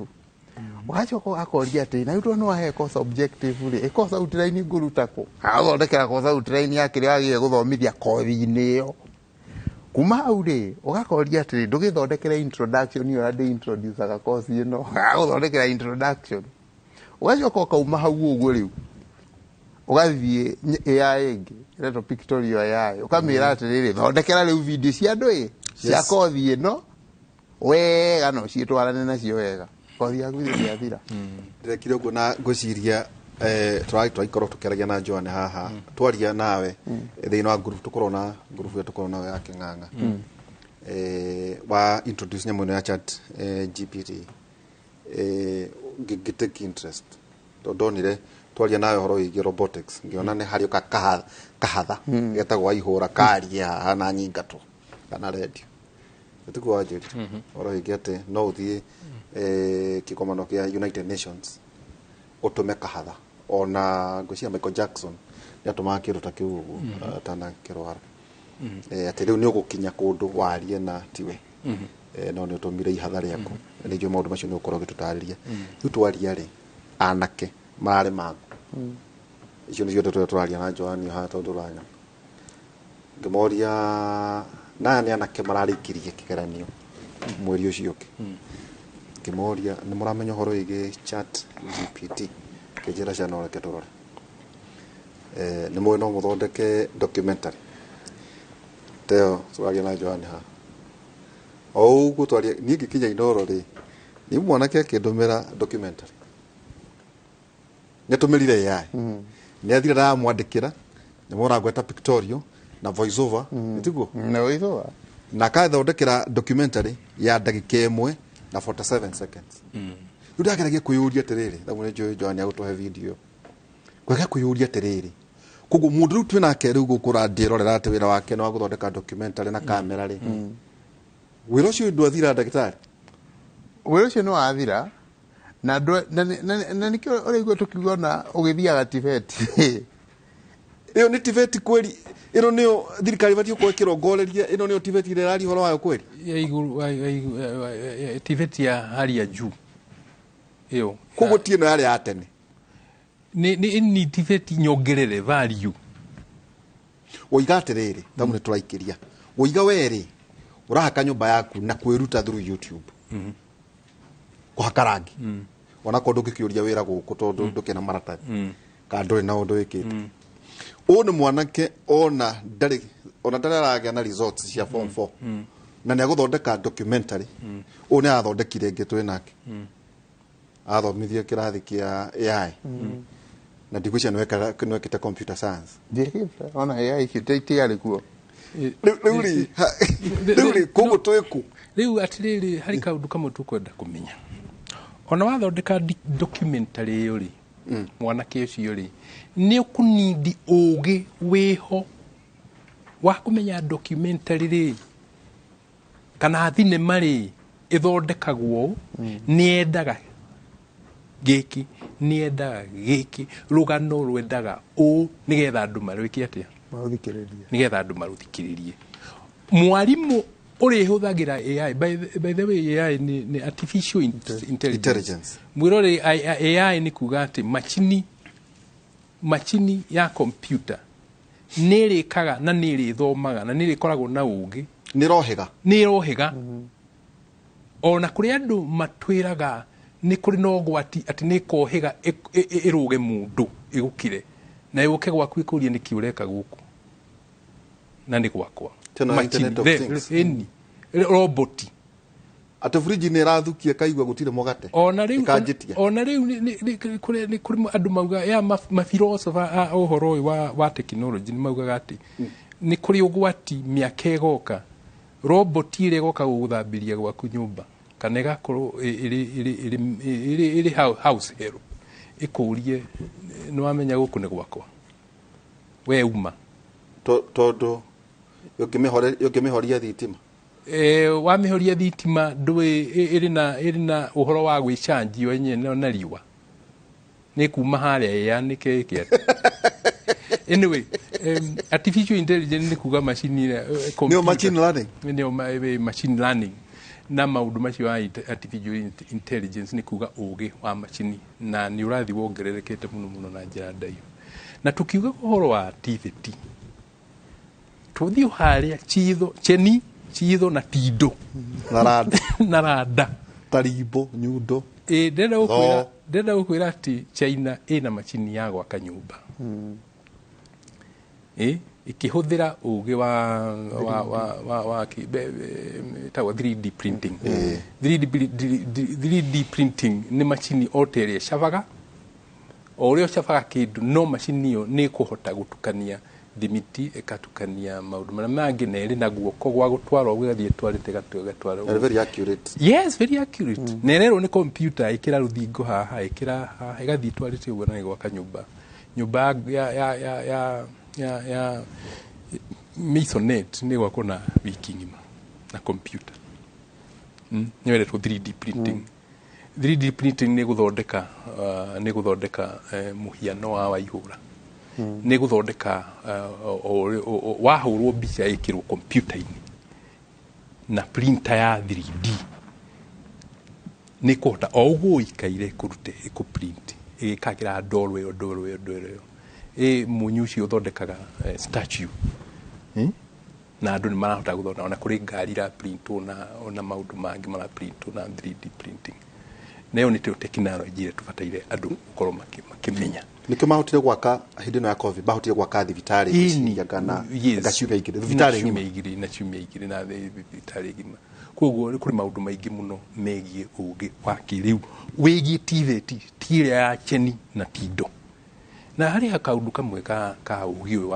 Ũgacoka ũgakoria atĩrĩ, na rĩu tondũ nĩ wahe course objective rĩ, ĩ course outline ngũruta kũ? Agũthondekera course outline ya kĩrĩa wagĩrĩire gũthomithia kothi-inĩ ĩyo. Kuma hau rĩ, ũgakoria atĩrĩ, ndũgĩthondekere introduction ĩyo ũrĩa ndĩ introducaga course ĩno, agũthondekera introduction. Ũgacoka ũkauma hau ũguo, rĩu ũgathiĩ AI ĩngĩ ĩretwo Pictorio AI, ũkamĩra atĩrĩrĩ, thondekera rĩu video cia andũ ĩ cia kothi ĩno wega, no ciĩtwarane nacio wega, kothi yaku ithĩ yathira. Ndĩrekire ũguo na ngwĩciria tũragĩkorwo tũkĩaragia na Joan haha, twaria nawe thĩinĩ wa group, tũkorwo na group ĩrĩa tũkorwo nayo ya Kĩng'ang'a, wa introduce nyamũ ĩno ya Chat GPT, ngĩ take interest tondũ ndonire twaria nawe ũhoro wĩgiĩ robotics, ngĩona nĩ harĩ ka kahatha getagwo Waihũra karie haha na nyingatwo kana redio tiguo wanjĩrire ũhoro wĩgiĩ atĩ no ũthiĩ kĩgomano kĩa United Nations ũtũme kahatha. Ona ngwĩciria Michael Jackson nĩ atũmaga kĩndũ ta kĩu ũguo atanakĩrwara. Atĩ rĩu nĩ ũgũkinya kũndũ warie na tiwe, no nĩ ũtũmire ihatha rĩaku. Nĩ njũĩ maũndũ macio nĩ ũgũkorwo ũgĩtũtarĩria. Rĩu twaria rĩ, anake mararĩ mangu icio nĩcio ndeto tũraria na Joani haha, tondũ ũranyona ngĩmoria naya nĩ anake mararĩkirie kĩgeranio mweri ũcio ũngĩ, ngĩmoria nĩ mũramenya ũhoro wĩgiĩ Chat GPT? Kĩnjĩra ciana reke tũrore. Nĩ mũĩ no mũthondeke documentary teo tũraria na Joani haha o ũguo twaria. Niĩ ngĩkinya Inooro rĩ, nĩ mwanake akĩndũmĩra documentary, nĩ atũmĩrire AI, nĩ athire ndamwandĩkĩra nĩ mũragweta pictorial na voice over, tiguo? Na voice over. Na akathondekera documentary ya ndagĩka 1 na 47 seconds. Rĩu ndageragia kwĩyũria atĩrĩrĩ, thamũ nĩ njũĩ Joan agũtũhe video, ngwega kwĩyũria atĩrĩrĩ, koguo mũndũ rĩu twĩnake rĩu gũkũ ũrandĩrorera atĩ wĩra wake nĩ wa gũthondeka documentary na kamera rĩ, wĩra ũcio ndwathira, ndagĩtarĩ? Wĩra ũcio nĩ wathira na na nĩkĩo ũraigua tũkiuga ona ũgĩthiaga TVET. Ĩyo nĩ TVET kweri? Ĩno nĩyo thirikari ĩbatiĩ gũkorwo ĩkĩrongoreria? Ĩno nĩyo TVET ĩrĩa ĩraria ũhoro wayo kweri? Ya igũrũ, TVET ya hali ya juu ĩyo. Koguo ti ĩno yarĩ ya tene? Nĩ TVET nyongerere value. Woiga atĩrĩrĩ, thamu nĩ tũraikĩria, woiga werĩ ũrahaka nyũmba yaku na kwĩruta through YouTube kũhaka rangi, onakorwo ndũngĩkĩũria wĩra gũkũ tondũ ndũkĩna maratathi kana ndũrĩ na ũndũ wĩkĩte. Ũyũ nĩ mwanake ona ndarĩ aragĩa na results cia form 4 na nĩ agũthondeka documentary. Ũyũ nĩ arathondekire ĩngĩ twĩ nake, athomithia kĩrathi kĩa AI, na ndigwĩciria nĩwekĩte computer science. Ndiĩkĩte ona AI icio itiarĩ kuo. Rĩu rĩ, koguo twĩkũ? Rĩu atĩrĩrĩ, harĩ kaũndũ kamwe tũkwenda kũmenya. Ona wathondeka documentary ĩyo rĩ, mwanake ũcio rĩ, nĩ ũkũnindi ũgĩ wĩho wa kũmenya documentary rĩ kana thinema rĩ ĩthondekagwo ũũ, nĩ yendaga gĩkĩ, nĩ yendaga gĩkĩ, rũgano rwendaga ũũ nĩgetha andũ marwĩke atĩa? Marũthikĩrĩrie. Nĩgetha andũ marũthikĩrĩrie. Mwarimũ ũrĩhũthagĩra AI, by the way, AI nĩ artificial intelligence. Intelligence. Mwĩrore AI nĩ kuga atĩ macini ya computer nĩ ĩrĩkaga na nĩ ĩrĩthomaga na nĩ ĩrĩkoragwo na ũgĩ. Nĩ ĩrohĩga. Nĩ ĩrohĩga. Ona kũrĩ andũ matwĩraga nĩ kũrĩ na ũgwati atĩ nĩ ĩkohĩga ĩrũge mũndũ ĩgũkire na ĩũke gwaku ĩkũrie nĩkĩ ũreka gũkũ na nĩ gwakwa. Tena Machine, Internet of Things. Ĩni roboti. Atĩ fridge nĩ ĩrathukia kaigua gũtirĩ mũgate. Ona rĩu Ĩkanjĩtia. Ona rĩu nĩ kũrĩ andũ mauga ya mafilosofa a ũhoro ũyũ wa technology nĩ maugaga atĩ Nĩ kũrĩ ũgwati mĩaka ĩgoka, robot ĩrĩa ĩgoka gũgũthambĩria gwaku nyũmba kana ĩgakorwo ĩrĩ house help ĩkũrie, nĩ wamenya gũkũ nĩ gwakwa, we uma. Tondũ ũngĩmĩhoria thitima. Wamĩhoria thitima ndũĩ ĩrĩ na ũhoro wa gwĩcanjio yenyewe na riũa, nĩ kuma harĩa ĩyanĩke ĩke atĩa. Anyway, artificial intelligence nĩ kuga macini ĩrĩa, Nĩyo machine learning? Nĩyo machine learning na maũndũ macio wa artificial intelligence nĩ kuga ũgĩ wa macini, na nĩ ũrathiĩ wongererekete mũno mũno na njĩra ndaihu. Na tukiuga ũhoro wa TVET, tũthiĩ harĩa chitho cheni chitho na tindo. Na randa. Na randa. Tarimbo, nyundo. Ĩ, ndĩrenda gũkwĩra Thoo. Ndĩrenda gũkwĩra atĩ China ĩna macini ya gwaka nyũmba ĩ ĩkĩhũthĩra ũgĩ wa ĩtagwo 3D printing. 3D printing nĩ macini o ta ĩrĩa ĩcabaga, o ũrĩa ũcabaga kĩndũ, no macini ĩyo nĩ ĩkũhota gũtukania thimiti, ĩgatukania maũndũ marĩa mangĩ, na ĩrĩ na guoko gwa gũtwarwo, gũgathiĩ ĩtwarĩte ĩgatwarwo. And very accurate. Yes, very accurate. Na ĩrerwo nĩ computer, ĩkĩra rũthingo haha, ĩkĩra haha, ĩgathiĩ ĩtwarĩte ũguo na ĩgwaka nyũmba ya masonette nĩ gwakwo na wiki ng'ima na computer. Nĩ wendetwo 3D printing. 3D printing nĩ gũthondeka mũhiano wa waihũra, nĩ gũthondeka wahũrwo mbica ĩkĩrwo kompiuta-inĩ na printer ya 3D, nĩ kũhota o ũguo ũikaire kũrute ĩkũ-print, ĩgĩkagĩra ndoro ĩyo ndoro ĩyo ndoro ĩyo ĩ munyu ũcio ũthondekaga statue. Na andũ nĩ marahota gũthondeka, ona kũrĩ ngari iraprintwo na ona maũndũ mangĩ maraprintwo na 3D printing, na ĩyo nĩ tekinoronjĩ ĩrĩa tũbataire andũ gũkorwo makĩmenya. Nĩkĩo mahotire gwaka hĩndĩ ĩno ya COVID, mahotire gwaka thibitarĩ ngwĩciria kana Yes. ciumia 2, Na thibitarĩ ciumia ng'ima. 2, na ciumia 2 na thibitarĩ ng'ima. Koguo kũrĩ maũndũ maingĩ mũno megiĩ ũgĩ wa kĩrĩu wĩgiĩ TVET, ti ĩrĩa ya cheni na tindo. Na harĩ kaũndũ kamwe ka ũgĩ ũyũ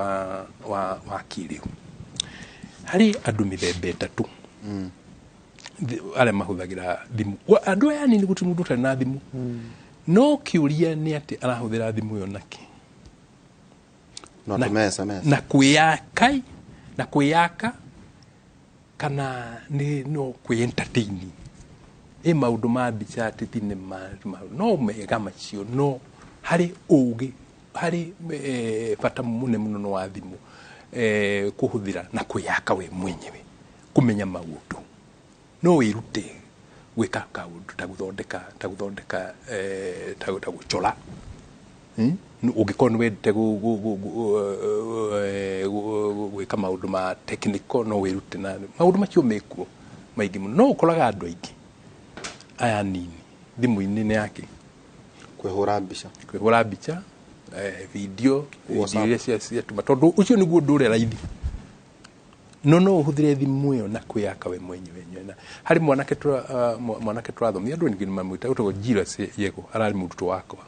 wa kĩrĩu, harĩ andũ mĩthemba 3 arĩa mahũthagĩra thimũ. Andũ aya anini, gũtirĩ mũndũ ũtarĩ na thimũ, no kĩũria nĩ atĩ arahũthĩra thimũ ĩyo nakĩ? No tũme SMS. Na kwĩyaka, na kwĩyaka kana nĩ no kwĩ entertain ĩ maũndũ ma mbica atĩ thinema, no mega macio, no harĩ ũgĩ, harĩ bata mũnene mũno no wa thimũ kũhũthĩra na kwĩyaka we mwenyewe, kũmenya maũndũ. No wĩrute gwĩka kaũndũ ta gũthondeka ta gũcora. Ũngĩkorwo nĩ wendete gwĩka maũndũ ma technical, no wĩrute, na maũndũ macio mekuo maingĩ mũno. No ũkoraga andũ aingĩ aya nini thimũ-inĩ nĩ yake kwĩhũra mbica. Kwĩhũra mbica, video. WhatsApp. Video iria ciatuma, tondũ ũcio nĩguo ũndũ ũrĩa raithi, no ũhũthĩre thimũ ĩyo na kwĩyaka we mwenyewe na harĩ mwanake tũrathomia, andũ aingĩ nĩmamwĩta, ũtagwo Julius Yego, ararĩ mũrutwo wakwa.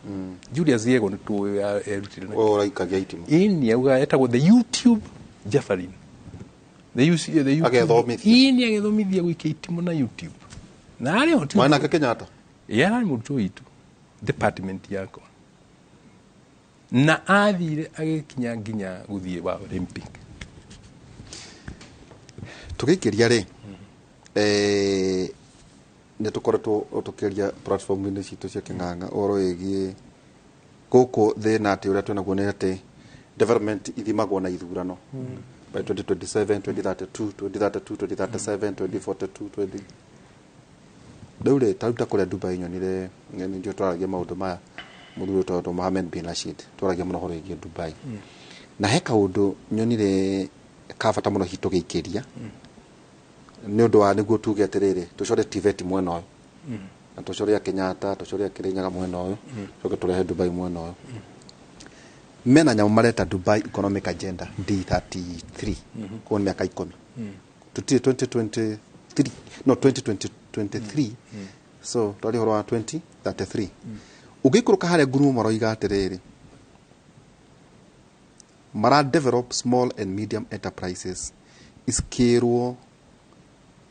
Julius Yego nĩ tũĩ erutire na Ũyũ ũraikagia itimũ. Ĩni, auga etagwo the YouTube Jafferin, the UC, the YouTube. Agethomithia. Ĩni, agethomithia gũikia itimũ na YouTube, na arĩ ho Mwana nake Kenyatta. Ĩ, ararĩ mũrutwo witũ department yakwa, na athire agĩkinya nginya gũthiĩ wa Olympic. Tũgĩikĩria rĩ, nĩ tũkoretwo tũkĩaria platform-inĩ citũ cia kĩng'ang'a ũhoro wĩgiĩ gũkũ thĩna, atĩ ũrĩa twĩnaguo nĩ atĩ development ithimagwo na ithurano by 2027, 2032, 2032, 2037, 2042, 20 rĩu rĩ, ta rĩu ta kũrĩa Dubai nyonire nĩndio twaragia maũndũ maya, mũthuri ũtagwo Mohamed bin Rashid, twaragia mũno ũhoro wĩgiĩ Dubai, na he kaũndũ nyonire ka bata mũno hihi tũgĩikĩria nĩ ũndũ wa nĩguo tuge atĩrĩrĩ, tũcore TVET mwena ũyũ na tũcore ya Kenyatta, tũcore ya Kirinyaga mwena ũyũ, tũcoke tũrehe Dubai mwena ũyũ. Mena nyamũ mareta Dubai Economic Agenda D33, koguo nĩ mĩaka 10 tũtirĩ, 2023, no 2023, so twarĩ ũhoro wa 2033. Ũngĩikũrũka harĩa ngurumo maroiga atĩrĩrĩ, Mara develop small and medium enterprises iskirwo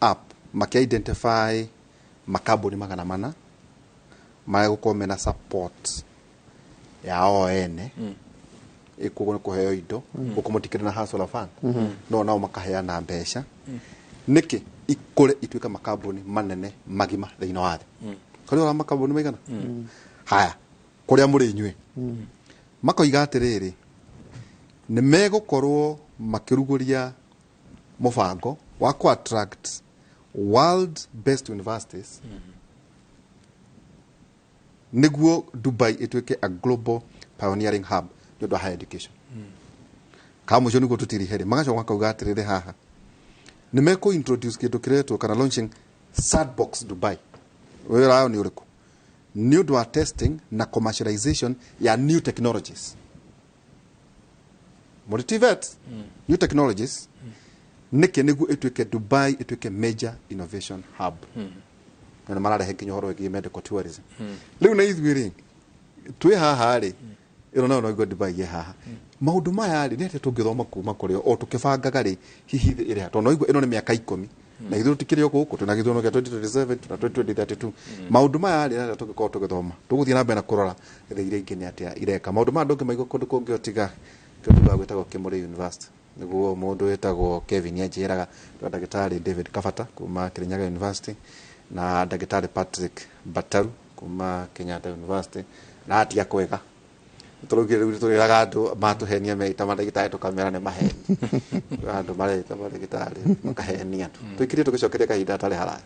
up maki identify makambuni 400 marĩa gũkorwo mena support ya o ene ikugo nĩ kũheo indo gũkũ mũtikĩrĩ na hustler fund no nao makaheana mbeca nĩkĩ ikũre ituĩke makambuni manene magima thĩinĩ wa thĩ kũrĩ ũra makambuni maigana haya kũrĩa mũrĩ inyuĩ makoiga atĩrĩrĩ nĩ megũkorwo makĩrugũria mũbango wa ku attract world best universities nĩguo Dubai ĩtuĩke a global pioneering hub nĩ ũndũ wa higher education ka mũico nĩguo tũtirihe rĩ magacoka makauga atĩrĩrĩ haha nĩ mekũ introduce kĩndũ kĩretwo kana launching Sandbox Dubai wĩra wao nĩ ũrĩkũ nĩ ũndũ wa testing na commercialization ya new technologies mũrĩ TVET new technologies nĩkĩ nĩguo ĩtuĩke Dubai ĩtuĩke major innovation hub na nĩ mararehe nginya ũhoro wĩgiĩ medical tourism rĩu na ithuĩ rĩ twĩ haha rĩ ĩno nayo no Dubai ĩ haha maũndũ maya rĩ nĩ atĩa tũngĩthoma kuma kũrĩ o tũkĩbangaga rĩ hihi thĩ ĩrĩ ha tondũ noigua ĩno nĩ mĩaka 10 na ithuĩ tũtikĩrĩ o gũkũ twĩna gĩthurano kĩa 2027 na 2032 maũndũ maya rĩ nĩ atĩa tũngĩkorwo tũgĩthoma tũgũthiĩ na mbere na kũrora thĩ iria ingĩ nĩ atĩa ireka maũndũ maya ndũngĩmaigua kũndũ kũngĩ o tiga kĩndũ gĩa gwĩtagwo Kĩmũrĩ University nĩguo mũndũ wĩtagwo Kevin anjĩraga ndagĩtarĩ David Kabata kuma Kirinyaga University na ndagĩtarĩ Patrick Bataru kuma Kenyatta University na atia kwega tũraugire rĩu tũrĩraga andũ matũhenia meita mandagĩtarĩ tũkamera nĩ maheni andũ mareita mandagĩtarĩ makahenia andũ tũikirie tũgĩcokeria kahinda hatarĩ haraya.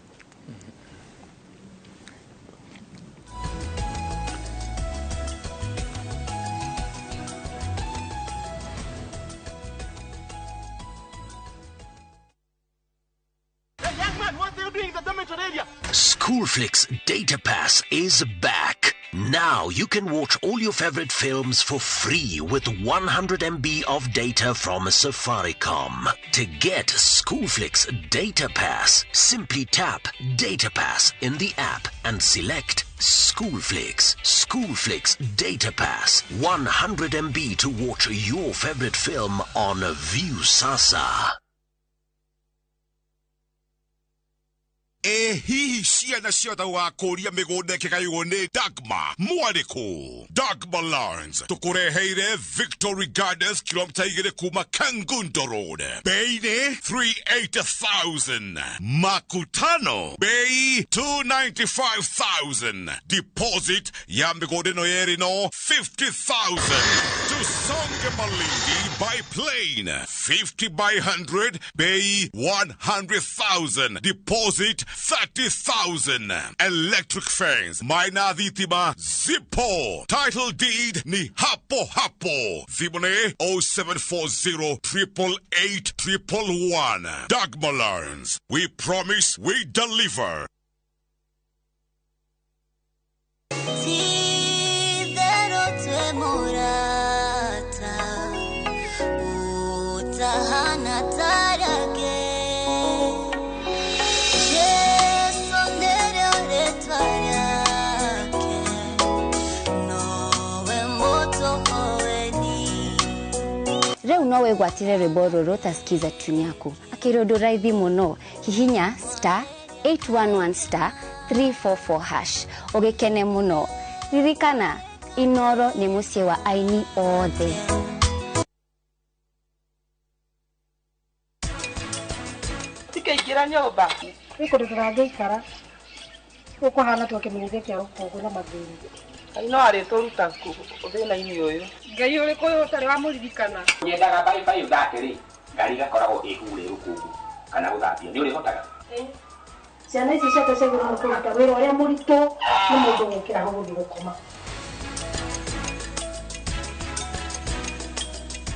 Schoolflix Data Pass is back. Now you can watch all your favorite films for free with 100 MB of data from Safaricom. To get Schoolflix Data Pass, simply tap Data Pass in the app and select Schoolflix. Schoolflix Data Pass. 100 MB to watch your favorite film on Viusasa. E hihi ciana ciothe wakũria mĩgũnda ĩkĩgaywo nĩ Dagma mwarĩkũ Dagma Lands tũkũreheire Victory Gardens kilomita 2 kuma Kangundo Road bei nĩ 380,000 makutano bei 295,000 deposit ya mĩgũnda ĩno yerĩ no 50,000 tusonge Malindi by plane 50 by 100 bei 100,000 deposit 30,000 electric fence maina thitima zipo title deed ni hapo hapo thimũ 0740 888 111. Dagma Lands, we promise we deliver. Rĩu no wĩgwatĩre rwĩmbo rũrũ ta skiza tune yaku akĩrĩ ũndũ raithi mũno hihinya star 811 star 344 hash ũgĩkene mũno ririkana Inoro nĩ mũciĩ wa aini othe. Tikaingĩra nyũmba nĩ kũndũ tũrangĩikara gũkũhana twakĩmenyithia kĩa rũkũngũ na mathĩna. Ngai no arĩtũruta thĩna-inĩ ũyũ. Ngai ũrĩkũ ũyũ ũtarĩ wamũririkana? Nyendaga baibaiũ thate-rĩ, ngari igakoragwo ĩhure rũkũngũ kana gũthambio. Nĩ ũrĩhotaga? Ciana ici ciake ciagĩrĩirwo kũruta wĩra ũrĩa mũritũ nĩ mũndũ gũkĩra hau gũthiĩ gũkoma.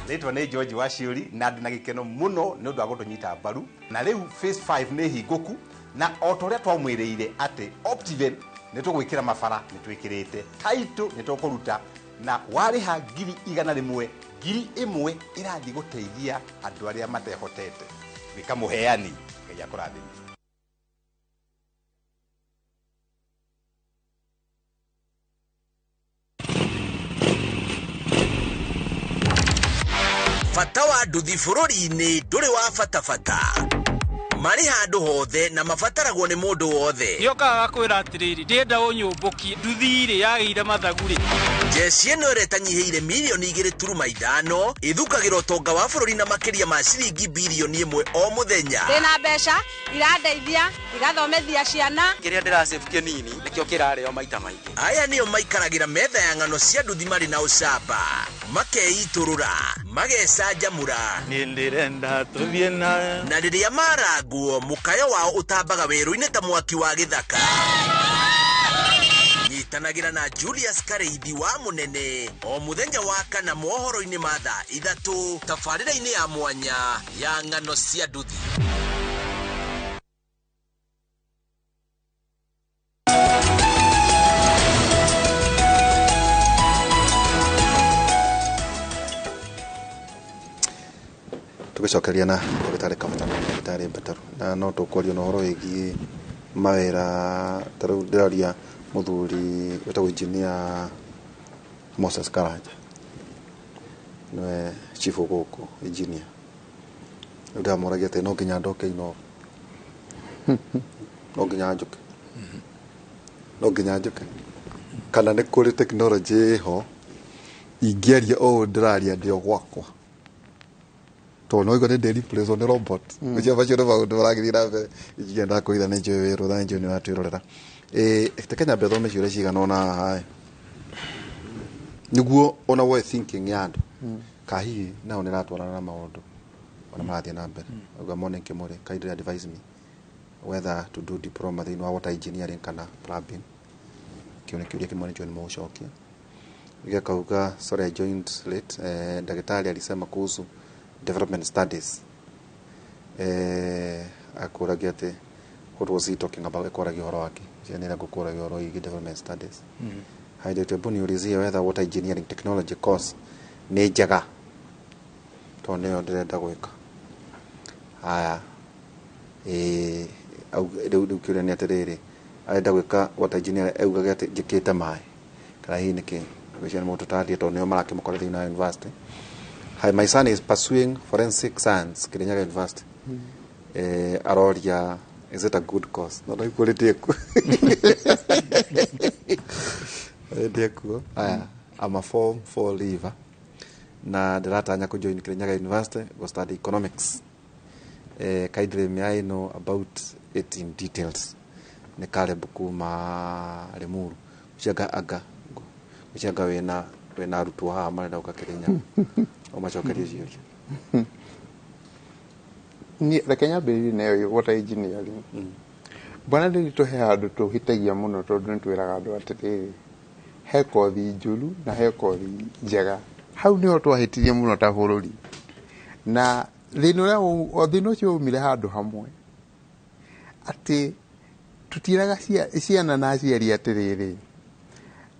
Rĩtwa nĩ George Waciũri na ndĩ na gĩkeno mũno nĩ ũndũ wa gũtũnyita mbaru na rĩu phase 5 nĩ hingũku na o ta ũrĩa twamwĩrĩire atĩ Optiven nĩ tũgwĩkĩra mabara nĩ twĩkĩrĩte title nĩ tũkũruta na warĩha 100,000 1,000 ĩrathiĩ gũteithia andũ arĩa matehotete gwĩka mũheani. Ngai akũrathime. Bata wa nduthi bũrũri-inĩ ndũrĩ wa bata bata. Marĩ handũ hothe na mabataragwo nĩ mũndũ wothe. Nĩokaga gakwĩra atĩrĩrĩ, ndĩrenda ũnyũmbũkie nduthi rĩ yagĩire mathagu rĩ. Jeshi ĩno ĩrĩa ĩtanyihĩire mirioni 2.5 ĩthukagĩra ũtonga wa bũrũri na makĩria ma ciringi birioni 1 o mũthenya. Ndĩna mbeca irandeithia igathomithia ciana. Kĩrĩa ndĩracĩbu kĩnini nĩkĩo kĩrarĩo maita maingĩ. Aya nĩo maikaragĩra metha ya ng'ano cia nduthi marĩ na ũcamba, makeitũrũra, magecanjamũra. Niĩ ndĩrenda tũthiĩ na Na rĩrĩa marangwo mũkayo wao ũtambaga werũ-inĩ ta mwaki wa gĩthaka. Nyitanagĩra na Julius Kareithi wa Mũnene o mũthenya wa kana mohoro-inĩ ma thaa 3 tabarĩra-inĩ ya mwanya ya ng'ano cia nduthi. Tũgĩcokeria na ndagĩtarĩ Kamata na ndagĩtarĩ Mbataru, na no tũkwaria na ũhoro wĩgiĩ mawĩra. Ta rĩu ndĩraria mũthuri wĩtagwo engineer Moses Karanja, nĩwe chief gũkũ engineer. Rĩu ndĩramũragia atĩ no nginya ndoke Inooro, no nginya njũke, no nginya njũke, kana nĩ kũrĩ tekinoronjĩ ĩho ingĩaria ũũ ndĩraria ndĩ o gwakwa, tondũ no igua nĩ ndĩ replace nĩ robot. Ũcio macio nĩ maũndũ maragĩthiĩ na mbere. Injinia ndakũitha nĩ njũĩ wĩ rũtha, nĩ njũĩ nĩ ũratwĩrorera. Reke nyambe thome ciũria cigana ũna haha nĩguo ona woe thinking ya andũ ka hihi nao nĩ ĩratwarana na maũndũ ona marathiĩ na mbere. Auga morning Kĩmũrĩ, kindly advise me whether to do diploma thĩinĩ wa water engineering kana plumbing. Kĩu nĩ kĩũria kĩmwe nĩkĩo nĩ mũgũcokia. Ũngĩ akauga sorry I joined late, ndagĩtarĩ alisema kuhusu development studies. Akũragia atĩ what was he talking about, akoragia ũhoro wake. Cianĩra ngũkũragia ũhoro wĩgiĩ development studies. Hi Dr. Hebu niulizie whether water engineering technology course nĩ njega, tondũ nĩyo ndĩrenda gwĩka. Haya, rĩu kĩũria nĩ atĩrĩrĩ, arenda gwĩka water engineering augaga atĩ njĩkĩte maĩ kana hihi nĩkĩ? Ngwĩciria nĩ mũtũtarĩrie tondũ nĩo marakĩmũkora thĩinĩ wa university. Hi, my son is pursuing forensic science Kirinyaga University. Aroria is it a good course? No no kuo. Ndĩtie kuo. Aya, I'm a form 4 leaver na ndĩratanya kũ join Kirinyaga University go study economics. Kindly may I know about it in details. Nĩ Caleb kuma Limuru. Gũcianga anga gũcianga wĩna arutwo haha marenda gũka Kirinyaga. Ũmacokerie ciũria. Niĩ reke nyambĩrĩrie na ĩyo water engineering. Bwana ndĩritũ he handũ tũhĩtagia mũno tondũ nĩ twĩraga andũ atĩrĩrĩ, he kothi njũru na he kothi njega. Hau nĩho twahĩtirie mũno ta bũrũri. Na thĩna ũrĩa thĩna ũcio waumire handũ hamwe atĩ tũtiĩraga ciana na aciari atĩrĩrĩ,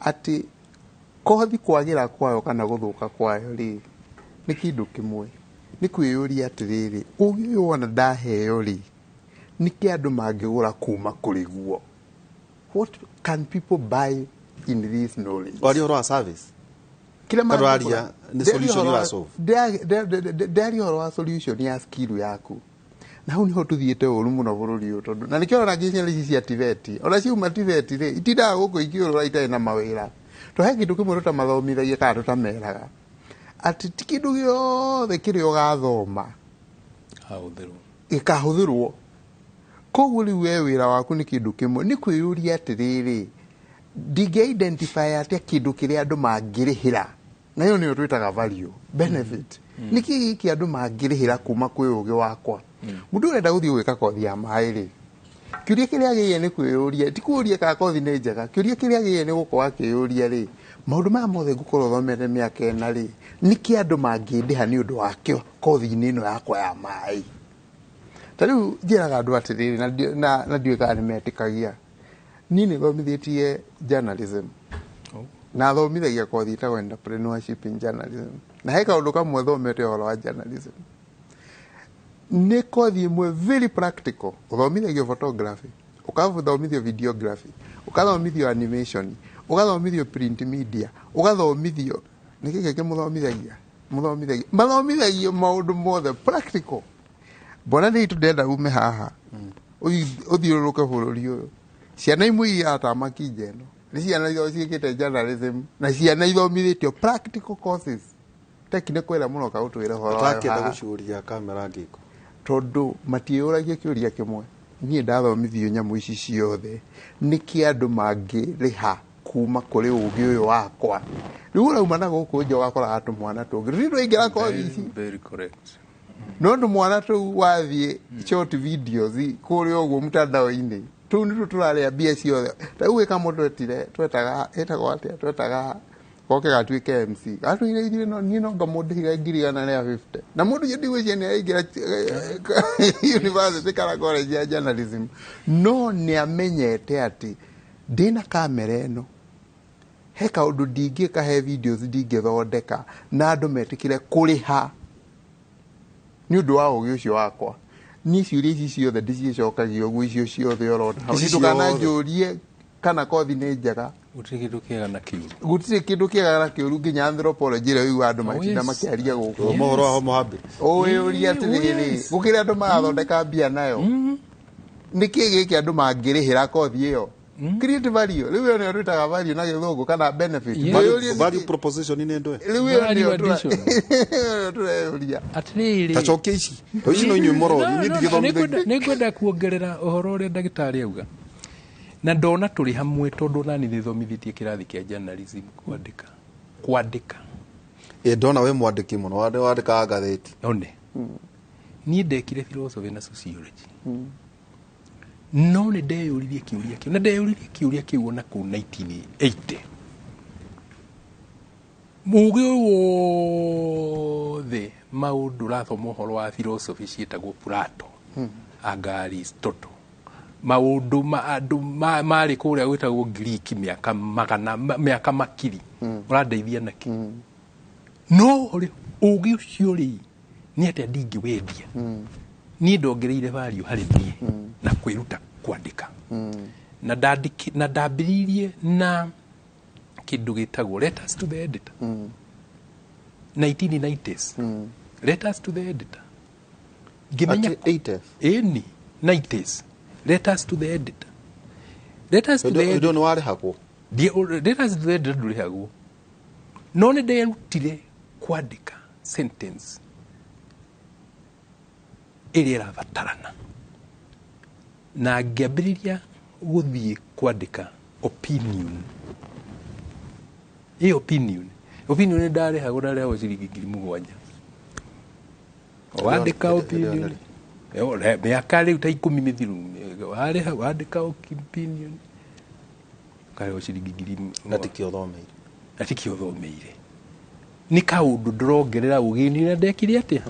atĩ kothi kwagĩra kwayo kana gũthũka kwayo rĩ nĩ kĩndũ kĩmwe. Nĩ kwĩyũria atĩrĩrĩ, ũgĩ ũyũ wona ndaheo rĩ, nĩkĩ andũ mangĩgũra kuma kũrĩ guo? What can people buy in this knowledge? Waria ũhoro wa service. Kĩrĩa Kana ũraria nĩ solution you solve. Ndĩraria ũhoro wa solution ya skill yaku. Na hau nĩho tũthiĩte ũru mũno bũrũri ũyũ tondũ na nĩkĩo ũrona ciana ici cia TVET, ona ciauma TVET rĩ, itindaga gũkũ ikĩũrũra itarĩ na mawĩra. To he kĩndũ kĩmwe tũtamathomithagia kana tũtameraga atĩ ti kĩndũ gĩothe kĩrĩa ũgathoma gĩkahũthĩrwo. Koguo rĩu we wĩra waku nĩ kĩndũ kĩmwe, nĩ kwĩyũria atĩrĩrĩ, ndingĩ identify atĩa kĩndũ kĩrĩa andũ mangĩrĩhĩra, na ĩyo nĩyo twĩtaga value benefit. Nĩkĩ gĩkĩ andũ mangĩrĩhĩra kuma kwĩ ũgĩ wakwa? Mũndũ ũrenda gũthiĩ gwĩka kothi ya maĩ rĩ, kĩũria kĩrĩa agĩrĩire nĩ kwĩyũria, ti kũũria kana kothi nĩ njega, kĩũria kĩrĩa agĩrĩire nĩ gũkorwo akĩyũria rĩ, maũndũ maya mothe ngũkorwo thomete mĩaka ĩna rĩ, nĩkĩ andũ mangĩndĩha nĩ ũndũ wakĩo kothi-inĩ ĩno yakwa ya maĩ? Ta rĩu njĩraga andũ atĩrĩrĩ, na ndiũĩ kana nĩ metĩkagia, niĩ nĩ thomithĩtie journalism na thomithagia kothi ĩtagwo entrepreneurship in journalism, na he kaũndũ kamwe thomete ũhoro wa journalism. Nĩ kothi ĩmwe very practical, ũthomithagio photography, ũkathomithio videography, ũkathomithio animation, ũgathomithio print media, ũgathomithio nĩ kĩĩ kĩngĩ mũthomithagia? Mũthomithagio mathomithagio maũndũ mothe practical. Mbona nĩ itũ ndĩrenda ume haha ũthiũrũrũke bũrũri ũyũ. Ciana imwe iratama kinja ĩno nĩ ciana ciĩkĩte journalism na ciana ithomithĩtio practical courses, technical ĩrĩa mũroka gũtwĩra ũhoro wayo Ũtakĩenda haha. Gũcuria kamera ngĩko. Tondũ matiĩyũragia kĩũria kĩmwe, niĩ ndathomithio nyamũ ici ciothe, nĩkĩ andũ mangĩrĩha kuma kũrĩ ũgĩ ũyũ wakwa? Rĩu ũrauma na gũkũ nja ũgakoraga tũmwana tũngĩ tũtirĩ twaingĩra kothi ici. Very correct. No tũmwana tũu wathiĩ short videos kũrĩa ũguo mtandao-inĩ, tũu nĩtuo tũrarĩa mbia ciothe. Ta rĩu gwĩ kamũndũ twetire, twetaga, ĩtagwo atĩa, twetaga goke gatuĩke MC, gatwĩre ithuĩ no niĩ no ngamũndĩhire 150,000, na mũndũ ũcio ndigwĩciria nĩ araingĩra university kana college ya journalism, no nĩ amenyete atĩ ndĩna kamera ĩno he kaũndũ ndingĩka, he videos ndingĩthondeka na andũ metĩkĩre kũrĩha nĩ ũndũ wa ũgĩ ũcio wakwa. Niĩ ciũria ici ciothe ndiciĩcokagia ũguo, icio ciothe ũrona hau. Ici Ndũkananjũrie kana kothi nĩ njega. Gũtirĩ kĩndũ kĩega na kĩũru. Gũtirĩ kĩndũ kĩega na kĩũru, nginya anthropology ĩrĩa ũiguaga andũ matinda makĩaria gũkũ. Mohoro wa Homo habilis. Ũyũria atĩrĩrĩ, gũkĩrĩ andũ marathondeka mbia nayo, nĩ kĩ gĩkĩ andũ mangĩrĩhĩra kothi ĩyo? Create value, rĩu ĩyo nĩyo twĩtaga value na gĩthũngũ kana benefit. Wĩyũrie. Value proposition nĩ ndwe. Rĩu ĩyo Value nĩyo addition. tũreyũria. Atĩrĩrĩ. Ta cokia ici. To ici no inyuĩ mũrori, niĩ ndigĩthomithagio. Nĩngwenda kuongerera ũhoro ũrĩa ndagĩtarĩ auga, na ndona tũrĩ hamwe tondũ nani nĩthomithĩtie kĩrathi kĩa journalism kwandĩka kwandĩka. Ĩ, ndona wĩ mwandĩki mũno, wandĩkaga ngathĩti. One niĩ ndekire philosophy na sociology, no nĩ ndeyũririe kĩũria kĩu, na ndeyũririe kĩũria kĩu ona kũu 1980, mũgĩ ũyũ wothe maũndũ ũrathoma ũhoro wa philosophy ciĩtagwo Plato anga Aristotle, maũndũ ma andũ marĩ kũrĩa gwĩtagwo Ngiriki mĩaka magana mĩaka makiri, ũrandeithia nakĩ? No rĩ, ũgĩ ũcio rĩ, nĩ atĩa ndingĩwendia? Niĩ ndongereire value harĩ niĩ na kwĩruta kwandĩka, na na ndambĩrĩirie na kĩndũ gĩtagwo letters to the editor, 1990s, letters to the editor, ngĩmenya. Ati 80s? Ĩni, 90s, letters to the editor, letters to the Hĩndĩ ĩyo editor. nĩ warĩhagwo? Letters to the editor ndũrĩhagwo, no nĩ nderutire kwandĩka sentence ĩrĩa ĩrabatarana, na ngĩambĩrĩria gũthiĩ kwandĩka opinion. Ĩ opinion nĩ ndarĩhagwo ciringi 7,000 wandĩka opinion. Mĩaka rĩu ta 10 mĩthiru, warĩha wandĩka opinion ũkarĩhwo ciringi ngiri. Na tikio ũthomeire. Na tikio ũthomeire, nĩ kaũndũ ndĩrongerera ũgĩ-inĩ na ndekire atĩa.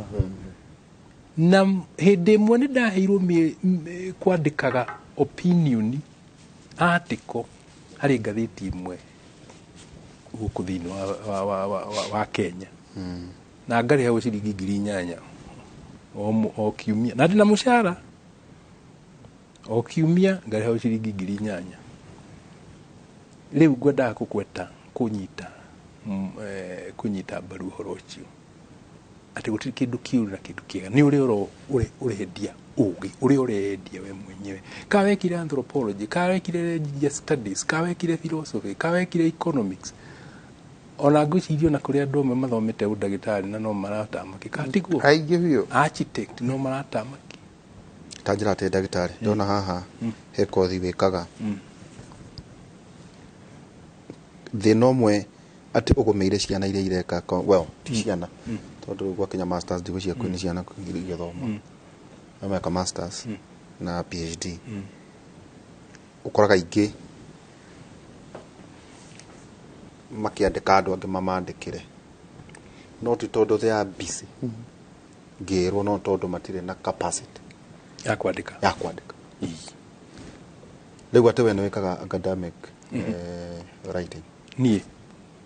Na hĩndĩ ĩmwe nĩ ndaheirwo kwandĩkaga opinion article harĩ ngathĩti ĩmwe gũkũ thĩinĩ wa Kenya, na ngarĩhagwo ciringi 8,000 o kiumia, na ndĩna mũcara, o kiumia ngarĩhagwo ciringi 8,000. Rĩu ngwendaga kũgweta kũnyita mbaru ũhoro ũcio atĩ gũtirĩ kĩndũ kĩũru na kĩndũ kĩega, nĩ ũrĩa ũrendia ũgĩ, ũrĩa ũrendia we mwenyewe, ka wekire anthropology, ka wekire religious studies, ka wekire philosophy, ka wekire economics. Ona ngwĩciria ona kũrĩ andũ amwe mathomete ũndagĩtarĩ na no maratamaki, ka tiguo? Aingĩ biũ. Architect no maratamaki. Ta njĩra atĩ ndagĩtarĩ, ndona haha he kothi wĩkaga. Thĩna ũmwe atĩ ũgũmĩire ciana iria ireka well, ti ciana, tondũ gwakinya masters ndigwĩciria kwĩna ciana igĩthoma, meka masters na PhD, ũkoraga aingĩ makĩandĩka andũ angĩ mamandĩkĩre, no ti tondũ they are busy ngĩrwo, no tondũ matirĩ na capacity ya kwandĩka. Ya kwandĩka. Rĩu atĩ we nĩ wĩkaga academic writing? Niĩ?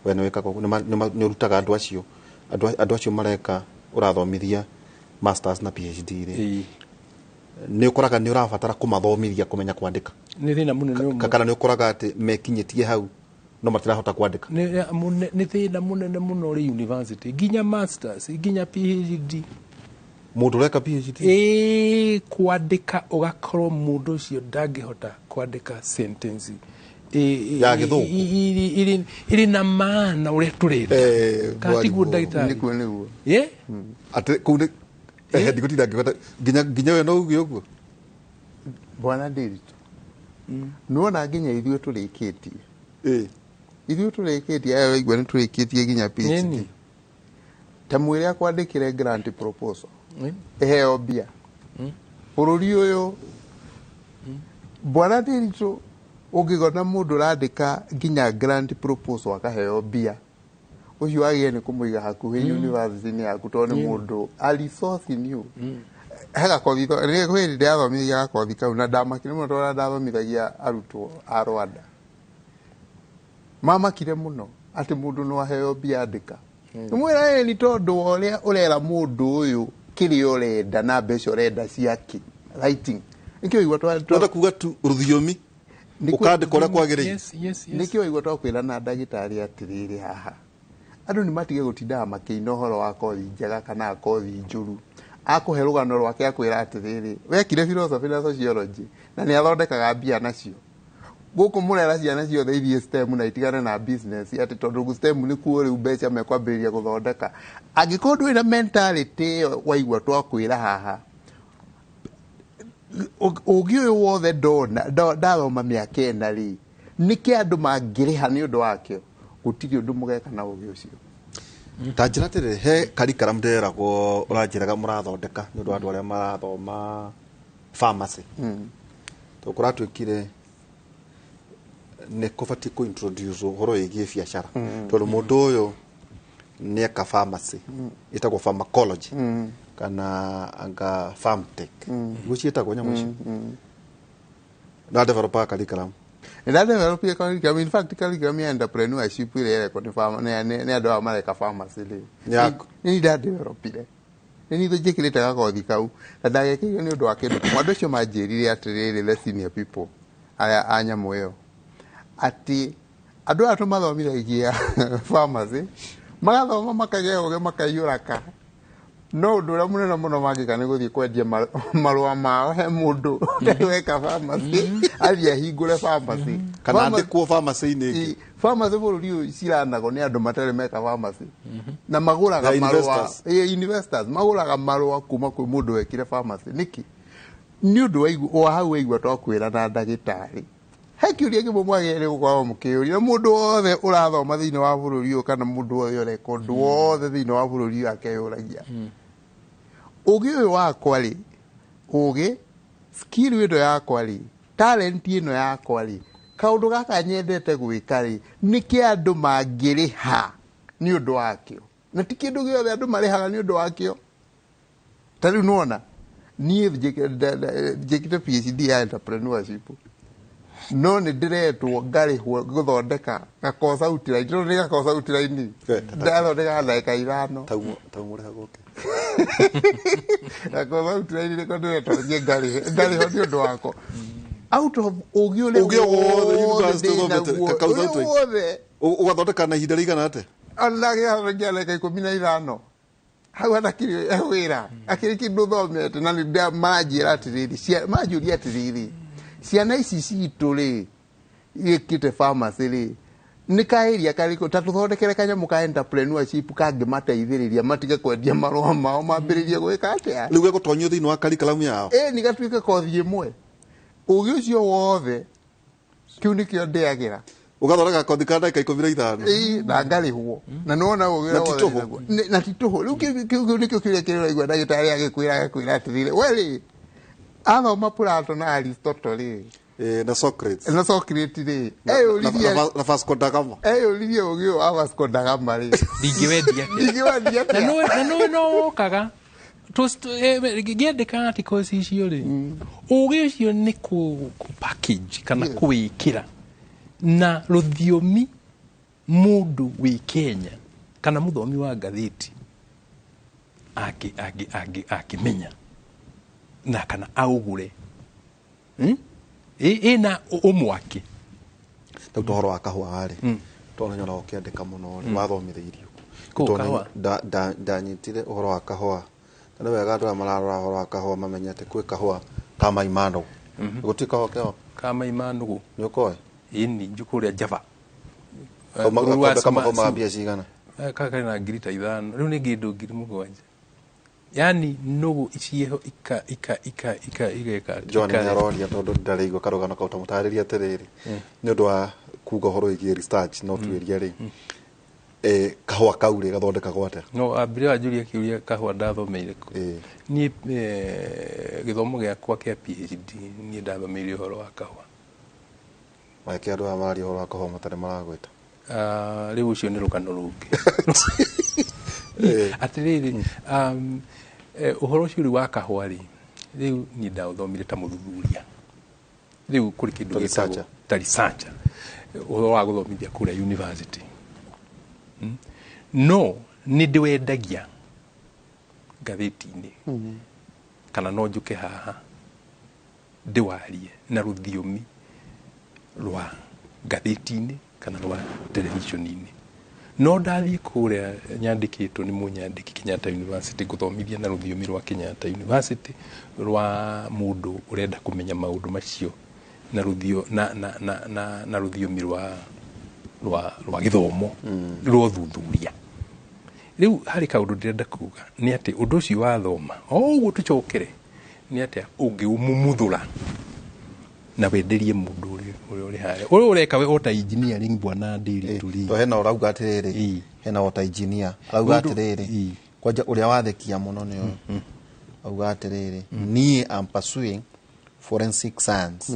We nĩ wĩkaga ũguo? Nĩ ũrutaga andũ acio, andũ acio mareka, ũrathomithia masters na PhD rĩ, nĩ ũkoraga nĩ ũrabatara kũmathomithia kũmenya kwandĩka? Nĩ thĩna mũnene ũmwe. Kana nĩ ũkoraga atĩ mekinyĩtie hau? No matirahota kwandĩka. Nĩ thĩna mũnene mũno ũrĩ university, nginya masters, nginya PhD. Mũndũ ũreka PhD? Ĩĩ, kwandĩka ũgakorwo mũndũ ũcio ndangĩhota kwandĩka sentence ya gĩthũngũ ĩrĩ na maana ũrĩa tũrenda. Kana tiguo, ndagĩtarĩ? Nĩguo, nĩguo. Ĩ? Atĩ kũu nĩ ndigũtinda ngĩgweta nginya we no uge ũguo. Bwana Ndiritu, nĩwona nginya ithuĩ tũrĩkĩtie, ithuĩ tũrĩkĩtie aya waigua nĩ tũrĩkĩtie nginya PhD, ta mwĩre akwandĩkĩre grant proposal ĩheo mbia bũrũri ũyũ. Bwana Ndiritu, ũngĩgona mũndũ ũrandĩka nginya grant proposal akaheo mbia, ũcio wagĩrĩire nĩ kũmũiga hakuhĩ university-inĩ yaku, tondũ nĩ mũndũ a resource in you. He gakothi kwĩ hĩndĩ ndĩrathomithagia gakothi kau na ndamakire mũno, tondũ ndathomithagia arutwo a Rwanda, mamakire mũno atĩ mũndũ no aheo mbia andĩka. Mwĩra nĩ tondũ wa ũrĩa ũrera mũndũ ũyũ kĩrĩa ũrenda na mbeca ũrenda ciake writing. Nĩkĩo waigua Ũrenda kuga tu rũthiomi ũkandĩka ũrĩa kwagĩrĩire. Yes. Nĩkĩo waigua twakwĩra na ndagĩtarĩ atĩrĩrĩ, haha andũ nĩ matige gũtindaga makĩina ũhoro wa kothi njega kana kothi njũru. Akũhe rũgano rwake, akwĩra atĩrĩrĩ, wekire philosophy na sociology na nĩ athondekaga mbia nacio. Gũkũ mũrera ciana ciothe ithiĩ STEM na itigane na business, atĩ tondũ STEM nĩkuo rĩu mbeca mekwambĩrĩria gũthondeka. Angĩkorwo ndũrĩ na mentality ĩyo waigua twakwĩra haha, ũgĩ ũyũ wothe ndona ndathoma mĩaka 4 rĩ, nĩkĩ andũ mangĩrĩha nĩ ũndũ wakĩo? Gũtirĩ ũndũ mũgeka na ũgĩ ũcio. Ta njĩra atĩrĩrĩ, he curriculum ndĩreragwo ũranjĩraga mũrathondeka nĩ ũndũ wa andũ arĩa marathoma pharmacy, tondũ kũratuĩkire nĩ kũbatiĩ kũ introduce ũhoro wĩgiĩ biacara, tondũ mũndũ ũyũ nĩ eka pharmacy ĩtagwo pharmacology kana anga pharmtech nĩguo ciĩtagwo nyamũ icio, na developer curriculum. Ndadevelopire curriculum, in fact curriculum ya entrepreneurship ĩrĩa ĩrekwo nĩ andũ aya mareka pharmacy rĩ, Yaku. nĩ ndadevelopire, nĩ niĩ njĩkĩrĩte gakothi kau, na ndagekĩire nĩ ũndũ wa kĩndũ kĩmwe. Andũ acio manjĩrire atĩrĩrĩ, the senior people aya a nyamũ ĩyo, atĩ andũ aya tũmathomithagia pharmacy magathoma makagĩa ũgĩ makaiyũra ka, no ũndũ ũrĩa mũnene mũno mangĩka nĩ gũthiĩ kwendia marũa mao he mũndũ ũtarĩ weka pharmacy, athiĩ ahingũre pharmacy. Kana andĩkwo pharmacy-inĩ ĩngĩ. Pharmacy bũrũri ũyũ ciranagwo nĩ andũ matarĩ meka pharmacy na magũraga The marũa. investors. Ĩ, investors magũraga marũa kuma kwĩ mũndũ wekire pharmacy. Nĩkĩ? Nĩ ũndũ wa hau waigua twakwĩra na ndagĩtarĩ, he kĩũria kĩmwe mwagĩrĩire gũkorwo mũkĩũria mũndũ wothe ũrathoma thĩinĩ wa bũrũri ũyũ, kana mũndũ wothe ũreka ũndũ wothe thĩinĩ wa bũrũri ũyũ, akeyũragia, ũgĩ ũyũ wakwa rĩ, ũgĩ skill ĩno yakwa rĩ, talent ĩno yakwa rĩ, kaũndũ gaka nyendete gwĩka rĩ, nĩkĩ andũ mangĩrĩha nĩ ũndũ wakĩo? Na ti kĩndũ gĩothe andũ marĩhaga nĩ ũndũ wakĩo. Ta rĩu nĩwona niĩ njĩkĩte PhD ya entrepreneurship, no nĩ ndĩretwo ngarĩhwo gũthondeka gakosa outline, tondũ nĩ gakosa outline ndathondeka ndagĩka 5. Tau mũrĩhagwo kĩ? Gakosa outline nĩko ndĩretwo thiĩ ngarĩhwo nĩ ũndũ wako out of ũgĩ ũrĩa Ũgĩ wothe wothe university ũthomete, ndĩnaguo, kakausa ũrĩa outline. wothe. Ũgathondeka na ihinda rĩigana atĩa? Ona ndagĩka 15 hau hatakĩrĩ wĩra, akĩrĩ kĩndũ thomete. Na nĩ maranjĩra atĩrĩrĩ, maranjũria atĩrĩrĩ, ciana ici citũ rĩ gĩkĩte pharmacy rĩ, nĩ kaĩria karĩkũ ta tũthondekere kanyamũ ka entrepreneurship kangĩmateithĩrĩria matige kwendia marũa mao, mambĩrĩrie gwĩka atĩa? Rĩu gegũtonyio thĩinĩ wa curriculum yao. Ĩ, nĩ gatuĩke kothi ĩmwe, ũgĩ ũcio wothe, kĩu nĩkĩo ndĩagĩra. Ũgathondeka kothi ka ndagĩka 15. Ĩ, na ngarĩhwo na nĩwona ũgĩ Na ũrĩa ti wothe tũhũ. ndĩnaguo. Na ti tũhũ. Rĩu kĩu nĩkĩo kĩũria kĩrĩa ũraigua ndagĩtarĩ agĩkwĩra atĩrĩrĩ, we rĩ athoma Plato na Aristotle rĩ, na Socrates, na Socrates rĩ, eyũririe na Vasco da Gama, eyũririe ũgĩ ũyũ wa Vasco da Gama rĩ, ndingĩwendia atĩa? Ndingĩwendia Na atĩa? nũĩ no wokaga ngĩandĩka articles icio rĩ, ũgĩ ũcio nĩ kũ package kana kũwĩkĩra na rũthiomi mũndũ wĩ Kenya kana mũthomi wa ngathĩti angĩmenya na kana aũgũre. Ĩna ũmwake. Rĩu tohoro wa kahũa rĩ, Tondũ nyonaga ũkĩandĩka mũno rĩ, wathomithĩirio Kũ, Tondũ kahũa? ndanyitire ũhoro wa kahũa, na nĩ wega andũ aya mararora ũhoro wa kahũa mamenye atĩ kwĩ kahũa ka mai ma nũgũ. Gũtirĩ kahũa keho ka mai ma nũgũ? Nĩ ũkoĩ? Ĩni, njũkũrĩa Java. Kauma- Bũrũri wa gakombe kamwe kaumaga Suma- mbia cigana? Kaka na 5,000 rĩu nĩ kĩndũ 7,000, yani nũgũ ciĩho ika ika ika ika igeka atĩ, Joan nĩ aroria tondũ ndarĩigua karũgano kau, tamũtarĩria atĩrĩrĩ, nĩ ũndũ wa kuga ũhoro wĩgiĩ research no tuĩrie rĩ, kahũa kau rĩ gathondekagwo atĩa? No ambire wanjũria kĩũria, kahũa ndathomeire kũ? Niĩ gĩthomo gĩakwa kĩa PhD, niĩ ndathomeire ũhoro wa kahũa. Reke andũ aya mararia ũhoro wa kahũa matarĩ maragwĩta. Ah, rĩu ũcio nĩ rũgano rũngĩ. Atĩrĩrĩ, ũhoro ũcio rĩu wa kahũa rĩ, rĩu niĩ ndaũthomire ta mũthuthuria, rĩu kũrĩ kĩndũ Ta gĩtagwo researcher. Ta researcher, ũhoro wa gũthomithia kũrĩa university. No nĩ ndĩwendagia ngathĩti-inĩ, kana no njũke haha ndĩwarie na rũthiomi rwa ngathĩti-inĩ kana rwa television-inĩ. No ndathiĩ kũrĩa nyandĩkĩtwo nĩ mũnyandĩki Kenyatta University, ngũthomithia na rũthiomi rwa Kenyatta University, rwa mũndũ ũrenda kũmenya maũndũ macio na rũthio na, na, na, na, na rũthiomi rwa gĩthomo rwa ũthuthuria. Rĩu harĩ kaũndũ ndĩrenda kuga, nĩ atĩ ũndũ ũcio wathoma o ũguo, tũcokere nĩ atĩa ũngĩũmumuthũra na wenderie mũndũ ũrĩa ũrĩ harĩa ũrĩa ũreka we ota engineering, bwana Ndiritu rĩ. To hena ũrauga atĩrĩrĩ, hena ota engineer arauga Mũndũ- atĩrĩrĩ, kwanja ũrĩa wathekia mũno nĩ ũyũ auga atĩrĩrĩ, niĩ am pursuing forensic science.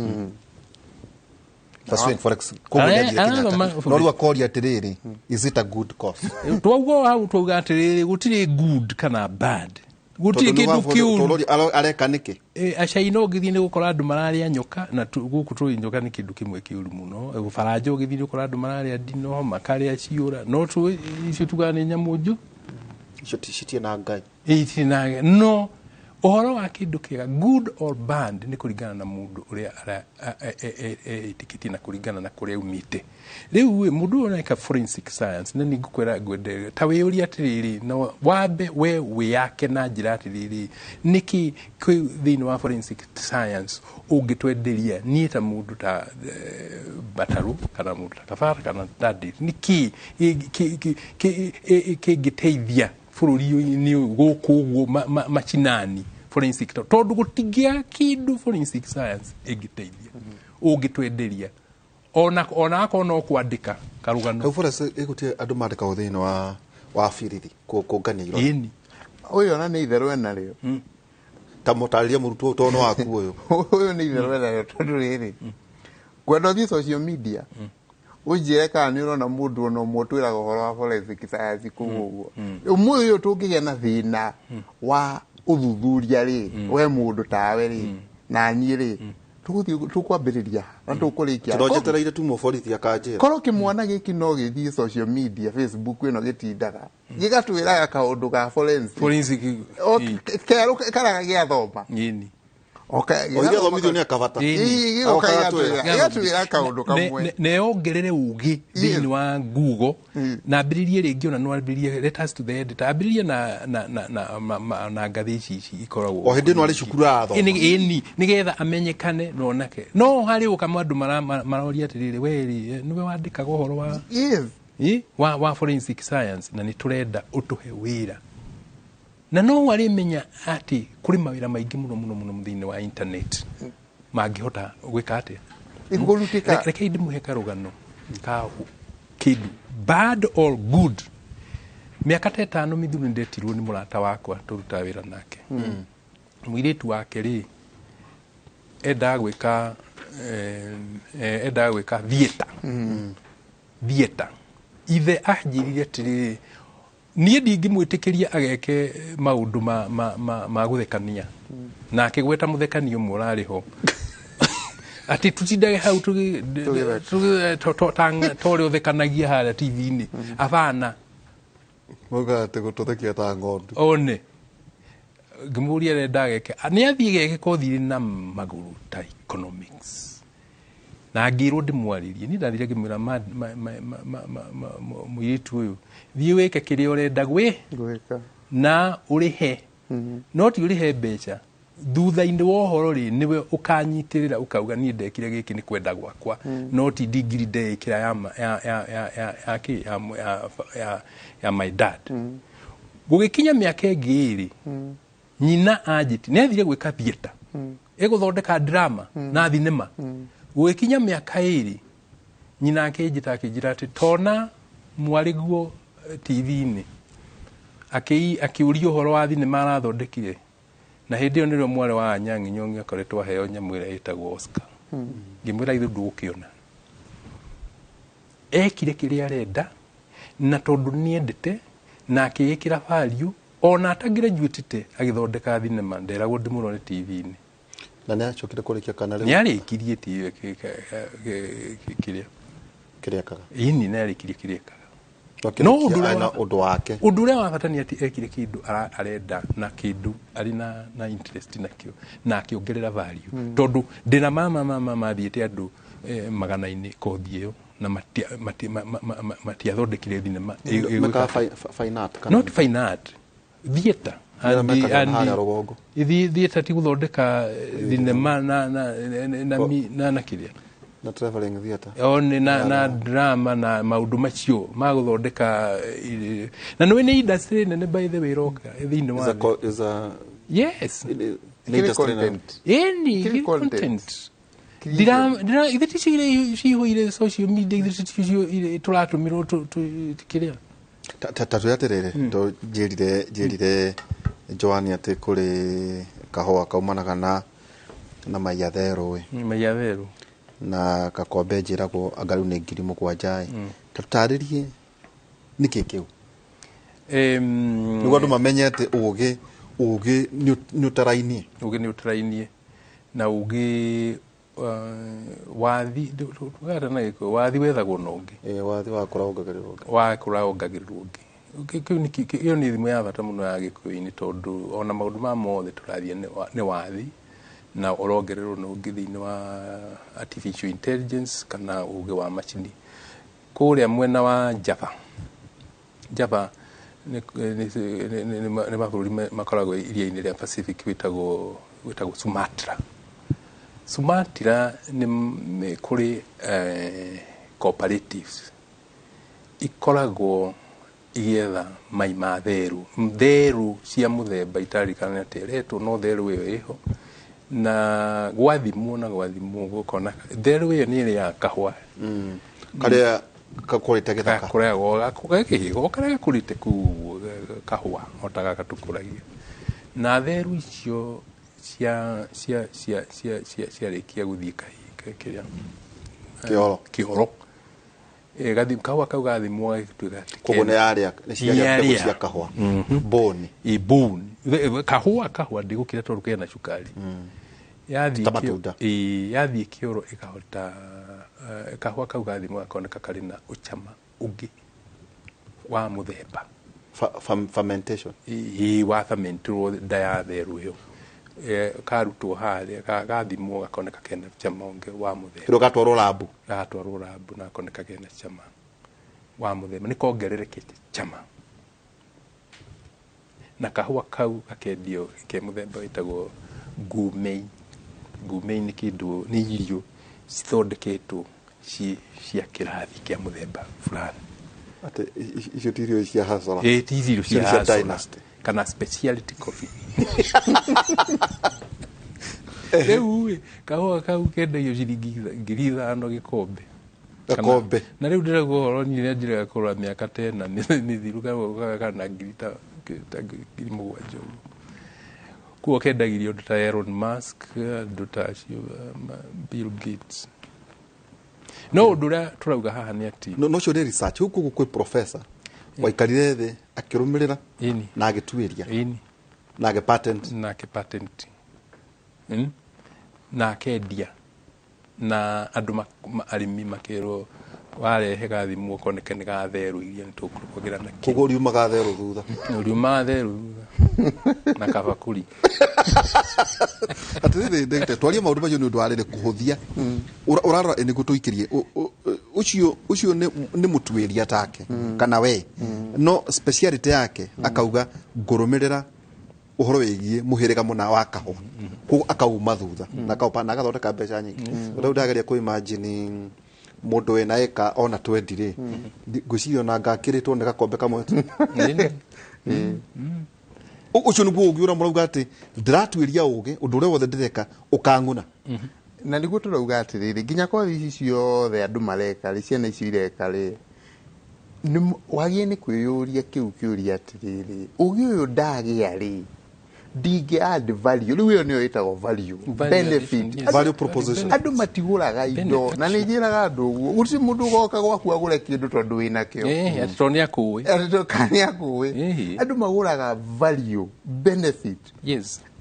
Pursuing forensic, koguo nĩathiire Arathoma Kenyatta. No rĩu akoria atĩrĩrĩ, is it a good course? Twauga hau, twauga atĩrĩrĩ, gũtirĩ good kana bad, gũtirĩ Tondũ nĩ kĩndũ wa- kĩũru. tondũ areka nĩkĩ? Acaina ũngĩthiĩ nĩ gũkora andũ mararĩa nyoka, na gũkũ tũĩ nyoka nĩ kĩndũ kĩmwe kĩũru mũno. Baranja ũgĩthiĩ nĩ ũkora andũ mararĩa ndinoho, makarĩa ciũra, no tũĩ icio tugaga nĩ nyamũ njũ. Icio citirĩ na Ngai. Itirĩ na no ũhoro wa kĩndũ kĩega, good or bad, nĩ kũringana na mũndũ ũrĩa etĩkĩtie na kũringana na kũrĩa aumĩte. Rĩu ĩ, mũndũ ũyũ ũreka forensic science, na nĩ ngũkwĩra ngwende ta wĩyũrie atĩrĩrĩ, na wambe we wĩyake na njĩra atĩrĩrĩ, nĩkĩ kwĩ thĩinĩ wa forensic science ũngĩtwenderia niĩ ta mũndũ ta Batarũ kana mũndũ ta Kabara kana ta Ndĩrĩ, nĩkĩ kĩngĩteithia bũrũri-inĩ ũyũ gũkũ ũguo macinani forensic, tondũ gũtingĩa kĩndũ forensic science ĩngĩteithia ũngĩtwenderia, ona akorwo no kwandĩka karũgano. Hau forensic ĩgũtie andũ mandĩkagwo thĩinĩ wa birithi kũngania irore. Ĩni. Ũyũ ona nĩ itherũ enarĩo. Ta mũtarĩrie mũrutwo ũyũ, tondũ nĩ waku ũyũ. Ũyũ nĩ itherũ enarĩo, tondũ rĩrĩ, ngwenda ũthiĩ social media ũnjĩre kana nĩ ũrona mũndũ ona ũmwe ũtwĩraga ũhoro wa forensic science kũu ũguo. Ũmũthĩ ũyũ tũngĩgĩa na thĩna wa ũthuthuria rĩ, we mũndũ tawe rĩ na niĩ rĩ, tũgũthiĩ tũkwambĩrĩria na tũkũrĩkia. Tondũ njetereire tu mũborithi akanjĩra. Korwo kĩmwana gĩkĩ no gĩthiĩ social media, Facebook ĩno, gĩtindaga gĩgatwĩraga kaũndũ ka forensic. Forensic. O kerũ karaga gĩathoma. Ĩni. O iria athomithio nĩ akabata. Ĩĩ, Agoka gĩgoka agatwĩra. gĩgatwĩra kaũndũ kamwe. Neyongerere ũgĩ thĩinĩ wa Google na ambĩrĩrie rĩngĩ, ona no ambĩrĩrie letters to the editor, ambĩrĩrie na ngathĩ ici ikoragwo O hĩndĩ ĩno arĩ cukuru arathoma. Ĩni, nĩgetha amenyekane na onake no harĩ ũka andũ maroria atĩrĩrĩ, we rĩ, nĩwe wandĩkaga ũhoro wa wa forensic science, na nĩ tũrenda ũtũhe wĩra, na no arĩmenya atĩ kũrĩ mawĩra maingĩ mũno mũno mũno thĩinĩ wa internet mangĩhota gwĩka atĩa. Ĩkũrutĩka. Rekei ndĩmũhe karũgano ka kĩndũ bad or good. Mĩaka ta 5 mĩthiru nĩ ndetirwo nĩ mũrata wakwa tũrutaga wĩra nake. Mũirĩtu wake rĩ, endaga gwĩka theatre. Theatre ithe anjĩrire atĩrĩrĩ, niĩ ndingĩmwĩtĩkĩria ageke maũndũ ma gũthekania, na akĩgweta mũthekania ũmwe ũrarĩ ho, atĩ tutindage hau ta ũrĩa ũthekanagia harĩa TV-inĩ, abana. Maugaga atĩ gũtũthekia ta ng'ondu. One ngĩmũria arenda ageke, nĩ athiĩ geke kothi na magũrũ ta economics. Na ngĩrwo ndĩmwarĩrie. Niĩ ndathire ngĩmwĩra mũirĩtu ũyũ, thiĩ wĩke kĩrĩa ũrenda gwĩka na ũrĩhe. No ti ũrĩhe mbeca. Thutha-inĩ wa ũhoro rĩ, nĩwe ũkanyitĩrĩra ũkauga niĩ ndekire gĩkĩ nĩ kwenda gwakwa. No ti ndigiri ndeĩkĩra ya my dad. Gũgĩkinya mĩaka ĩngĩ ĩrĩ, nyina anjĩti nĩ athire gwĩka theatre. Ĩgũthondeka drama na thinema. Gũgĩkinya mĩaka ĩrĩ, nyina akĩnjĩta akĩnjĩra atĩ tona mwarĩguo TV-inĩ. Akĩũria ũhoro wa thinema arathondekire. Na hĩndĩ ĩyo nĩrĩo mwarĩ wa Anyang'i Nyong'o akoretwo aheo nyamũ ĩrĩa ĩtagwo Oscar. Ngĩmwĩra ithuĩ ndũgũkĩona. Ekire kĩrĩa arenda na tondũ nĩendete na akĩĩkĩra value ona atagraduatĩte agĩthondeka thinema nderagwo ndĩmũrore TV-inĩ. Na nĩacokire kũrĩkia kana rĩu? Nĩarĩkirie TV kĩrĩa kĩrĩa ekaga. Ĩni nĩarĩkirie kĩrĩa ekaga. No ũndũ wake. Ũndũ ũrĩa wa bata nĩ atĩ ekire kĩndũ arenda na kĩndũ arĩ na interest nakĩo na akĩongerera value. Tondũ ndĩna mama mathiĩte andũ magana-inĩ kothi ĩyo na matiathondekire thinema. Mekaga fine art kana? Not fine art. Theatre. Theatre ti gũthondeka thinema na kĩrĩa. Na traveling theatre. Na drama na maũndũ macio ma gũthondeka na nĩ nĩ industry nene by the way roka thĩinĩ wa is a yes content. Any content. Ndira ithe ti cihũire social media ithe ti cio tũratũmĩrwo kĩrĩa ta twĩ atĩrĩrĩ to njĩrire Joan atĩ kũrĩ kahũa kaumanaga na maiya therũ ĩ. Maiya therũ. Na gakombe njĩragwo anga rĩu nĩ 7,000 ĩ. Ta tũtarĩrie nĩkĩ kĩu? Nĩguo andũ mamenye atĩ ũgĩ nĩ ũtarainie. Ũgĩ nĩ ũtarainie na ũgĩ wathi tũgata na gĩkũyũ wathi wethagwo na ũngĩ. Wathi wakũra wongagĩrĩrwo ũngĩ. Wakũra wongagĩrĩrwo ũngĩ. Kĩu nĩ ĩyo nĩ thimũ ya bata mũno ya gĩkũyũ-inĩ tondũ ona maũndũ ma mothe tũrathiĩ nĩ wathi na ũrongererwo na ũngĩ thĩinĩ wa artificial intelligence kana ũgĩ wa macini. Kũrĩa mwena wa Java. Java nĩ mabũrũri makoragwo iria-inĩ rĩa Pacific wĩtagwo Sumatra. Sumatra nĩ kũrĩ cooperatives ikoragwo igĩetha mai ma therũ. Therũ cia mũthemba itaririkana atĩ ĩretwo no therũ ĩyo ĩho na gwathimwo gũkona therũ ĩyo nĩ ĩrĩa ya kahũa. Karĩa gakũrĩte gĩthaka. Gakoragwo gakĩhĩgo karĩa gakũrĩte kũu kahũa o ta gaka tũkũragia. Na therũ icio ciarĩkia gũthiĩ kĩrĩa kĩoro. Kahũa kau gathimwo gagĩtuĩka atĩ koguo nĩ yarĩa nĩ ciarĩa mbegũ cia kahũa. Boni. Boni. Kahũa ndĩgũkĩra tondũ kena cukari. Yathiĩ kĩoro ĩkahota kahũa kau gathimwo gakoneka karĩ na ũcama ũngĩ wa mũthemba. Fermentation. Wa fermentirwo nda ya therũ ĩyo. Karutwo harĩa gathimwo gakoneka kena cama ũngĩ wa mũthemba. Rĩu gatwarwo rabu. Gatwarwo rabu na gakoneka kena cama wa mũthemba. Nĩ kongererekete cama. Na kahũa kau gakendio ke mũthemba wĩtagwo gourmet. Gourmet nĩ kĩndũ nĩ irio cithondeketwo cia kĩrathi kĩa mũthemba fulani. Atĩ icio ti irio cia hasara. Ti irio cia hasara. Kana speciality coffee. Rĩu kahũa kau kendagio ciringi 5,000 gĩkombe. Gakombe. Na rĩu ndĩrauga ũhoro niĩ nĩnjĩraga kũrora mĩaka ta ĩna mĩthiru kahũa kana 7,000 ũguo. Koguo kendagĩrio andũ ta Elon Musk, andũ ta acio Bill Gates. No ũndũ ũrĩa tũrauga haha nĩ atĩ no ũcio nĩ research gũkũ kwĩ professor waikarire thĩ akĩrũmĩrĩra na agĩtuĩria na agĩ-patent na akĩ-patent na akendia na andũ arĩmi makerwo Warehe gathimwo koneke nĩ gatherũ iria nĩ tũkũrũkagĩra na Koguo riumaga therũ thutha. Riumaga therũ thutha na kabakuri. Atirĩrĩ ndagĩtarĩ, twarie maũndũ macio nĩ ũndũ wa rĩrĩ kũhũthia. Ũrarora nĩguo tũikĩrie ũcio nĩ mũtuĩria take kana we no speciality yake akauga ngũrũmĩrĩra ũhoro wĩgiĩ mũhĩrĩga mũna wa kahũa, koguo akauma thutha na akaupa na agathondeka mbeca nyingĩ. Rĩu ndageria kũ imagine mũndũ wĩna ĩka ona 20 rĩ, ngwĩciria ona ngakĩrĩtwo nĩ gakombe kamwe tu. Ũcio nĩguo ũgĩ ũrĩa mũrauga atĩ ndĩratuĩria ũgĩ ũndũ ũrĩa wothe ndĩreka ũkang'una. Na nĩguo tũrauga atĩrĩrĩ, nginya kothi ici ciothe andũ mareka rĩ, ciana icio ireka rĩ, wagĩrĩire nĩ kwĩyũria kĩu kĩũria atĩrĩrĩ, ũgĩ ũyũ ndagĩa rĩ, ndingĩ add value. Rĩu ĩyo nĩyo ĩtagwo value, Value benefit. addition, yes. Value proposition. Andũ matigũraga indo, na nĩ njĩraga andũ ũguo, gũtirĩ mũndũ ũgoka gwaku agũre kĩndũ tondũ wĩna kĩo. Atĩ tondũ nĩ akũĩ. Atĩ tondũ kana nĩ akũĩ. Andũ magũraga value, benefit.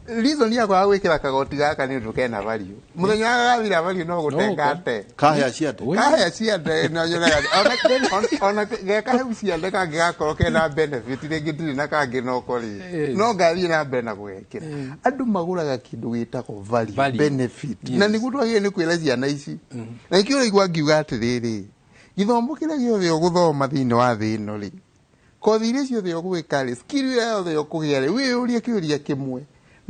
Reason yakwa ya gwĩkĩra kagoti gaka nĩ ũndũ kena value. Mũthenya gagathira value no gũtengate. Kahĩa ciande. Kahĩa ciande no nyonaga ona geka hau ciande kangĩgakorwo kena benefit rĩngĩ ndirĩ na kangĩ noko rĩ, no ngathiĩ na mbere na gũgekĩra. Andũ magũraga kĩndũ gĩtagwo value, Value. benefit. Na nĩguo twagĩrĩire nĩ kwĩra ciana ici, na nĩkĩo ũraigua ngiuga atĩrĩrĩ, gĩthomo kĩrĩa gĩothe ũgũthoma thĩinĩ wa thĩ ĩno rĩ, kothi iria ciothe ũgwĩka rĩ, skill ĩrĩa yothe ũkũgĩa rĩ, wĩyũrie kĩũria kĩmwe,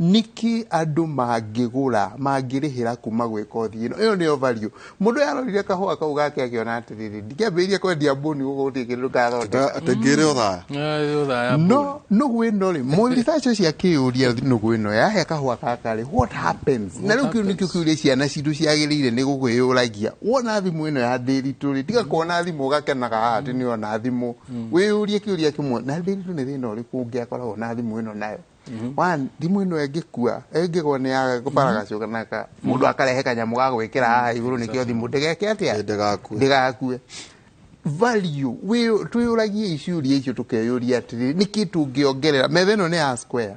nĩkĩ andũ mangĩgũra mangĩrĩhĩra kuma gwĩ kothi ĩno? Ĩyo nĩyo value. Mũndũ yarorire kahũa kau gake akĩona atĩrĩrĩ, ndingĩambĩrĩria kwendia mbũni gũkũ gũtirĩ kĩndũ ngathondeka. Atĩ ngĩrĩ ũthaya. No nũgũ ĩno rĩ, mũ research ũcio akĩyũria nũgũ ĩno yahe kahũa gaka rĩ, what happens? Na rĩu kĩu nĩkĩo kĩũria ciana citũ ciagĩrĩire nĩ gũkwĩyũragia. Wona thimũ ĩno ya ndĩritũ rĩ, tiga kuona thimũ ũgakenaga haha atĩ nĩ ona thimũ. Wĩyũrie kĩũria kĩmwe, na ndĩritũ nĩ thĩna ũrĩkũ ũngĩakoragwo na thimũ ĩno nayo? One, thimũ ĩno ĩngĩkua, ĩngĩgwo nĩ ya kũbaragacũka naka mũndũ akarehe kanyamũ ga gwĩkĩra haha igũrũ nĩkĩo thimũ ndĩgeke atĩa? Ndĩgakue. Ndĩgakue. Value, twĩyũragie ciũria icio, tũkeyũria atĩrĩrĩ, nĩkĩ tũngĩongerera? Metha ĩno nĩ ya square,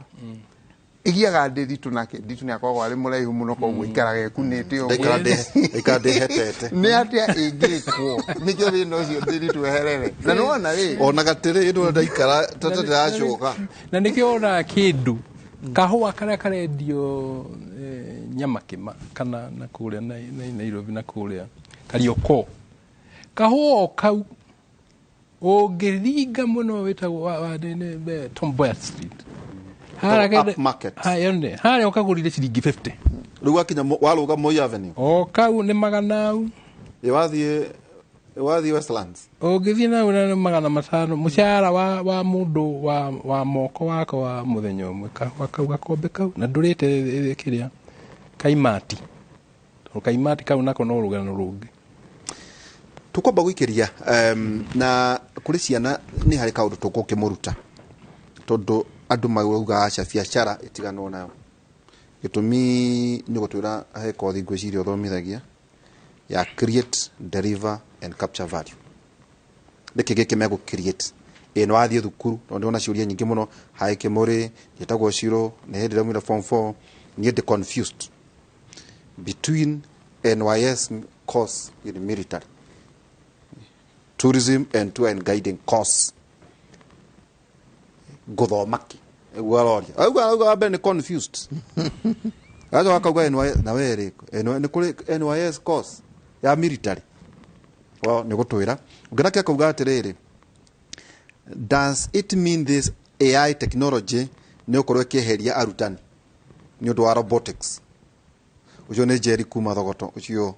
ĩgiaga ndĩritũ nake nditũ nĩ akoragwo arĩ mũraihu mũno, koguo ikaraga ĩkunĩte ũguo. Ndaikara ndĩhetete. Nĩ atĩa ĩngĩkwo nĩkĩo thĩna ũcio ndĩritũ eherere? Na nĩwona rĩ, ona gatĩrĩ ĩno ndaikara tata ndĩracoka. Na nĩkĩo wonaga kĩndũ kahũa karĩa karendio Nyamakĩma kana na kũrĩa Nairobi na kũrĩa Kariokor, kahũa o kau ũngĩringa mũno wĩtagwo Tom Mboya Street harĩa Upmarket. Haya, harĩa ũkagũrire ciringi 50. Rĩu wakinya warũga Moi Avenue, o kau nĩ maganau. Ĩ wathiĩ Westlands. Ũngĩthiĩ nau na nĩ 500 mũcara wa mũndũ wa moko wako wa mũthenya ũmwe, kahũa kau gakombe kau na ndũrĩte kĩrĩa kaimati, tondũ kaimati kau nako no rũgano rũngĩ. Tukwamba gwĩkĩria na kũrĩ ciana nĩ harĩ kaũndũ tũgũkĩmũruta, tondũ andũ marauga aca biacara ĩtiganwo nayo. Gĩtũmi nĩ gũtwĩra he kothi ngwĩciria ũthomithagia ya create, deliver and capture value. Nĩkĩ gĩkĩ megũ create? Ĩ nĩ wathiĩ thukuru, no ndĩrona ciũria nyingĩ mũno. Hi Kĩmũrĩ, njĩtagwo Ciro, nĩ hĩndĩ ndĩraumire form 4, niĩ ndĩ confused between NYS course in military tourism and tour and guiding course, ngũthoma kĩ? Ũguo aroria, auga wa mbere nĩ confused. Agacoka akauga NYS na we rĩ, nĩ kũrĩ NYS course ya military? Well, nĩ gũtwĩra ũngĩ nake akauga atĩrĩrĩ, does it mean this AI technology nĩ ũkorwo ĩkĩeheria arutani nĩ ũndũ wa robotics? Ũcio nĩ Njeri kuma Thogoto. Ũcio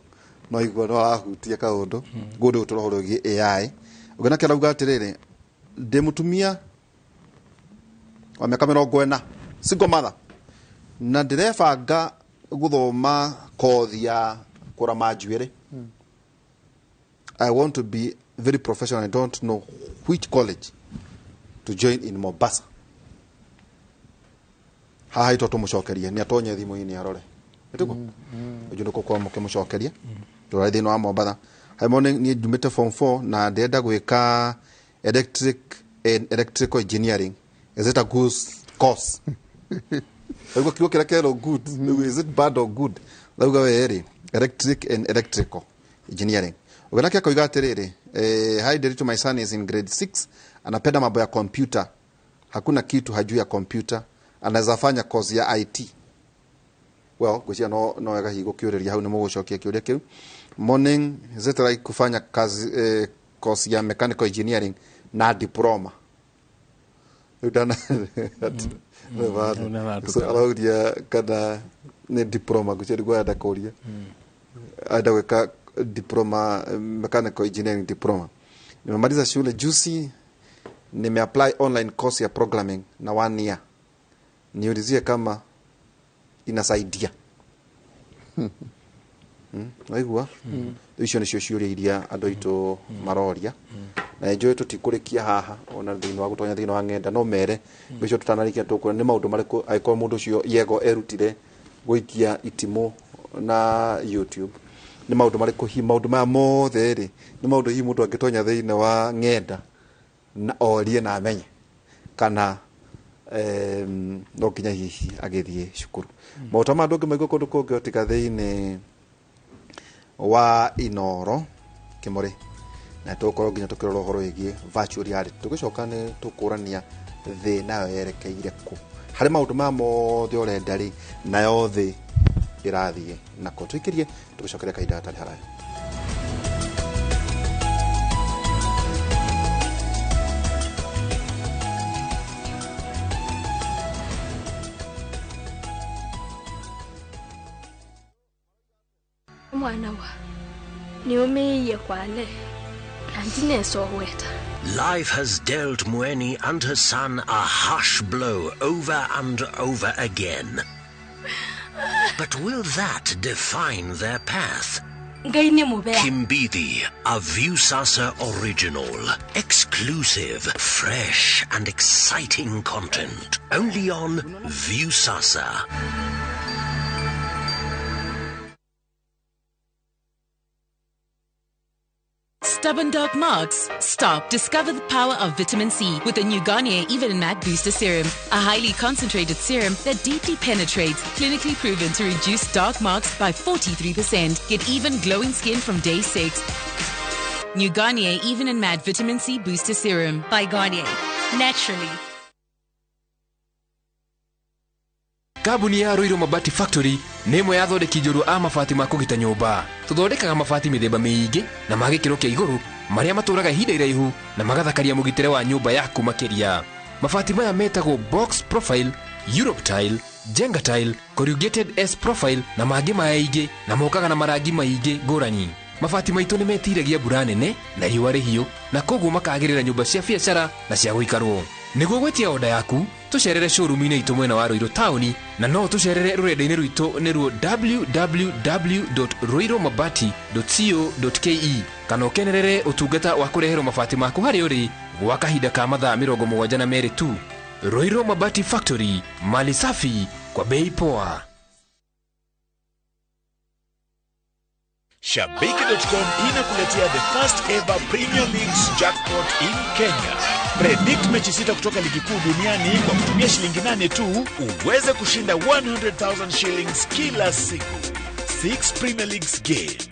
no igua no arahutia kaũndũ ngũndũ gũtũra ũhoro wĩgiĩ AI. Ũngĩ nake arauga atĩrĩrĩ, ndĩ mũtumia wa mĩaka 40, single mother, na ndĩrebanga gũthoma kothi ya kũrama njuĩrĩ. I want to be very professional. I don't know which college to join in Mombasa. Haha itwo tũmũcokerie nĩ atonye thimũ-inĩ arore ĩtiguo ũcio nĩ kũkorwo mũkĩmũcokeria tũrarĩ thĩinĩ wa Mombatha. Hi morning, niĩ njumĩte form 4 na ndĩrenda gwĩka electric and electrical engineering. Is it a good course? Rĩu kiugo kĩrĩa kerwo good, rĩu is it bad or good? Rauga we rĩ, electric and electrical engineering. Ũngĩ nake akoiga atĩrĩrĩ, hi Nderitu, my son is in grade 6, anapenda mambo ya computer, hakuna kitu hajui ya computer, anaweza fanya course ya IT. Well, ngwĩciria no wega hihi gũkĩũrĩria hau nĩ mũgũcokia kĩũria kĩu. Morning, is it like kufanya kazi, course ya mechanical engineering na diploma? Rĩu so arauria kana nĩ diploma, ngwĩciria nĩguo arenda kũria, arenda gwĩka diploma, mechanical engineering diploma. Nimemaliza shule juzi, nimeapply online course ya programming na one year, niulizie kama inasaidia. Waigua? Icio nĩcio ciũria iria andũ aitũ maroria, na njũĩ tũtikũrĩkia haha ona thĩinĩ wa gũtonya thĩinĩ wa ng'enda no mere icio tũtanarĩkia tũkũra nĩ maũndũ marĩkũ angĩkorwo mũndũ ũcio yego erutire gũikia itimũ na YouTube, nĩ maũndũ marĩkũ hihi maũndũ maya mothe rĩ nĩ maũndũ hihi mũndũ angĩtonya thĩinĩ wa ng'enda na orie na amenye kana no nginya hihi agĩthiĩ cukuru. Maũndũ ma andũ angĩ maigua kũndũ kũngĩ o tiga thĩinĩ wa Inoro Kĩmũrĩ, na tũgũkorwo nginya tũkĩrora ũhoro wĩgiĩ virtual reality. Tũgĩcoka nĩ tũkũrania thĩ nayo yerekeire kũ harĩ maũndũ maya mothe ũrenda rĩ, nayo thĩ ĩrathiĩ nako. Tũikĩrie tũgĩcokeria kahinda gatarĩ haraya. Mwana wa nĩũmĩiye kwale na ndinesoweta. Life has dealt Mueni and her son a harsh blow over and over again. But will that define their path? Ngai nĩ mũbea. Kimbithi, a Viusasa original. Exclusive, fresh and exciting content. Only on Viusasa. Stubborn dark marks? Stop. Discover the power of vitamin C with the new Garnier Even and Matte Booster Serum. A highly concentrated serum that deeply penetrates, clinically proven to reduce dark marks by 43%. Get even glowing skin from day 6. New Garnier Even and Matte Vitamin C Booster Serum. By Garnier. Naturally. Kambuni ya Ruiru Mabati Factory nĩ ĩmwe ya athondeki njorua a mabati ma kũgita nyũmba. Tũthondekaga mabati mĩthemba mĩingĩ na ma gĩkĩro kĩa igũrũ marĩa matũraga ihinda iraihu na magathakaria mũgitĩre wa nyũmba yaku makĩria. Mabati maya metagwo box profile, Europe tile, Jenga tile, corrugated S profile na mangĩ maingĩ, na mokaga na marangi maingĩ ngũrani. Mabati maitũ nĩ metiragia mbura nene na riũa rĩhiũ, na koguo makagĩrĩra nyũmba cia biacara na cia gũikarwo. Nĩguo gwĩtia oda yaku, tũcerere showroom-inĩ itũ mwena wa Ruiru taũni, na no tũcerere rũrenda-inĩ rwitũ nĩruo www.ruirumabati.co.ke, kana ũkenerere ũtungata wa kũreherwo mabati maku harĩa ũrĩ gwa kahinda ka mathaa 72 tu. Ruiru Mabati Factory, mali safi kwa bei poa. Shabiki.com inakuletea the first ever Premier League's jackpot in Kenya. Predict mechi 6 kutoka ligi kuu duniani kwa kutumia shilingi 8 tu uweze kushinda 100,000 shillings kila siku. 6 Premier Leagues games.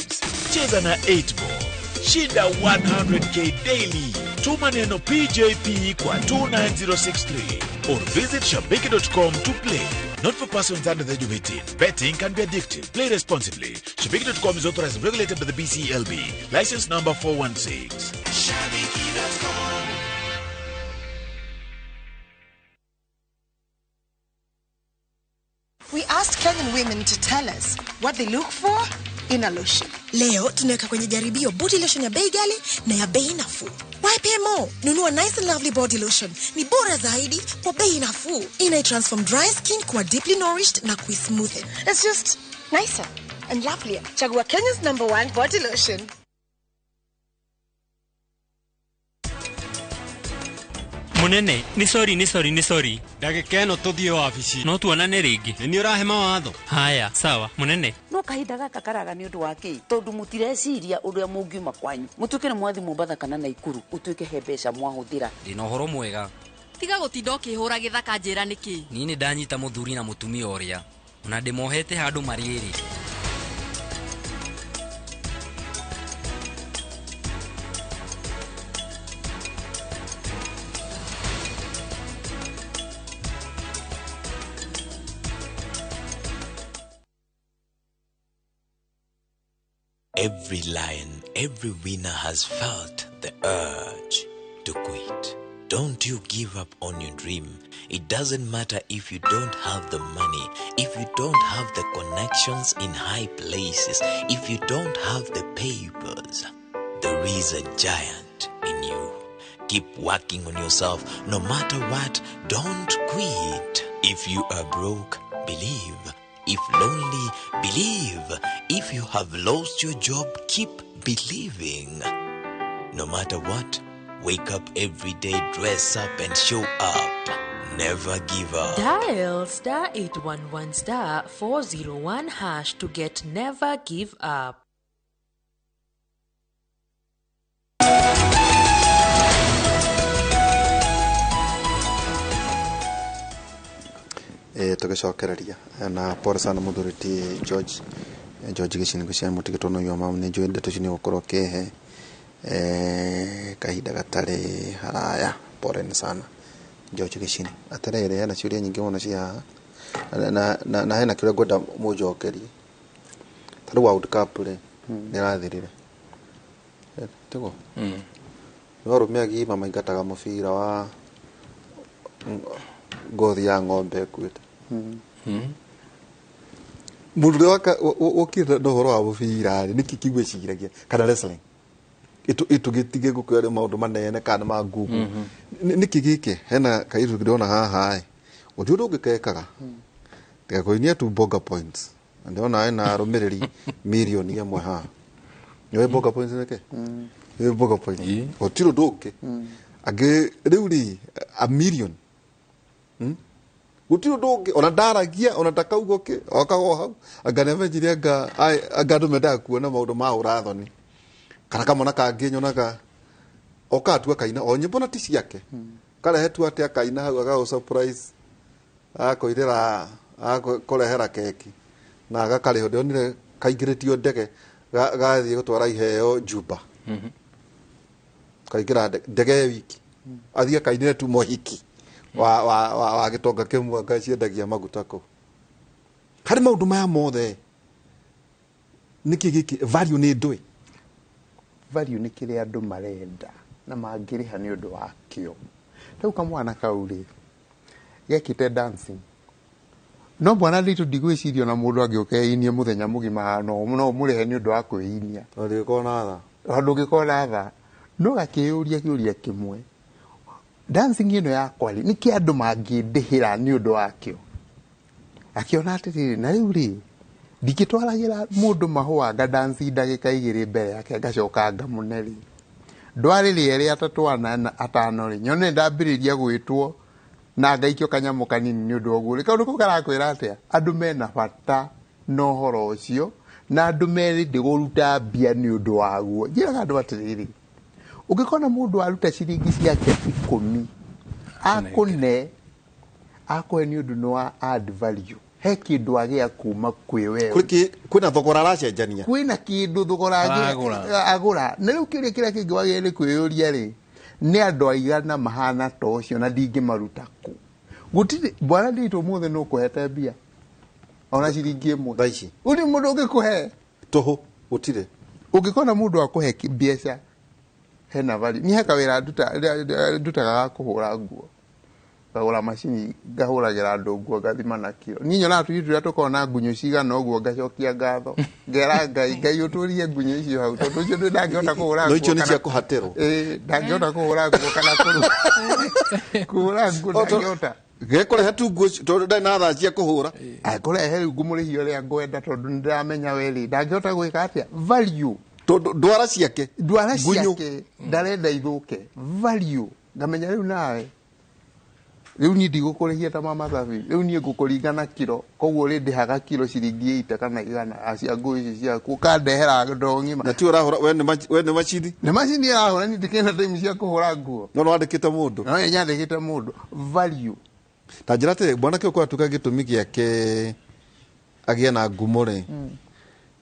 Cheza na 8 ball. Shinda 100k daily. Tuma neno PJP kwa 29063 or visit shabiki.com to play. Not for persons under the age of 18. Betting can be addictive. Play responsibly. Shabiki.com is authorized and regulated by the BCLB. License number 416. Shabiki.com. We asked Kenyan women to tell us what they look for in a lotion. Leo tunaweka kwenye jaribio body lotion ya bei ghali na ya bei nafuu. YPMO, nunua Nice and Lovely body lotion. Ni bora zaidi kwa bei nafuu. Ina transform dry skin kuwa deeply nourished na kuismoothen. It's just nicer and lovelier. Chagua Kenya's #1 body lotion. Munene, ni sorry, ni sorry, ni sorry. Ndagĩka ĩno tũthiĩ wabici. No tuonane rĩngĩ. Nĩ niĩ ũrahe mawatho. Haya, sawa, munene. No kahinda gaka karaga nĩ ũndũ wa kĩ? Tondũ mũtireciria ũrĩa mũngiuma kwanyu. Mũtuĩke nĩ mwathi Mombatha kana Naikuru, ũtuĩke he mbeca mwahũthĩra. Ndĩna ũhoro mwega. Tiga gũtinda ũkĩhũra gĩthaka njĩra nĩkĩ? Niĩ nĩ ndanyita mũthuri na mũtumia ũrĩa. Ona ndĩmohete handũ marĩ erĩ. Every lion, every winner has felt the urge to quit. Don't you give up on your dream. It doesn't matter if you don't have the money, if you don't have the connections in high places, if you don't have the papers. There is a giant in you. Keep working on yourself no matter what. Don't quit. If you are broke, believe. If lonely, believe. If you have lost your job, keep believing. No matter what, wake up every day, dress up and show up. Never give up. Dial star 811 star 401 hash to get Never Give Up. Tugicokereria na pole sana muthuri ti George George gicini cia mutigitwo no yoma ni njui ndeto icio ni gukorwo kihe kahinda gatari haraya. Pole ni sana George Gicini. Atiriri hena ciuria nyingi muno cia haha na hena kiuria ngwenda munjokerie. Ta riu World Cup ri ni rathirire tiguo ni arume agima maingataga mubira wa ngothi ya ng'ombe ĩkuĩte. Mũndũ ũrĩa wokire na ũhoro wa mũbira rĩ nĩkĩ kĩu eciragia kana wrestling ĩtũgĩtige gũkĩra maũndũ manene kana ma Google nĩkĩ gĩkĩ hena kairĩtu ndĩrona haha ĩ gũtirĩ ũndũ ũngĩ kekaga tiga kũinia tu Bonga Points na ndĩrona hena arũmĩrĩri mirioni ĩmwe haha. Nĩũĩ Bonga Points nĩkĩ? Nĩũĩ Bonga Points gũtirĩ ũndũ ũngĩ angĩ rĩu rĩ a million gũtirĩ ũndũ ũngĩ ona ndaragia ona ndakauga ũkĩ okaga o hau anga nĩamenyire anga andũ mendaga kuona maũndũ ma ũrathoni kana kamwana kangĩ nyonaga okaga tu akaina o nyĩmbo na ti ciake karehe tu atĩ akaina hau agagũ surprise agakoirĩra agakũrehera keki na agakarĩhwo. Ndĩronire kaingĩrĩtio ndege gathiĩ gũtwara iheo Juba kaingĩra ndege wiki athiĩ akainĩre tu mohiki wa gĩtonga kĩmwe anga ciendagia maguta kũu. Harĩ maũndũ maya mothe nĩkĩ gĩkĩ value nĩ ndũĩ? Value nĩ kĩrĩa andũ marenda na mangĩrĩha nĩ ũndũ wakĩo. Rĩu kamwana kau rĩ gekĩte dancing no mwana nditũ ndigwĩciria ona mũndũ angĩũka einie mũthenya mũgima no mũrĩhe nĩ ũndũ wa kwĩinia ndũngĩkorwo na tha ndũngĩkorwo na tha no gakĩyũria kĩũria kĩmwe dancing ĩno yakwa rĩ nĩkĩ andũ mangĩndĩhĩra nĩ ũndũ wakĩo. Akĩona atĩrĩrĩ na rĩu rĩ ndingĩtwaragĩra mũndũ mahũa nga dance ndagĩka igĩrĩ mbere yake ngacoka ngamũne rĩ ndwarĩrĩ erĩ atatũ ana atano rĩ nyone ndambĩrĩria gwĩtwo na ngaikio kanyamũ kanini nĩ ũndũ wa ũguo rĩ kaũndũ kau karakwĩra atĩa andũ mena bata na ũhoro ũcio na andũ merĩ ndĩgũruta mbia nĩ ũndũ waguo. Njĩraga andũ atĩrĩrĩ ũngĩkona mũndũ aruta ciringi ciake 10 akũne akũhe nĩ ũndũ nĩ wa add value he kĩndũ agĩa kuma kwĩ wewe kwĩna thogora aracenjania kwĩna kĩndũ thogora agũra na rĩu kĩũria kĩrĩa kĩngĩ wagĩrĩire nĩ kwĩyũria rĩ nĩ andũ aigana mahana ta ũcio na ndingĩmaruta kũ. Gũtirĩ bwana nditũ ũmũthĩ nĩ ũkũhete mbia ona ciringi ĩmwe thaa ici gũtirĩ mũndũ ũngĩkũhe tũhũ gũtirĩ. Ũngĩkona mũndũ akũhe mbeca hena value. Niĩ he kawĩra ndutaga ga kũhũra nguo ngagũra macini ngahũragĩra andũ nguo ngathima na kiro. Niĩ nyonaga tũirĩtu tũrĩa tũkoragwo na ngunyũ cigana ũguo ngacokia ngatho ngera Ngai Ngai ũtũrie ngunyũ icio hau tondũ ũcio ndũ ndangĩhota kũhũra no nguo icio nĩ cia kũhatĩrwo ndangĩhota kũhũra nguo kana kũhũra nguo ndangĩhota gekũrehe tu nguo tondũ ndarĩ na thaa cia kũhũra akũrehe rĩu ngũmũrĩhia ũrĩa ngwenda tondũ nĩndĩramenya we rĩ ndangĩhota gwĩka atĩa value tondũ ndwara ciake ndwara ciake ndarenda ithũke value ngamenya rĩu nawe rĩu niĩ ndigũkũrĩhia ta mama Thabi rĩu niĩ ngũkũringa na kiro koguo rĩ ndĩhaga kiro ciringi 80 kana 100 cia nguo ici ciaku ũkandehera ndoo ng'ima na ti ũrahũra we nĩ macini nĩ macini ĩrahũra niĩ ndikĩrĩ na time cia kũhũra nguo no nĩwandĩkĩte mũndũ no nyandĩkĩte mũndũ value ta njĩra atĩrĩ mwanake ũyũ kwatuĩka gĩtũmi gĩake agĩe na ngumo rĩ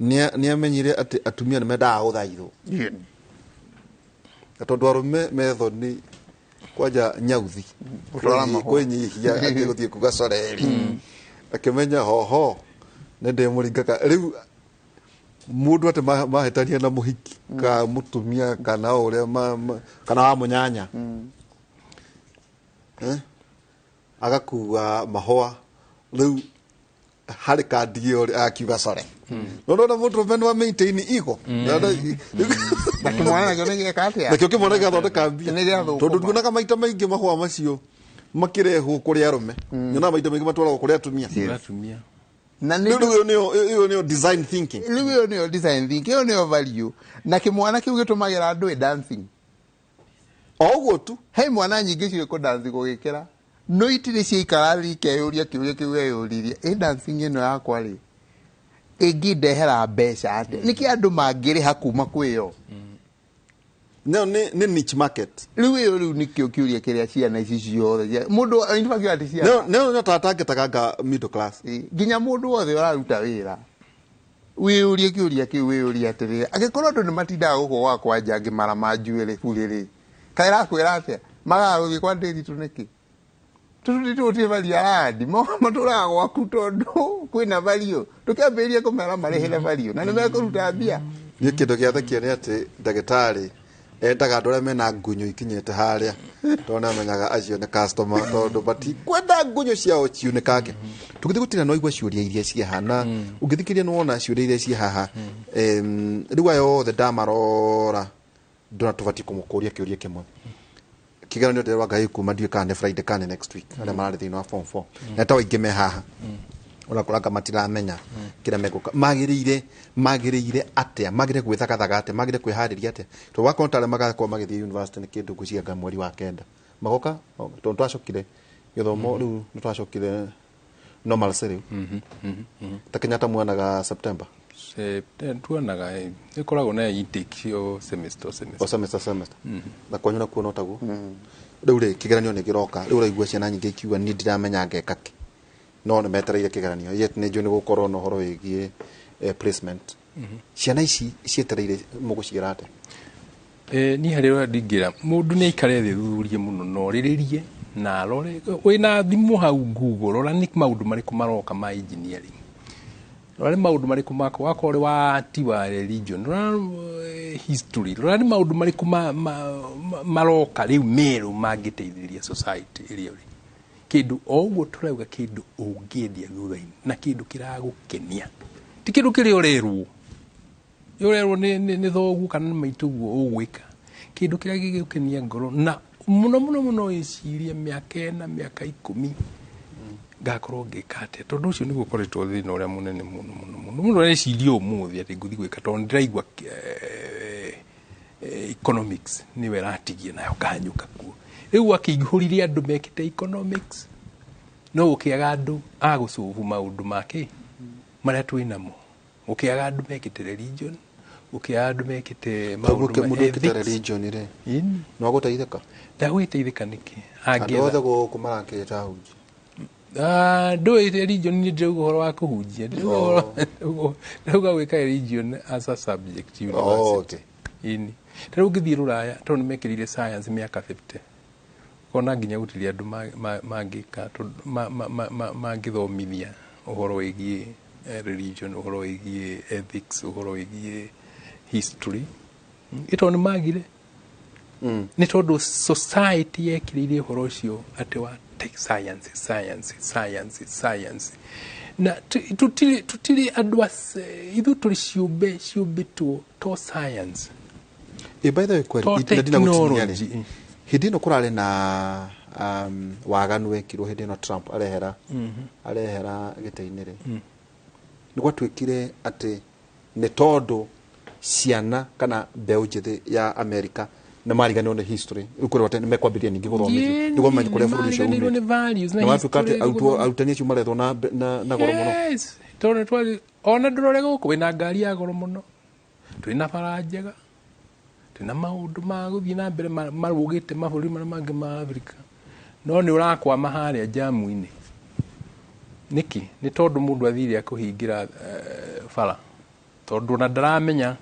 nĩ amenyire atĩ atumia nĩ mendaga gũthaithwo na tondũ arũme methoni kwanja nyauthi kwĩnyihia atĩ gũthiĩ kuga coreri akĩmenya hoho nĩ ndĩmũringaga rĩu Mũndũ atĩ mahĩtania na mũhiki ka mũtumia kana ũrĩa kana wa mũnyanya. Eh? Agakua mahũa rĩu harĩ kandi ĩyo akiuga sorry. No ndona mũndũ nĩ wa maintain ego. Na kĩmwana nakĩo nĩ gĩeka atĩa? Nakĩo kĩmwana gĩgathondeka mbia. Nĩ gĩathũkũma. Tondũ nduonaga maita maingĩ mahũa macio makĩrehwo kũrĩ arũme. Nyonaga maita maingĩ matwaragwo kũrĩ atumia. Atumia. Na Rĩu ĩyo nĩyo design thinking. Rĩu ĩyo nĩyo design thinking, ĩyo nĩyo value. Na kĩmwana kĩu gĩtũmagĩra andũ ĩ dancing. O ũguo tu. He mwana nyingĩ ciũĩ kũ dance gũgĩkĩra. No itirĩ ciaikara thĩ ikeyũria kĩũria kĩu weyũririe. Ĩ dancing ĩno yakwa rĩ, ĩngĩndehera mbeca atĩa? Nĩkĩ andũ mangĩrĩha kuma kwĩyo? No nĩ niche market. Rĩu ĩyo rĩu nĩkĩo kĩũria kĩrĩa ciana ici ciothe. Mũndũ in fact atĩ ciana. No no tatangĩtaga nga middle class. Nginya mũndũ wothe ũraruta wĩra. Wĩyũrie kĩũria kĩu, wĩyũrie atĩrĩrĩ, angĩkorwo andũ nĩ matindaga gũkũ gwakwa nja ngĩmara njuĩrĩ burĩ rĩ, kaĩ ĩrakwĩra atĩa? Magaga gũthiĩ kwa Ndĩritũ nĩkĩ? Tũtũ tũtirĩ value arandi, matũraga gwaku tondũ kwĩna value. Tũkĩambĩrĩria kũmera marĩhĩre value na nĩ mekũruta mbia. Niĩ kĩndũ gĩathekia nĩ atĩ ndagĩtarĩ endaga andũ arĩa mena ngunyũ ikinyĩte harĩa tondũ nĩamenyaga acio nĩ customer tondũ matikwenda ngunyũ ciao ciunĩkange. Tũgĩthiĩ gũtirĩ no igua ciũria iria ciĩ haha na ũngĩthikĩrĩria nĩ wona ciũria iria ciĩ haha. Rĩu aya othe ndamarora ndona tũbatiĩ kũmũkũria kĩũria kĩmwe. Kĩgeranio ndĩrerwo Ngai kuma ndiũĩ kana nĩ Friday kana nĩ next week arĩa mararĩ thĩinĩ wa form 4 na ta aingĩ me haha ũrakora matiramenya kĩrĩa megũka magĩrĩire atĩa, magĩrĩire gwĩthagathaga atĩa, magĩrĩire kwĩharĩria atĩa, tondũ wakorwo tarĩa magakorwo magĩthiĩ university nĩ kĩndũ ngwĩciria mweri wa 9 magoka tondũ twacokire gĩthomo rĩu nĩ twacokire normalcy rĩu ta Kenyatta muonaga September. Tuonaga ĩkoragwo na intake o semester. O semester. Na kwanyu nakuo no taguo. Rĩu rĩ kĩgeranio nĩ kĩroka rĩu ũraigua ciana nyingĩ ikiuga niĩ ndiramenya ngeka kĩ no nĩ metereire kĩgeranio yet nĩ njũĩ nĩ gũkorwo na ũhoro wĩgiĩ placement. Ciana ici cietereire mũgũciĩra atĩa? Niĩ harĩ ũrĩa ndingĩra mũndũ nĩ aikare thĩ thuthurie mũno na orĩrĩrie na arore wĩna thimũ hau Google rora nĩ maũndũ marĩkũ maroka ma engineering, rora nĩ maũndũ marĩkũ mako wakorwo ũrĩ wa ti wa religion, rora history, rora nĩ maũndũ marĩkũ maroka rĩu merũ mangĩteithĩrĩria society ĩrĩa ũrĩ. Kĩndũ o ũguo tũrauga kĩndũ ũngĩendia thutha-inĩ na kĩndũ kĩragũkenia ti kĩndũ kĩrĩa ũrerwo ũrerwo nĩ thoguo kana nĩ maitũguo ũgwĩka, kĩndũ kĩrĩa gĩgũkenia ngoro na mũno mũno mũno wĩcirie mĩaka 4 mĩaka 10 ngakorwo ngĩka atĩa, tondũ ũcio nĩguo ũkoretwo thĩna ũrĩa mũnene mũno mũno mũno. Mũndũ areciria ũmũthĩ atĩ ngũthiĩ gwĩka tondũ ndĩraigua economics nĩwe ĩratigia nayo kanyuka kuo. Rĩu akĩihũrire andũ mekĩte economics no gũkĩaga andũ a gũcũbu maũndũ make marĩa twĩ namo, gũkĩaga andũ mekĩte religion, gũkĩaga andũ mekĩte maũndũ ma ethics. Religion rĩ no agũteithĩka? Ndagũgĩteithĩka nĩkĩ? Andũ othe gũkũ marakĩta ahunjia. Ndũĩ religion nĩ ndĩrauga ũhoro wa kũhunjia, ndĩrauga gwĩka religion as a subject university. Ĩni ta rĩu ũngĩthiĩ Rũraya tondũ nĩ mekĩrĩire science mĩaka 50 kona nginya gũtirĩ andũ mangĩka mangĩthomithia ũhoro wĩgiĩ religion, ũhoro wĩgiĩ ethics, ũhoro wĩgiĩ history. Ĩ tondũ nĩ magire nĩ tondũ society yekĩrĩire ũhoro ũcio atĩ wa science science science science na tũtirĩ andũ ithuĩ tũrĩ ciũmbe ciũmbĩtwo to science. By the way kweli technology hĩndĩ ĩno kũrarĩ na waganu wekirwo hĩndĩ ĩno Trump arehera gĩtĩ-inĩ rĩ nĩ gwatuĩkire atĩ nĩ tondũ ciana kana mbeũ njĩthĩ ya America nĩ mariganĩrwo nĩ history rĩu kwĩrwo atĩ nĩ mekwambĩrĩria ningĩ gũthomithio nĩguo mamenye kũrĩa bũrũri ũcio umĩte na watuĩka atĩ arutani acio marethwo na goro mũno. Tondũ nĩ ona ndũrore gũkũ wĩna ngari ya goro mũno, twĩna bara njega, twĩna maũndũ ma gũthiĩ na mbere marũgĩte mabũrũri marĩa mangĩ ma Afrika, no nĩ ũrakwama harĩa jamu-inĩ. Nĩkĩ? Nĩ tondũ mũndũ athire akũhingĩra bara tondũ ona ndaramenya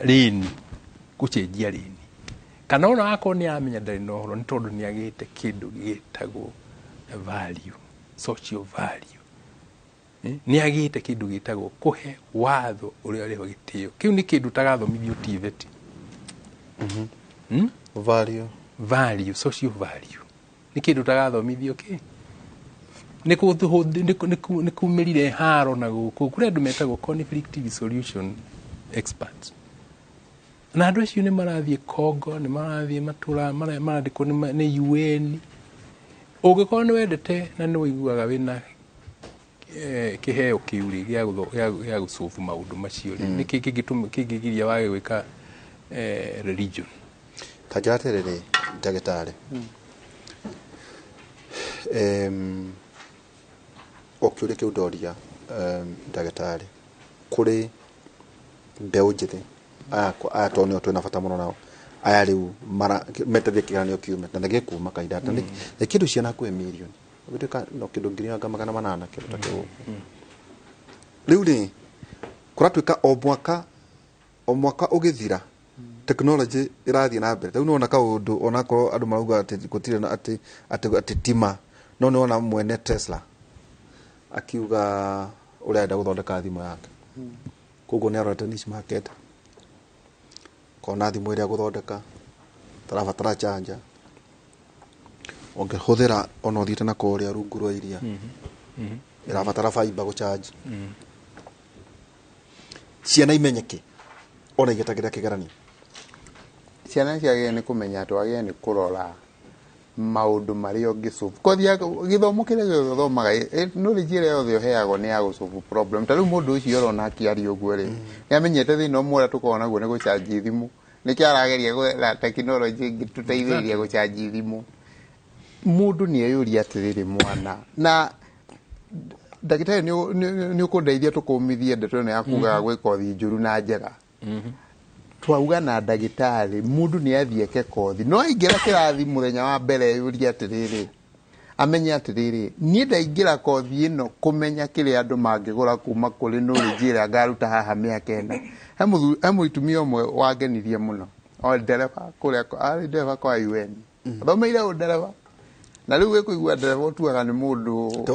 rĩni gũcenjia rĩni kana ona akorwo nĩ aramenya ndarĩ na ũhoro nĩ tondũ nĩ agĩte kĩndũ gĩtagwo value, social value. Nĩ agĩte kĩndũ gĩtagwo kũhe watho ũrĩa ũrĩho gĩtĩo. Kĩu nĩ kĩndũ tagathomithio TVET. Value. Value, social value. Nĩ kĩndũ tagathomithio kĩ? Nĩ kumĩrire haro na gũkũ kũrĩ andũ metagwo conflict resolution experts. Na andũ acio nĩ marathiĩ Congo, nĩ marathiĩ matũra, marandĩkwo nĩ UN. Ũngĩkorwo nĩ wendete na nĩ ũiguaga wĩna kĩheo kĩu rĩ gĩa gũcobu maũndũ macio rĩ, nĩkĩ kĩngĩgiria wage gwĩka religion? Ta njĩra atĩrĩrĩ ndagĩtarĩ, o kĩũria kĩu ndoria ndagĩtarĩ, kũrĩ mbeũ njĩthĩ aya tondũ nĩo twĩna bata mũno nao, aya rĩu metereire kĩgeranio kiume na nĩgĩkuma kahinda nĩ kĩndũ ciana hakuhĩ mirioni gũtuĩka no kĩndũ 800,000 kĩndũ ta kĩu. Rĩu rĩ kũratuĩka o mwaka ũgĩthira technology ĩrathiĩ na mbere. Rĩu nĩwona kaũndũ onakorwo andũ marauga atĩ gũtirĩ na atĩ tima, no nĩwona mwene Tesla akiuga ũrĩa arenda gũthondeka thimũ yake, koguo nĩ arorete niche market, kona thimũ ĩrĩa gũthondeka tarabatara charger, ũngĩhũthĩra ona ũthiĩte na kũrĩa rungu rwa iria ĩrabatara fiber gũcharge. Ciana imenyeke ona igĩtagĩra kĩgeranio. Ciana ciagĩrĩire nĩ kũmenya atĩ wagĩrĩire nĩ kũrora maũndũ marĩa ũngĩsolve. Kothi ya gĩthomo kĩrĩa gĩothe ũthomaga, knowledge ĩrĩa yothe ũheagwo nĩ ya gũsolve problem. Ta rĩu mũndũ ũcio ũrona akĩaria ũguo rĩ, nĩ amenyete thĩna ũmwe ũrĩa tũkoragwo naguo nĩ gũcanji thimũ. Nĩkĩo arageria gwetha tekinoronjĩ ĩngĩtũteithĩrĩria gũcanji thimũ. Mũndũ nĩ eyũria atĩrĩrĩ mwana, na ndagĩtarĩ nĩ ũkũndeithia tũkũmithie ndeto ĩno ya kugaga gwĩ kothi njũru na njega. Twauga na ndagĩtarĩ mũndũ nĩ athiĩ eke kothi, no aingĩra kĩrathi mũthenya wa mbere eyũrie atĩrĩrĩ, amenye atĩrĩrĩ, niĩ ndaingĩra kothi ĩno kũmenya kĩrĩa andũ mangĩgũra kuma kũrĩ knowledge ĩrĩa ngaruta haha mĩaka ĩna. He mũtumia ũmwe wangenirie mũno, o ndereba kũrĩa arĩ ndereba kwa UN, athomeire ũndereba, na rĩu wĩkũigua ndereba ũtuaga nĩ mũndũ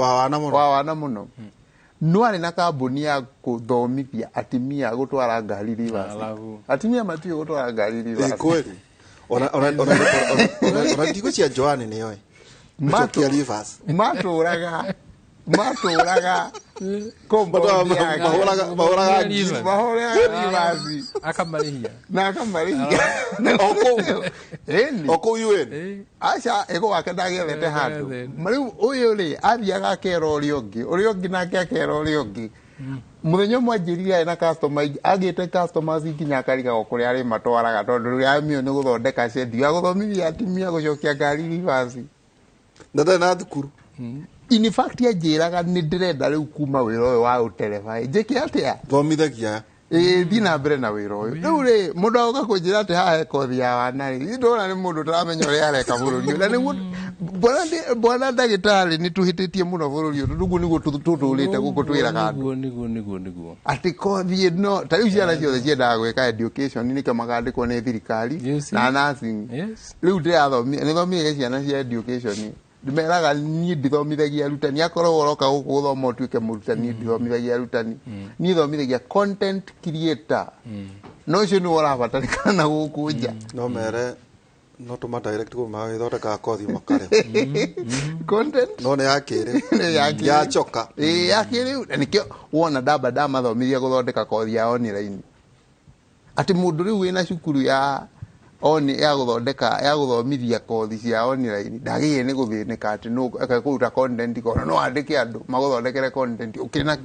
wa wana mũno. No arĩ na kambuni ya kũthomithia atimia gũtwara ngari reverse. Atimia matiũĩ gũtwara ngari reverse. Kweli. Ona ndigo cia Joanne nĩoĩ. Matũraga compound yake. Mahũraga ngiri. Mahũraga reverse. Akamarĩhia. Na akamarĩhia. O kũu UN. Aca ĩgo wake ndagĩethete handũ. Rĩu ũyũ rĩ athiaga akera ũrĩa ũngĩ, ũrĩa ũngĩ nake akera ũrĩa ũngĩ. Mũthenya ũmwe anjĩrire arĩ na customer agĩte customers nginya akarigagwo kũrĩa arĩmatwaraga tondũ rĩrĩa amĩũĩ nĩ gũthondeka schedule ya gũthomithia atumia gũcokia ngari reverse. Na ndarĩ na thukuru. In fact anjĩraga nĩ ndĩrenda rĩu kuma wĩra ũyũ wa ũtereba njĩke atĩa? Thomithagia. Thiĩ na mbere na wĩra ũyũ. Rĩu rĩ mũndũ agoka kũnjĩra atĩ haha he kothi ya wana rĩ, ndona nĩ mũndũ ũtaramenya ũrĩa areka bũrũri ũyũ. Na nĩguo bwana ndagĩtarĩ nĩ tũhĩtĩtie mũno bũrũri ũyũ, tondũ ũguo nĩguo tũtũrĩte gũkũ twĩraga andũ. Nĩguo. Atĩ kothi ĩno, ta rĩu ciana ciothe ciendaga gwĩka education nĩkĩo makandĩkwo nĩ thirikari na nursing. Rĩu ndĩrathomia, nĩthomithia ciana cia education. Ndimeraga niĩ ndithomithagia arutani, akorwo ũroka gũkũ gũthoma ũtuĩke mũrutani, ndithomithagia arutani. Niĩ thomithagia content creator. No ũcio nĩwe ũrabatarĩkana na gũkũ nja. No mere no tũma direct kũ magĩthondekaga kothi makarĩha. Content? No nĩ ya kĩrĩu. Nĩ ya kĩrĩu. Ya choka. Ĩĩ, ya kĩrĩu. Na nĩkĩo wona ndamba ndamathomithia gũthondeka kothi ya online. Atĩ mũndũ rĩu wĩna cukuru ya oni ya gũthondeka ya gũthomithia kothi cia online ndagĩrĩire nĩ gũthĩnĩka atĩ no kũruta content kona no andĩke andũ magũthondekere content ũkĩrĩ na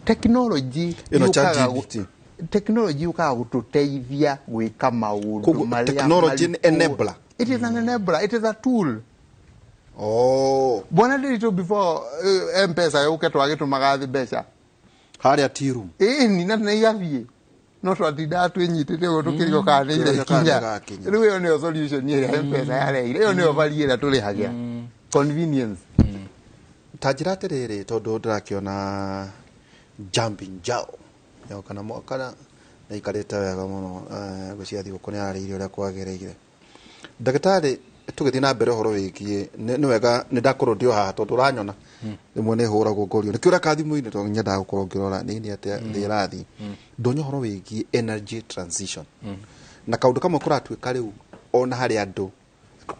technology ĩno ChatGPT. Technology yũkaga gũtũteithia gwĩka maũndũ marĩa technology nĩ enabler. It is an enabler, it is a tool. Oh. Bwana ndĩritũ before M-Pesa yũke twagĩtũmaga thĩ mbeca harĩa tea room. Ĩni na nĩ igathiĩ. No twatindaga twĩnyitĩte ũguo tũkĩrigwo kana nĩ irekinya. Rĩu ĩyo nĩyo solution ĩrĩa M-Pesa yareheire. Ĩyo nĩyo value ĩrĩa tũrĩhagĩra. Convenience. Ta njĩra atĩrĩrĩ tondũ ndĩrakĩona jumping jao. Yoka na mwaka na nĩaikarĩte wega mũno ngwĩciria thigũkũ nĩ ararĩire ũrĩa kwagĩrĩire. Ndagĩtarĩ Tũgĩthiĩ na mbere ũhoro wĩgiĩ nĩ wega nĩ ndakorwo ndĩ o haha tondũ ũranyona rĩmwe nĩ hũragwo ngorio nĩkĩo ũreka thimũ-inĩ tondũ nyendaga gũkorwo ngĩrora nĩ nĩ atĩa thĩ ĩrathiĩ. Ndonya ũhoro wĩgiĩ energy transition na kaũndũ kamwe kũratuĩka rĩu ona harĩ andũ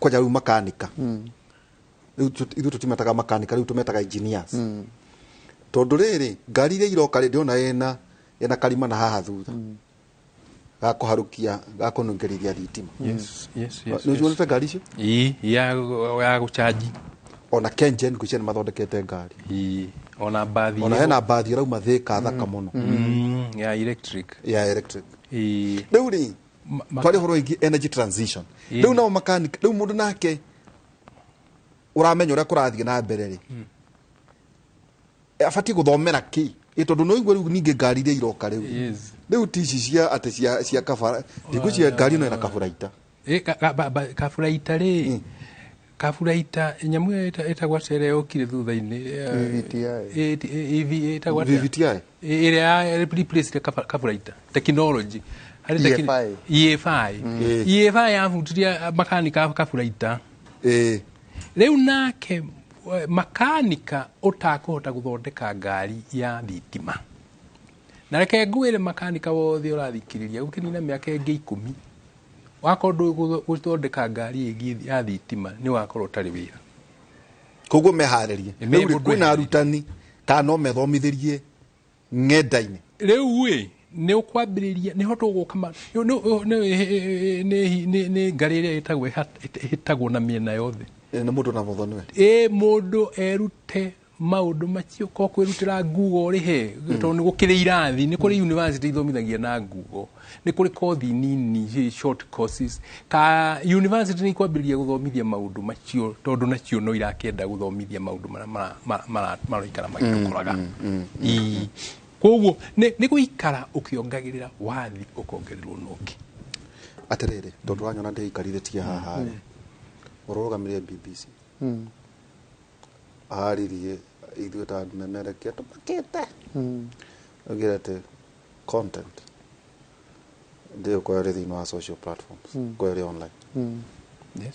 kwanja rĩu makanika rĩu ithuĩ tũtimetaga makanika, rĩu tũmetaga engineers, tondũ rĩrĩ ngari iria iroka rĩ ndĩrona ĩna karima na haha thutha gakũharũkia gakũnungerithia thitima. Yes. Nĩ ũcionete ngari icio? Ii, ya gũcanji. Ona KenGen ngwĩciria nĩ mathondekete ngari. Ii, ona mbathi. Ona hena mbathi ĩrauma Thĩka thaka mũno. Ya electric. Ya electric. Ii. Rĩu rĩ twarĩ ũhoro wĩgiĩ energy transition. Rĩu nao makanika, rĩu mũndũ nake ũramenya ũrĩa kũrathiĩ na mbere rĩ abatiĩ gũthomera kĩ? Ĩ tondũ no igue rĩu ningĩ ngari iria iroka rĩu rĩu ti ici cia atĩ cia kabara, ndingwĩciria ngari ĩno ĩna kaburaita. Ĩ, kaburaita rĩ, kaburaita nyamũ ĩyo ĩtagwo atĩa ĩrĩa yokire thutha-inĩ? VVTi. EV ĩtagwo atĩa? VVTi. Ĩrĩa ya replace kaburaita technology. Harĩ EFI. EFI. EFI yabutirie makanika kaburaita. Rĩu nake makanika ũtakũhota gũthondeka ngari ya thitima, na reke ngwĩre makanika wothe ũrathikĩrĩria, gũkĩnina mĩaka ĩngĩ 10 wakorwo ndũĩ gũthondeka ngari ĩngĩ ya thitima, nĩ wakorwo ũtarĩ wĩra. Koguo meharĩrie. Rĩu rĩ, mũndũ kwĩna arutani kana no methomithĩrie ng'enda-inĩ? Rĩu ĩ nĩ ũkwambĩrĩria nĩho tũgũka nĩ ngari ĩrĩa ĩtagwo ĩhĩtagwo na mĩena yothe. Nĩ mũndũ na mũthoniwe. Ĩ mũndũ erute maũndũ macio ko kwĩrutĩra Google rĩhe, tondũ nĩ gũkĩrĩ irathi, nĩ kũrĩ university ithomithagia na Google, nĩ kũrĩ kothi nini, short courses, ka university nĩ ikwambĩrĩria gũthomithia maũndũ macio, tondũ nacio no irakĩenda gũthomithia maũndũ marĩa maroikara magĩtũkoraga. Ii. Koguo nĩ gũikara ũkĩongagĩrĩra wathi ũkongererwo na ũngĩ. Atĩrĩrĩ, tondũ wanyona ndĩikarithĩtie haha rĩ, ũrũgamĩrĩre BBC aririe ithuĩ ta memerekia tũmakĩte augire atĩ content ndĩgũkorwo ĩrĩ thĩinĩ wa social platforms, gũkorwo ĩrĩ online.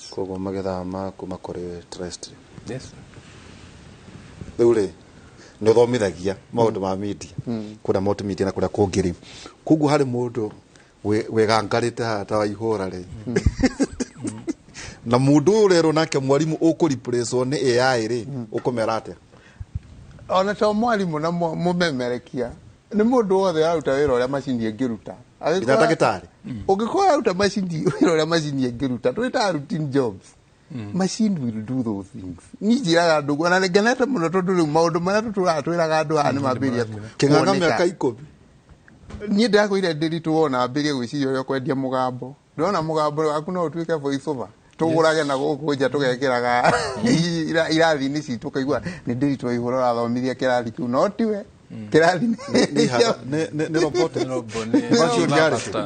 Koguo magĩthama kuma kũrĩ terrestrial. Rĩu rĩ nĩ ũthomithagia maũndũ ma media kũrĩa multimedia na kũrĩa kũngĩ rĩ, koguo harĩ mũndũ wĩgangarĩte haha ta Waihũra rĩ, na mũndũ ũyũ ũrerwo nake mwarimũ ũkũreplacewo nĩ AI rĩ, ũkũmera atĩa? Ona to mwarimũ na mũmemerekia, nĩ mũndũ wothe ũraruta wĩra ũrĩa macini ĩngĩruta. Nginya ndagĩtarĩ. Ũngĩkorwo ũraruta macini wĩra ũrĩa macini ĩngĩruta, twĩtaga routine jobs, machine will do those things. Niĩ njĩraga andũ, ona ngenete mũno tondũ rĩu maũndũ marĩa tũtũraga twĩraga andũ haha nĩ mambĩrĩria Kĩng'ang'a kuoneka. mĩaka 10. Niĩ ndakwĩire ndĩritũ wona ambĩrie gwĩciria ũrĩa ũkwendia mũgambo, ndĩrona mũgambo waku no ũtuĩke voice over, tũgũrage na gũkũ nja tũgekĩraga irathi-inĩ citũ, ũkaigua nĩ ndĩritũ Waihũra ũrathomithia kĩrathi kĩu, no tiwe kĩrathi. Nĩ robotics. Virtual reality.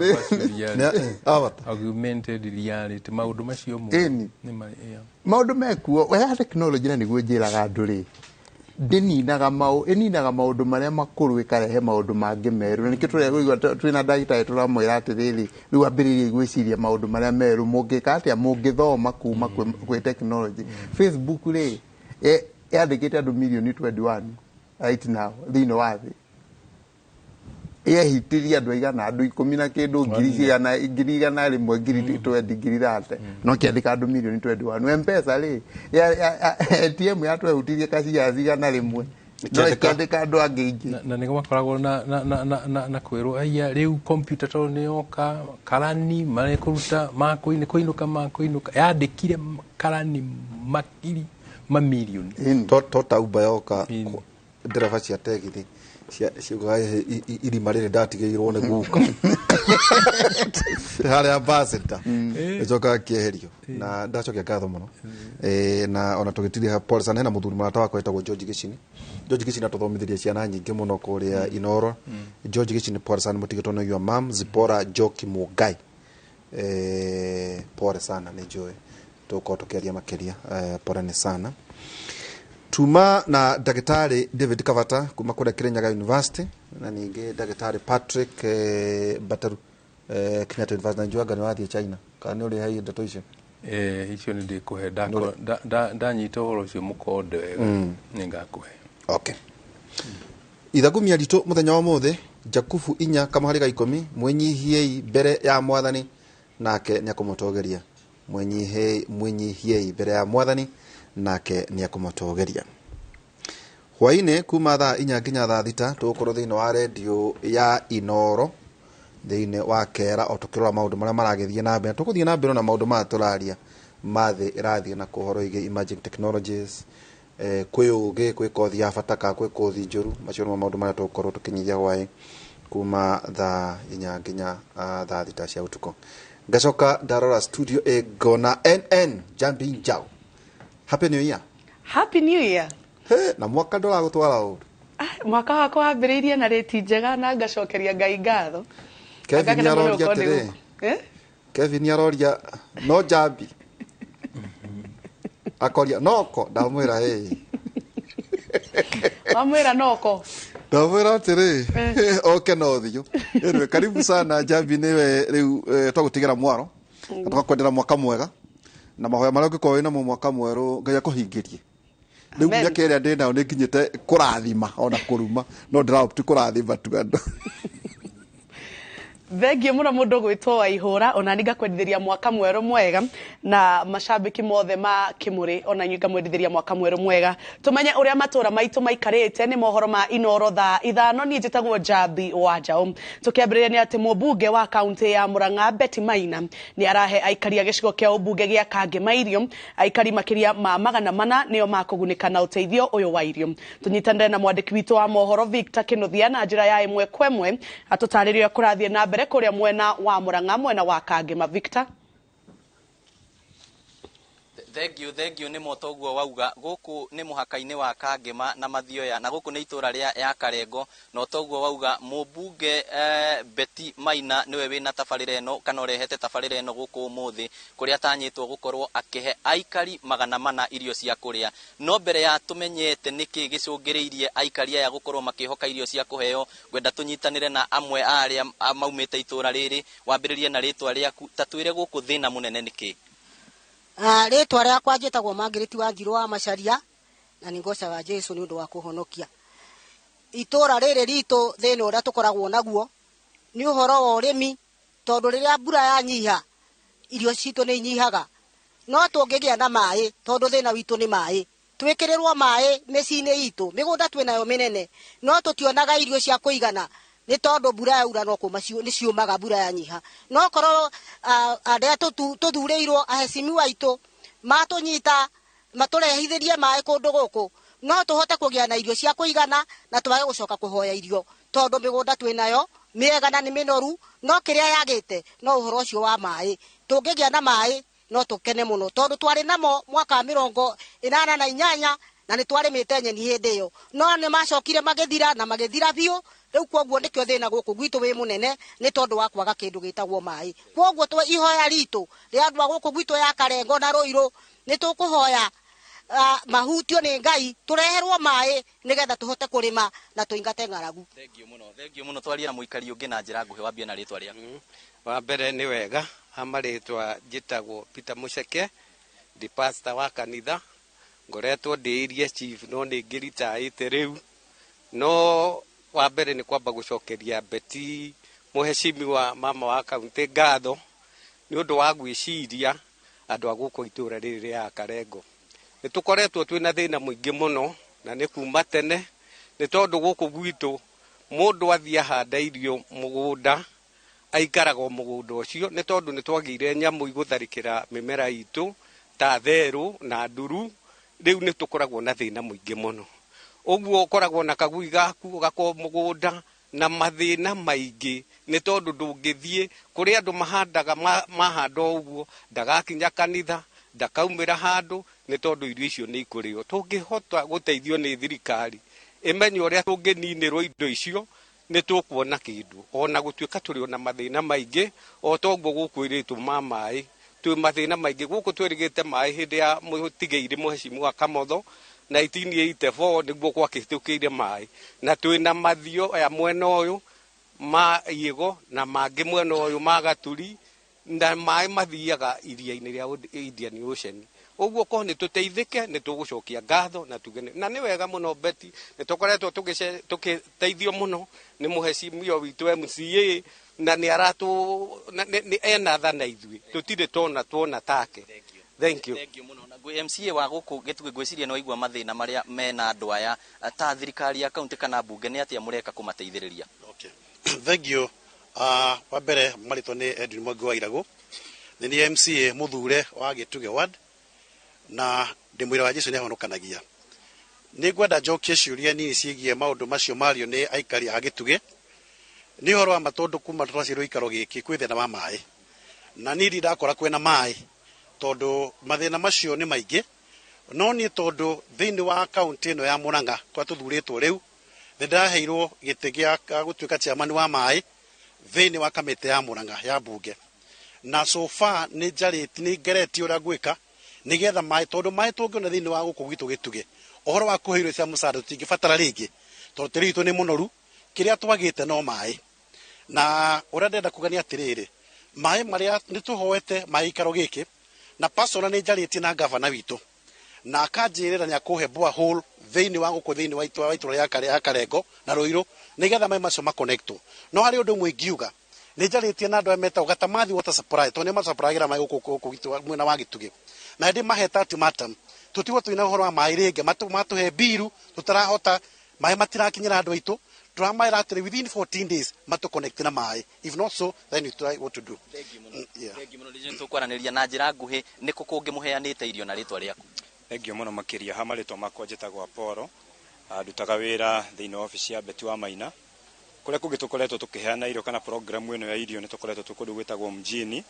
Avatar. Augmented reality, maũndũ macio mothe. Ĩni. Nĩ yeah. Maũndũ mekuo wega tekinoronjĩ, na nĩguo njĩraga andũ rĩ, ndĩninaga ĩninaga maũndũ marĩa makũrũ ĩkarehe maũndũ mangĩ merũ, na nĩkĩo tũrĩa twĩna ndagĩtarĩ tũramwĩra atĩrĩrĩ, rĩu ambĩrĩrie gwĩciria maũndũ marĩa merũ, mũngĩka atĩa mũngĩthoma kuma kwĩ tekinoronjĩ. Facebook rĩ yandĩkĩte andũ mirioni 21 right now thĩinĩ wa thĩ, yehitĩrie andũ aigana, andũ ikũmi na kĩndũ ngiri cigana, 100,000, 20,000, 30,000, no kĩandĩka andũ mirioni 21. M-Pesa rĩ ATM yatwehutirie kacia 100 no ĩkĩandĩka andũ angĩ aingĩ. Na nĩ gwakoragwo na kwĩrwo aya rĩu computer tondũ nĩ yoka karani marekũruta makũinũka kũinũka makũinũka, yandĩkire karani makiri mamirioni. To ta Uber yoka, ndereba cia tegithi ciugaga irima rĩrĩ ndatigĩirwo nĩ guka harĩa ambassador ĩcokaga kĩeherio, na ndacokia ngatho mũno. Na ona tũgĩtiriha pole sana, hena mũthuri mũrata wakwa wĩtagwo George Gĩcini. George Gĩcini atũthomithirie ciana nyingĩ mũno kũrĩa Inoro. George Gĩcini, pole sana, mũtigĩtwo nĩ your mom Zipporah Njoki Mũngai. Pole sana, nĩ njũĩ tũgũkorwo tũkĩaria makĩria. Pole nĩ sana. Tuma na ndagĩtarĩ David Kavata kuma kũrĩa Kirinyaga University, na ningĩ ndagĩtarĩ Patrick Bataru, Kenyatta University, na njuanga nĩ wathiĩ China kana nĩ ũrĩ hai ndeto icio? Icio nĩ ndĩkũhe ndanyita ũhoro ũcio mũkonde wega, nĩ ngakũhe. Okay. Ithagumia ritũ mũthenya wa ũmũthĩ, Jakubu 4 kamũhari ga 10, mwĩnyihiei mbere ya mwathani nake nĩakũmũtũgĩria. Mwĩnyihiei mbere ya mwathani nake nĩakũmũtũgĩria. Hwainĩ kuma thaa 4 nginya thaa 6 tũgũkorwo thĩinĩ wa redio ya Inoro thĩinĩ wa Kera, o tũkĩrora maũndũ marĩa maragĩthiĩ na mbere. Tũgũthiĩ na mbere na maũndũ maya tũraria ma thĩ ĩrathiĩ na kũhoro ĩgiĩ emerging technologies, kwĩ ũgĩ, kwĩ kothi ya bata kana kwĩ kothi njũru. Macio nĩmo maũndũ marĩa tũgũkorwo tũkĩnyihia hwaĩ kuma thaa 4 nginya thaa 6 cia ũtukũ. Ngacoka ndarora studio ĩngona NN Jambi Njau. Happy New Year. Happy New Year. He, na mwaka ndũragũtwara ũru. Mwaka wakwa wambĩrĩirie na rĩti njega na ngacokeria Ngai ngatho. Kevin aroria atĩrĩ. Kevin aroria no Jambi. Akoria noko, ndamwĩra ĩ. Wamwĩra noko. Ndamwĩra atĩrĩ, oke na ũthiũ. Anyway, karibu sana Jambi, nĩwe rĩu twagũtigĩra mwaro. Na tũgakwendera mwaka mwega. Na mahoya marĩa ũngĩkorwo wĩnamo mwaka mwerũ Ngai akũhingĩrie. Rĩu mĩaka ĩrĩa ndĩ nayo nĩ nginyĩte kũrathima ona kũruma, no ndĩraopt kũrathima tu andũ. Thengiũ mũno mũndũ gwĩtwo Waihũra, ona niĩ ngakwendithĩria mwaka mwerũ mwega na macambĩki mothe ma Kĩmũrĩ, ona inyuĩ ngamwendithĩria mwaka mwerũ mwega. Tũmenye ũrĩa matũra maitũ maikarĩte nĩ mohoro ma Inoro thaa 5. Niĩ njĩtagwo Njambi wa Njaũ. Tũkĩambĩrĩria nĩ atĩ mũmbunge wa kaunti ya Murang'a Betty Maina nĩ arahe aikari a gĩcigo kĩa ũmbunge gĩa Kangema irio. Aikari makĩria ma 400 nĩo makũgunĩka na ũteithio ũyũ wa irio. Tũnyitanĩre na mwandĩki witũ wa mohoro Victor Kĩnuthia na njĩra ya ĩmwe kwa ĩmwe atũtarĩrie ũrĩa kũrathiĩ na mbere kũrĩa mwena wa Murang'a, mwena wa Kangema. Victor. Thengiũ nĩ moto ũguo wauga. Gũkũ nĩ mũhaka-inĩ wa Kangema na Mathioya, na gũkũ nĩ itũra rĩa ya Karengo, na ũtoguo wauga mũmbunge Betty Maina nĩwe wĩna tabarĩra ĩno kana ũrehete tabarĩra ĩno gũkũ ũmũthĩ, kũrĩa atanyĩtwo gũkorwo akĩhe aikari 400 irio cia kũrĩa. No mbere ya tũmenyete nĩkĩ gĩcũngĩrĩirie aikari aya gũkorwo makĩhoka irio cia kũheo, ngwenda tũnyitanĩre na amwe a arĩa maumĩte itũra rĩrĩ. Wambĩrĩrie na rĩtwa rĩaku, ta twĩre gũkũ thĩna mũnene nĩkĩ? Rĩtwa rĩakwa njĩtagwo Margaret Wanjirũ wa Macharia, na nĩ ngocaga Jesũ nĩ ũndũ wa kũhonokia. Itũra rĩrĩ ritũ thĩna ũrĩa tũkoragwo naguo nĩ ũhoro wa ũrĩmi, tondũ rĩrĩa mbura yanyiha irio citũ nĩ inyihaga. No tũngĩgĩa na maĩ, tondũ thĩna witũ nĩ maĩ, twĩkĩrĩrwo maĩ mĩciĩ-inĩ itũ, mĩgũnda twĩnayo mĩnene, no tũtionaga irio cia kũigana nĩ tondũ mbura yaura no kũma nĩ ciũmaga mbura yanyiha. No korwo arĩa tũthurĩirwo ahecimiwa aitũ matũnyita matũrehithĩrie maĩ kũndũ gũkũ, no tũhote kũgĩa na irio cia kũigana na twage gũcoka kũhoya irio, tondũ mĩgũnda twĩnayo mĩega na nĩ mĩnoru, no kĩrĩa yagĩte no ũhoro ũcio wa maĩ. Tũngĩgĩa na maĩ no tũkene mũno, tondũ twarĩ namo mwaka wa 88 na nĩ twarĩmĩte nyeni hĩndĩ ĩyo, no nĩ macokire magĩthira na magĩthira biũ. Rĩu kwoguo nĩkĩo thĩna gũkũ gwitũ wĩ mũnene, nĩ tondũ wa kwaga kĩndũ gĩtagwo maĩ. Kwoguo twe ihoya ritũ rĩa andũ a gũkũ gwitũ ya Karengo na Rũirũ, nĩ tũkũhoya mahutio nĩ Ngai tũreherwo maĩ nĩgetha tũhote kũrĩma na tũingate ng'aragu. Thengiũ mũno. Twarie na mũikari ũngĩ na njĩra nguhĩ, wambie na rĩtwa rĩaku. Wa mbere nĩ wega, ha marĩtwa njĩtagwo Peter Mũceke, ndĩ pastor wa kanitha, ngoretwo ndĩ chief no nĩ ngĩritaĩte rĩu. No wa mbere nĩ kwamba gũcokeria Betty mũhecimiwa mama wa kaunti ngatho nĩ ũndũ wa gwĩciria andũ a gũkũ itũra rĩrĩ rĩa Karengo. Nĩ tũkoretwo twĩna thĩna mũingĩ mũno na nĩ kuma tene, nĩ tondũ gũkũ gwitũ mũndũ athiĩ ahanda irio mũgũnda aikaraga o mũgũnda ũcio, nĩ tondũ nĩ twagĩire nyamũ igũtharĩkĩra mĩmera itũ ta therũ na nduru. Rĩu nĩ tũkoragwo na thĩna mũingĩ mũno. Ũguo ũkoragwo na kagui gaku ũgakorwo mũgũnda na mathĩna maingĩ, nĩ tondũ ndũngĩthiĩ kũrĩ andũ mahandaga mahanda ũguo, ndagakinya kanitha, ndakaumĩra handũ, nĩ tondũ irio icio nĩ ikũrĩo. Tũngĩhota gũteithio nĩ thirikari ĩmenye ũrĩa tũngĩninĩrwo indo icio, nĩ tũkuona kĩndũ. Ona gũtuĩka tũrĩ ona mathĩna maingĩ, o toguo gũkũ ĩrĩtwo ma maĩ, twĩ mathĩna maingĩ gũkũ twĩrĩgĩte maĩ hĩndĩ ya mũtigĩire mũhecimiwa Kamotho 1984 nĩguo gwakĩhĩtũkĩire maĩ, na twĩna mathio aya mwena ũyũ ma Iĩgo na mangĩ mwena ũyũ ma Gaturi. Na maĩ mathiaga iria-inĩ rĩa Indian Ocean. Ũguo korwo nĩ tũteithĩke, nĩ tũgũcokia ngatho na tuge na nĩ wega mũno. Beti nĩ tũkoretwo tũgĩteithio mũno nĩ mũhecimio witũ MCA, na nĩ aratũ ena tha na ithuĩ, tũtirĩ tona tuona take. Thank you. Thank you mũno. Na MCA wa gũkũ Gĩtugĩ, ngwĩciria nĩ waigua mathĩna marĩa mena andũ aya. Ta thirikari ya kaunti kana mbunge, nĩ atĩa mũreka kũmateithĩrĩria? Okay. Thank you. Wa mbere, marĩtwa nĩ Edwin Mwangi wa Iragũ, nĩ niĩ MCA mũthure wa Gĩtugĩ ward, na ndĩ mũira wa Jesu nĩ ahonokanagia. Nĩ ngwenda njokie ciũria nini ciĩgiĩ maũndũ macio mario nĩ aikari a Gĩtugĩ. Nĩ ũhoro wa ma, tondũ kuma twaciarwo gĩikaro gĩkĩ kwĩ thĩna wa maĩ, na niĩ ndakora kwĩna maĩ, tondũ mathĩna macio nĩ maingĩ. No niĩ, tondũ thĩinĩ wa kaunti ĩno ya Murang'a kwa tũthurĩtwo rĩu, nĩ ndĩraheirwo gĩtĩ gĩa gũtuĩka chairman wa maĩ thĩinĩ wa kamĩtĩ ya Murang'a ya mbunge, na so far nĩ njarĩtie, nĩ ngeretie ũrĩa ngwĩka nĩgetha maĩ, tondũ maĩ tũngĩona thĩinĩ wa gũkũ gwitũ Gĩtugĩ, ũhoro wa kũhe irio cia mũcada tũtingĩbatara rĩngĩ, tondũ tĩri witũ nĩ mũnoru. Kĩrĩa twagĩte no maĩ. Na ũrĩa ndĩrenda kuga nĩ atĩrĩrĩ, maĩ marĩa nĩ tũhoete maĩ gĩikaro gĩkĩ, na personal nĩ njarĩtie na gavana witũ, na akanjĩrĩra nĩ akũhe borehole thĩinĩ wa gũkũ, thĩinĩ wa itũra rĩa Karengo na Rũirũ, nĩgetha maĩ macio makonectwo. No harĩ ũndũ ũmwe ingiuga, nĩ njarĩtie na andũ arĩa metagwo Gatamathi Water Supply, tondũ nĩ masupplyagĩra maĩ gũkũ mwena wa Gĩtugĩ, na ndĩ mahete ultimatum tũtigwo twĩna ũhoro wa maĩ rĩngĩ. Matũhe mbiru tũtarahota, maĩ matirakinyĩra andũ aitũ. Tũramaĩra atĩrĩ, within 14 days matũconnect na maĩ. If not so, then we try what to do. Yeah. Thengiũ mũno. Nĩ tũkwaranĩria na njĩra nguhĩ. Nĩ kũ kũngĩ mũheanĩte irio, na rĩtwa rĩaku? Thengiũ mũno makĩria. Ha marĩtwa makwa njĩtagwo Apollo. Ndutaga wĩra thĩinĩ wa obici ya Beti wa Maina. Kũrĩa kũngĩ tũkoretwo tũkĩheana irio kana programu ĩno ya irio, nĩ tũkoretwo twĩ kũndũ gwĩtagwo Mjini,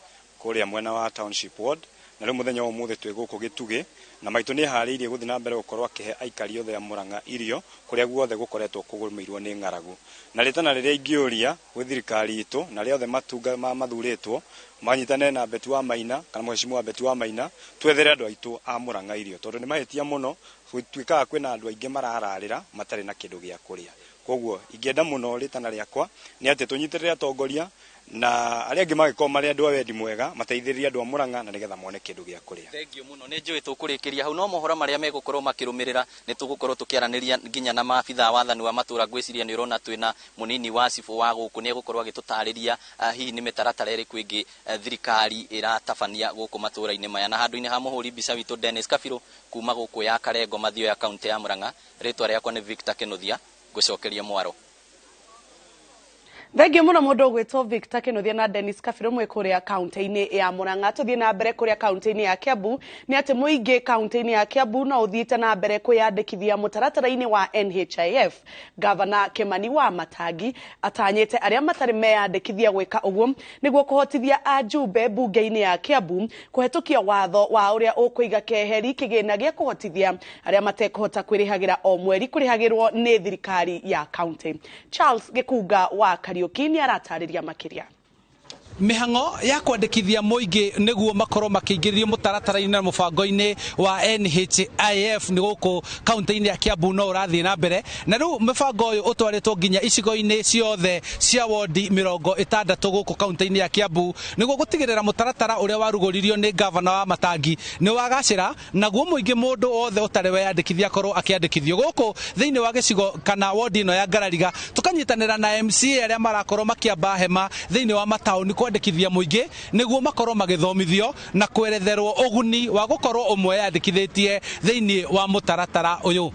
kũrĩa mwena wa Township Ward, na rĩu mũthenya wa ũmũthĩ twĩ gũkũ Gĩtugĩ. Na maitũ nĩ harĩirie gũthiĩ na mbere gũkorwo akĩhe aikari othe a Murang'a irio kũrĩa guothe gũkoretwo kũgũmĩirwo nĩ ng'aragu. Na rĩtana rĩrĩa ingĩũria gwĩ thirikari itũ na arĩa othe matunga mathurĩtwo manyitane na Beti wa Maina kana mheshimiwa Beti wa Maina, twethere andũ aitũ a Murang'a irio, tondũ nĩ mahĩtia mũno gũtuĩkaga kwĩna andũ aingĩ marararĩra matarĩ na kĩndũ gĩa kũrĩa. Koguo ingĩenda mũno, rĩtana rĩakwa nĩ atĩ tũnyitĩrĩre atongoria na arĩa angĩ mangĩkorwo marĩ andũ a wendi mwega, mateithĩrĩrie andũ a Murang'a na nĩgetha mone kĩndũ gĩa kũrĩa. Thengiũ mũno. Nĩ njũĩ tũkũrĩkĩria hau, no mohoro marĩa megũkorwo makĩrũmĩrĩra, nĩ tũgũkorwo tũkĩaranĩria nginya na maabitha wathani wa matũra. Ngwĩciria nĩ ũrona twĩna mũnini wa cibũ wa gũkũ, nĩ egũkorwo agĩtũtarĩria hihi nĩ mĩtaratara ĩrĩkũ ĩngĩ thirikari ĩratabania gũkũ matũra-inĩ maya. Na handũ-inĩ ha mũhũri mbica witũ Dennis Kabirũ, kuma gũkũ ya Karengo, Mathioya, kaunti ya Murang'a, rĩtwa rĩakwa nĩ Victor Kĩnuthia. Ngũcokeria mwaro. Thengiũ mũno mũndũ ũgwĩtwo Victor Kĩnuthia na Dennis Kabirũ mwĩ kũrĩa kaunti-inĩ ya Murang'a. Tũthiĩ na mbere kũrĩa kaunti-inĩ ya Kiambu. Nĩ atĩ mũingĩ kaunti-inĩ ya Kiambu no ũthiĩte na mbere kwĩyandĩkithia mũtaratara-inĩ wa NHIF. Gavana Kimani wa Matangi atanyĩte arĩa matarĩ meyandĩkithia gwĩka ũguo nĩguo kũhotithia ajumbe mbunge-inĩ ya Kiambu kũhetũkia watho wa ũrĩa ũkũiga keheri kĩgĩna gĩa kũhotithia arĩa matekũhota kwĩrĩhagĩra o mweri kũrĩhagĩrwo nĩ thirikari ya kaunti. Charles Gĩkunga wa Kariũki nĩ aratarĩria makĩria. Mĩhang'o ya kwandĩkithia mũingĩ nĩguo makorwo makĩingĩrio mũtaratara-inĩ na mũbango-inĩ wa NHIF nĩ gũkũ kaunti-inĩ ya Kiambu no ũrathiĩ na mbere, na rĩu mũbango ũyũ ũtwarĩtwo nginya icigo-inĩ ciothe cia wondi 60 gũkũ kaunti-inĩ ya Kiambu, nĩguo gũtigĩrĩra mũtaratara ũrĩa warugũririo nĩ gavana wa Matangi nĩ wagacĩra, naguo mũingĩ, mũndũ wothe ũtarĩ weyandĩkithia akorwo akĩandĩkithio gũkũ thĩinĩ wa gĩcigo kana wondi ĩno ya Ngarariga. Tũkanyitanĩra na MCA arĩa marakorwo makĩamba hema thĩinĩ wa mataũni kwandĩkithia mũingĩ nĩguo makorwo magĩthomithio na kweretherwo ũguni wa gũkorwo ũmwe yandĩkithĩtie thĩinĩ wa mũtaratara ũyũ.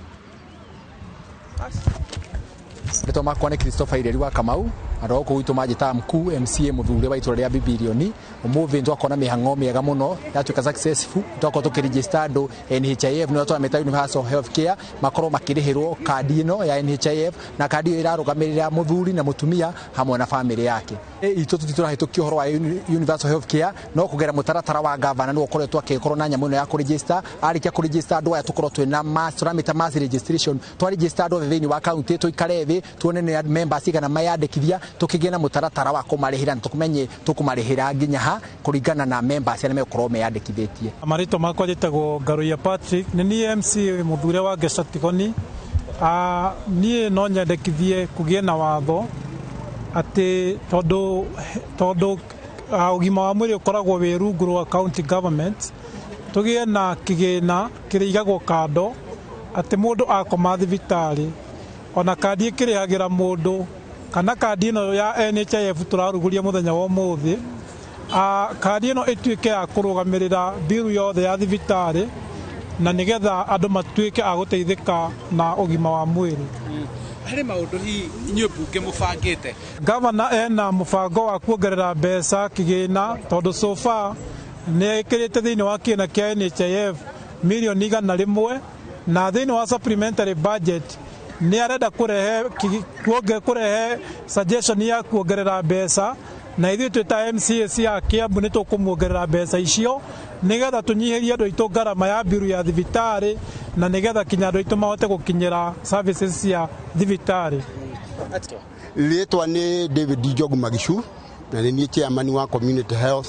Rĩtwa makwa nĩ Christopher Ireri wa Kamau. Andũ a gũkũ gwitũ manjĩtaga mkuu MCA mũthure wa itũra rĩa Bibilioni. Ũmũthĩ nĩtwakorwo na mĩhang'o mĩega mũno, yatuĩka successful. Twakorwo tũkĩregister andũ NHIF, nĩyo tũramĩta Universal Health Care, makorwo makĩrĩhĩrwo kandi ĩno ya NHIF, na kandi ĩyo ĩrarũgamĩrĩra mũthuri na mũtumia hamwe na bamĩrĩ yake. Itũ tũtirahĩtũkia ũhoro wa Universal Health Care, no kũgerera mũtaratara wa gavana nĩguo ũkoretwo akĩkorwo na nyamũ ĩno ya kũregister. Arĩkia kũregister andũ aya, tũkorwo twĩna mass, tũramĩta mass registration. Twaregister andũ othe thĩinĩ wa kaunti, tũikare thĩ tuone nĩ members igana mayandĩkithia, tũkĩgĩe na mũtaratara wa kũmarĩhĩra na tũmenye tũkũmarĩhĩra nginya ha kũringana na members arĩa megũkorwo meyandĩkithĩtie. Marĩtwa makwa njĩtagwo Ngaruiya Patrick, nĩ niĩ MC mũthure wa Ngeca Tigoni. Niĩ no nyendekithie kũgĩe na watho atĩ tondũ ũgima wa mwĩrĩ ũkoragwo wĩ rungu rwa county government, tũgĩe na kĩgĩna kĩrĩigagwo kando atĩ mũndũ akoma thibitarĩ ona kandi ĩkĩrĩhagĩra mũndũ kana kandi ĩno ya NHIF tũrarugũria mũthenya wa ũmũthĩ, kandi ĩno ĩtuĩke ya kũrũgamĩrĩra mbiru yothe ya thibitarĩ na nĩgetha andũ matuĩke a gũteithĩka na ũgima wa mwĩrĩ. Harĩ maũndũ hihi inyuĩ mbunge mũbangĩte? Gavana ena mũbango wa kuongerera mbeca kĩgĩna tondũ so far nĩ ĩkĩrĩte thĩinĩ wa kĩgĩna kĩa NHIF mirioni 100 na thĩinĩ wa supplementary budget nĩ arenda kũrehe suggestion ya kuongerera mbeca, na ithuĩ twĩ ta MCAs ya Kiambu nĩ tũkũmuongerera mbeca icio nĩgetha tũnyihĩrie andũ aitũ ngarama ya mbiru ya thibitarĩ na nĩgetha kinya andũ aitũ mahote gũkinyĩra services cia thibitarĩ. Rĩtwa nĩ David Njogu Magicu na nĩ niĩ chairman wa community health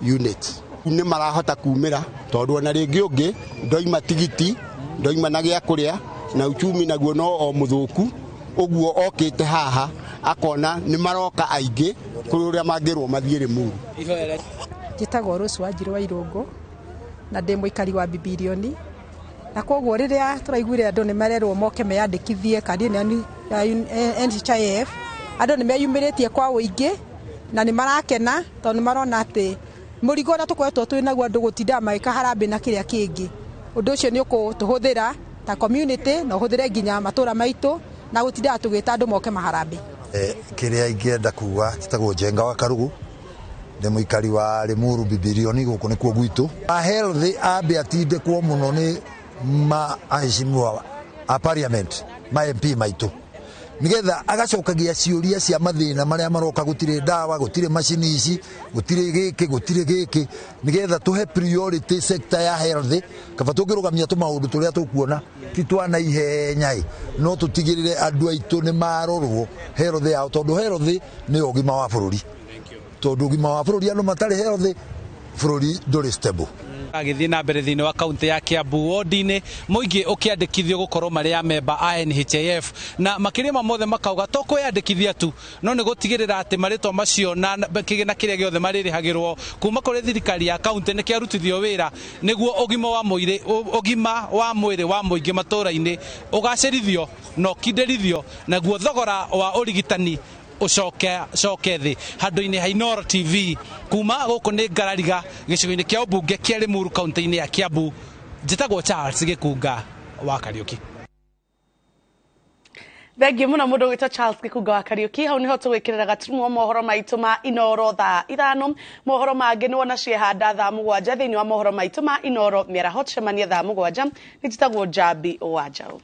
unit. Nĩ marahota kumĩra tondũ ona rĩngĩ ũngĩ ndoima tigiti, ndoima na gĩa kũrĩa na uchumi naguo no o mũthũku, ũguo okĩte haha akona nĩ maroka aingĩ kũrĩ ũrĩa mangĩrwo mathiĩ Rĩmuru. Njĩtagwo Rose Wanjiru wa Irũngũ na ndĩ mũikari wa Bibilioni, na koguo rĩrĩa tũraiguire andũ nĩ marerwo moke meyandĩkithie kandi ĩno ya NHIF, andũ nĩ meyumĩrĩtie kwa ũingĩ na nĩ marakena tondũ nĩ marona atĩ mũrigo ũrĩa tũkoretwo twĩ naguo andũ gũtindaga magĩka harambĩ na kĩrĩa kĩngĩ, ũndũ ũcio nĩ ũkũtũhũthĩra ta community na ũhũthĩre nginya matũra maitũ na gũtindaga tũgĩta andũ moke maharambĩ. Kĩrĩa ingĩenda kuga njĩtagwo Njenga wa Karugu, ndĩ mũikari wa Rĩmuru Bibilioni, gũkũ nĩkuo gwitũ. Health ambe atindĩkwo mũno nĩ ma aheshimiwa a parliament, ma MP maitũ, nĩgetha agacokagia ciũria cia mathĩna marĩa maroka, gũtirĩ ndawa, gũtirĩ macini ici, gũtirĩ gĩkĩ, gũtirĩ gĩkĩ, nĩgetha tũhe priority sector ya health. Kaba tũngĩrũgamia tũmaũndũ tũrĩa tũkuona ti twa na ihenya ĩ, no tũtigĩrĩre andũ aitũ nĩ marorwo health yao, tondũ health nĩyo ũgima wa bũrũri, tondũ ũgima wa bũrũri andũ matarĩ health bũrũri ndũrĩ stable. Agĩthiĩ na mbere thĩinĩ wa kaunti ya Kiambu wodi-inĩ mũingĩ ũkĩandĩkithio gũkorwo marĩ a memba a NHIF, na makĩria ma mothe makauga to kwĩyandĩkithia tu no nĩ gũtigĩrĩra atĩ marĩtwa macio na kĩgĩna kĩrĩa gĩothe marĩrĩhagĩrwo kuma kũrĩ thirikari ya kaunti nĩ kĩarutithio wĩra nĩguo ũgima wa mwĩrĩ wa mũingĩ matũũra-inĩ ũgacĩrithio na ũkindĩrithio, naguo thogora wa ũrigitani ũcoke thĩ. Handũ-inĩ ha Inooro TV kuma gũkũ nĩ Ngarariga gĩcigo-inĩ kĩa ũmbunge kĩa Rĩmuru kaunti-inĩ ya Kiambu, njĩtagwo Charles Gĩkunga wa Kariũki. Thengiũ mũno mũndũ ũgwĩtwo Charles Gĩkunga wa Kariũki. Hau nĩho tũgwĩkĩrĩra gaturumo mohoro maitũ ma Inooro thaa 5. Mohoro mangĩ nĩ wona ciehanda thaa 7 thĩinĩ wa mohoro maitũ ma Inooro mĩaraho. Tũcemanie thaa 7. Nĩ njĩtagwo Njambi wa Njaũ.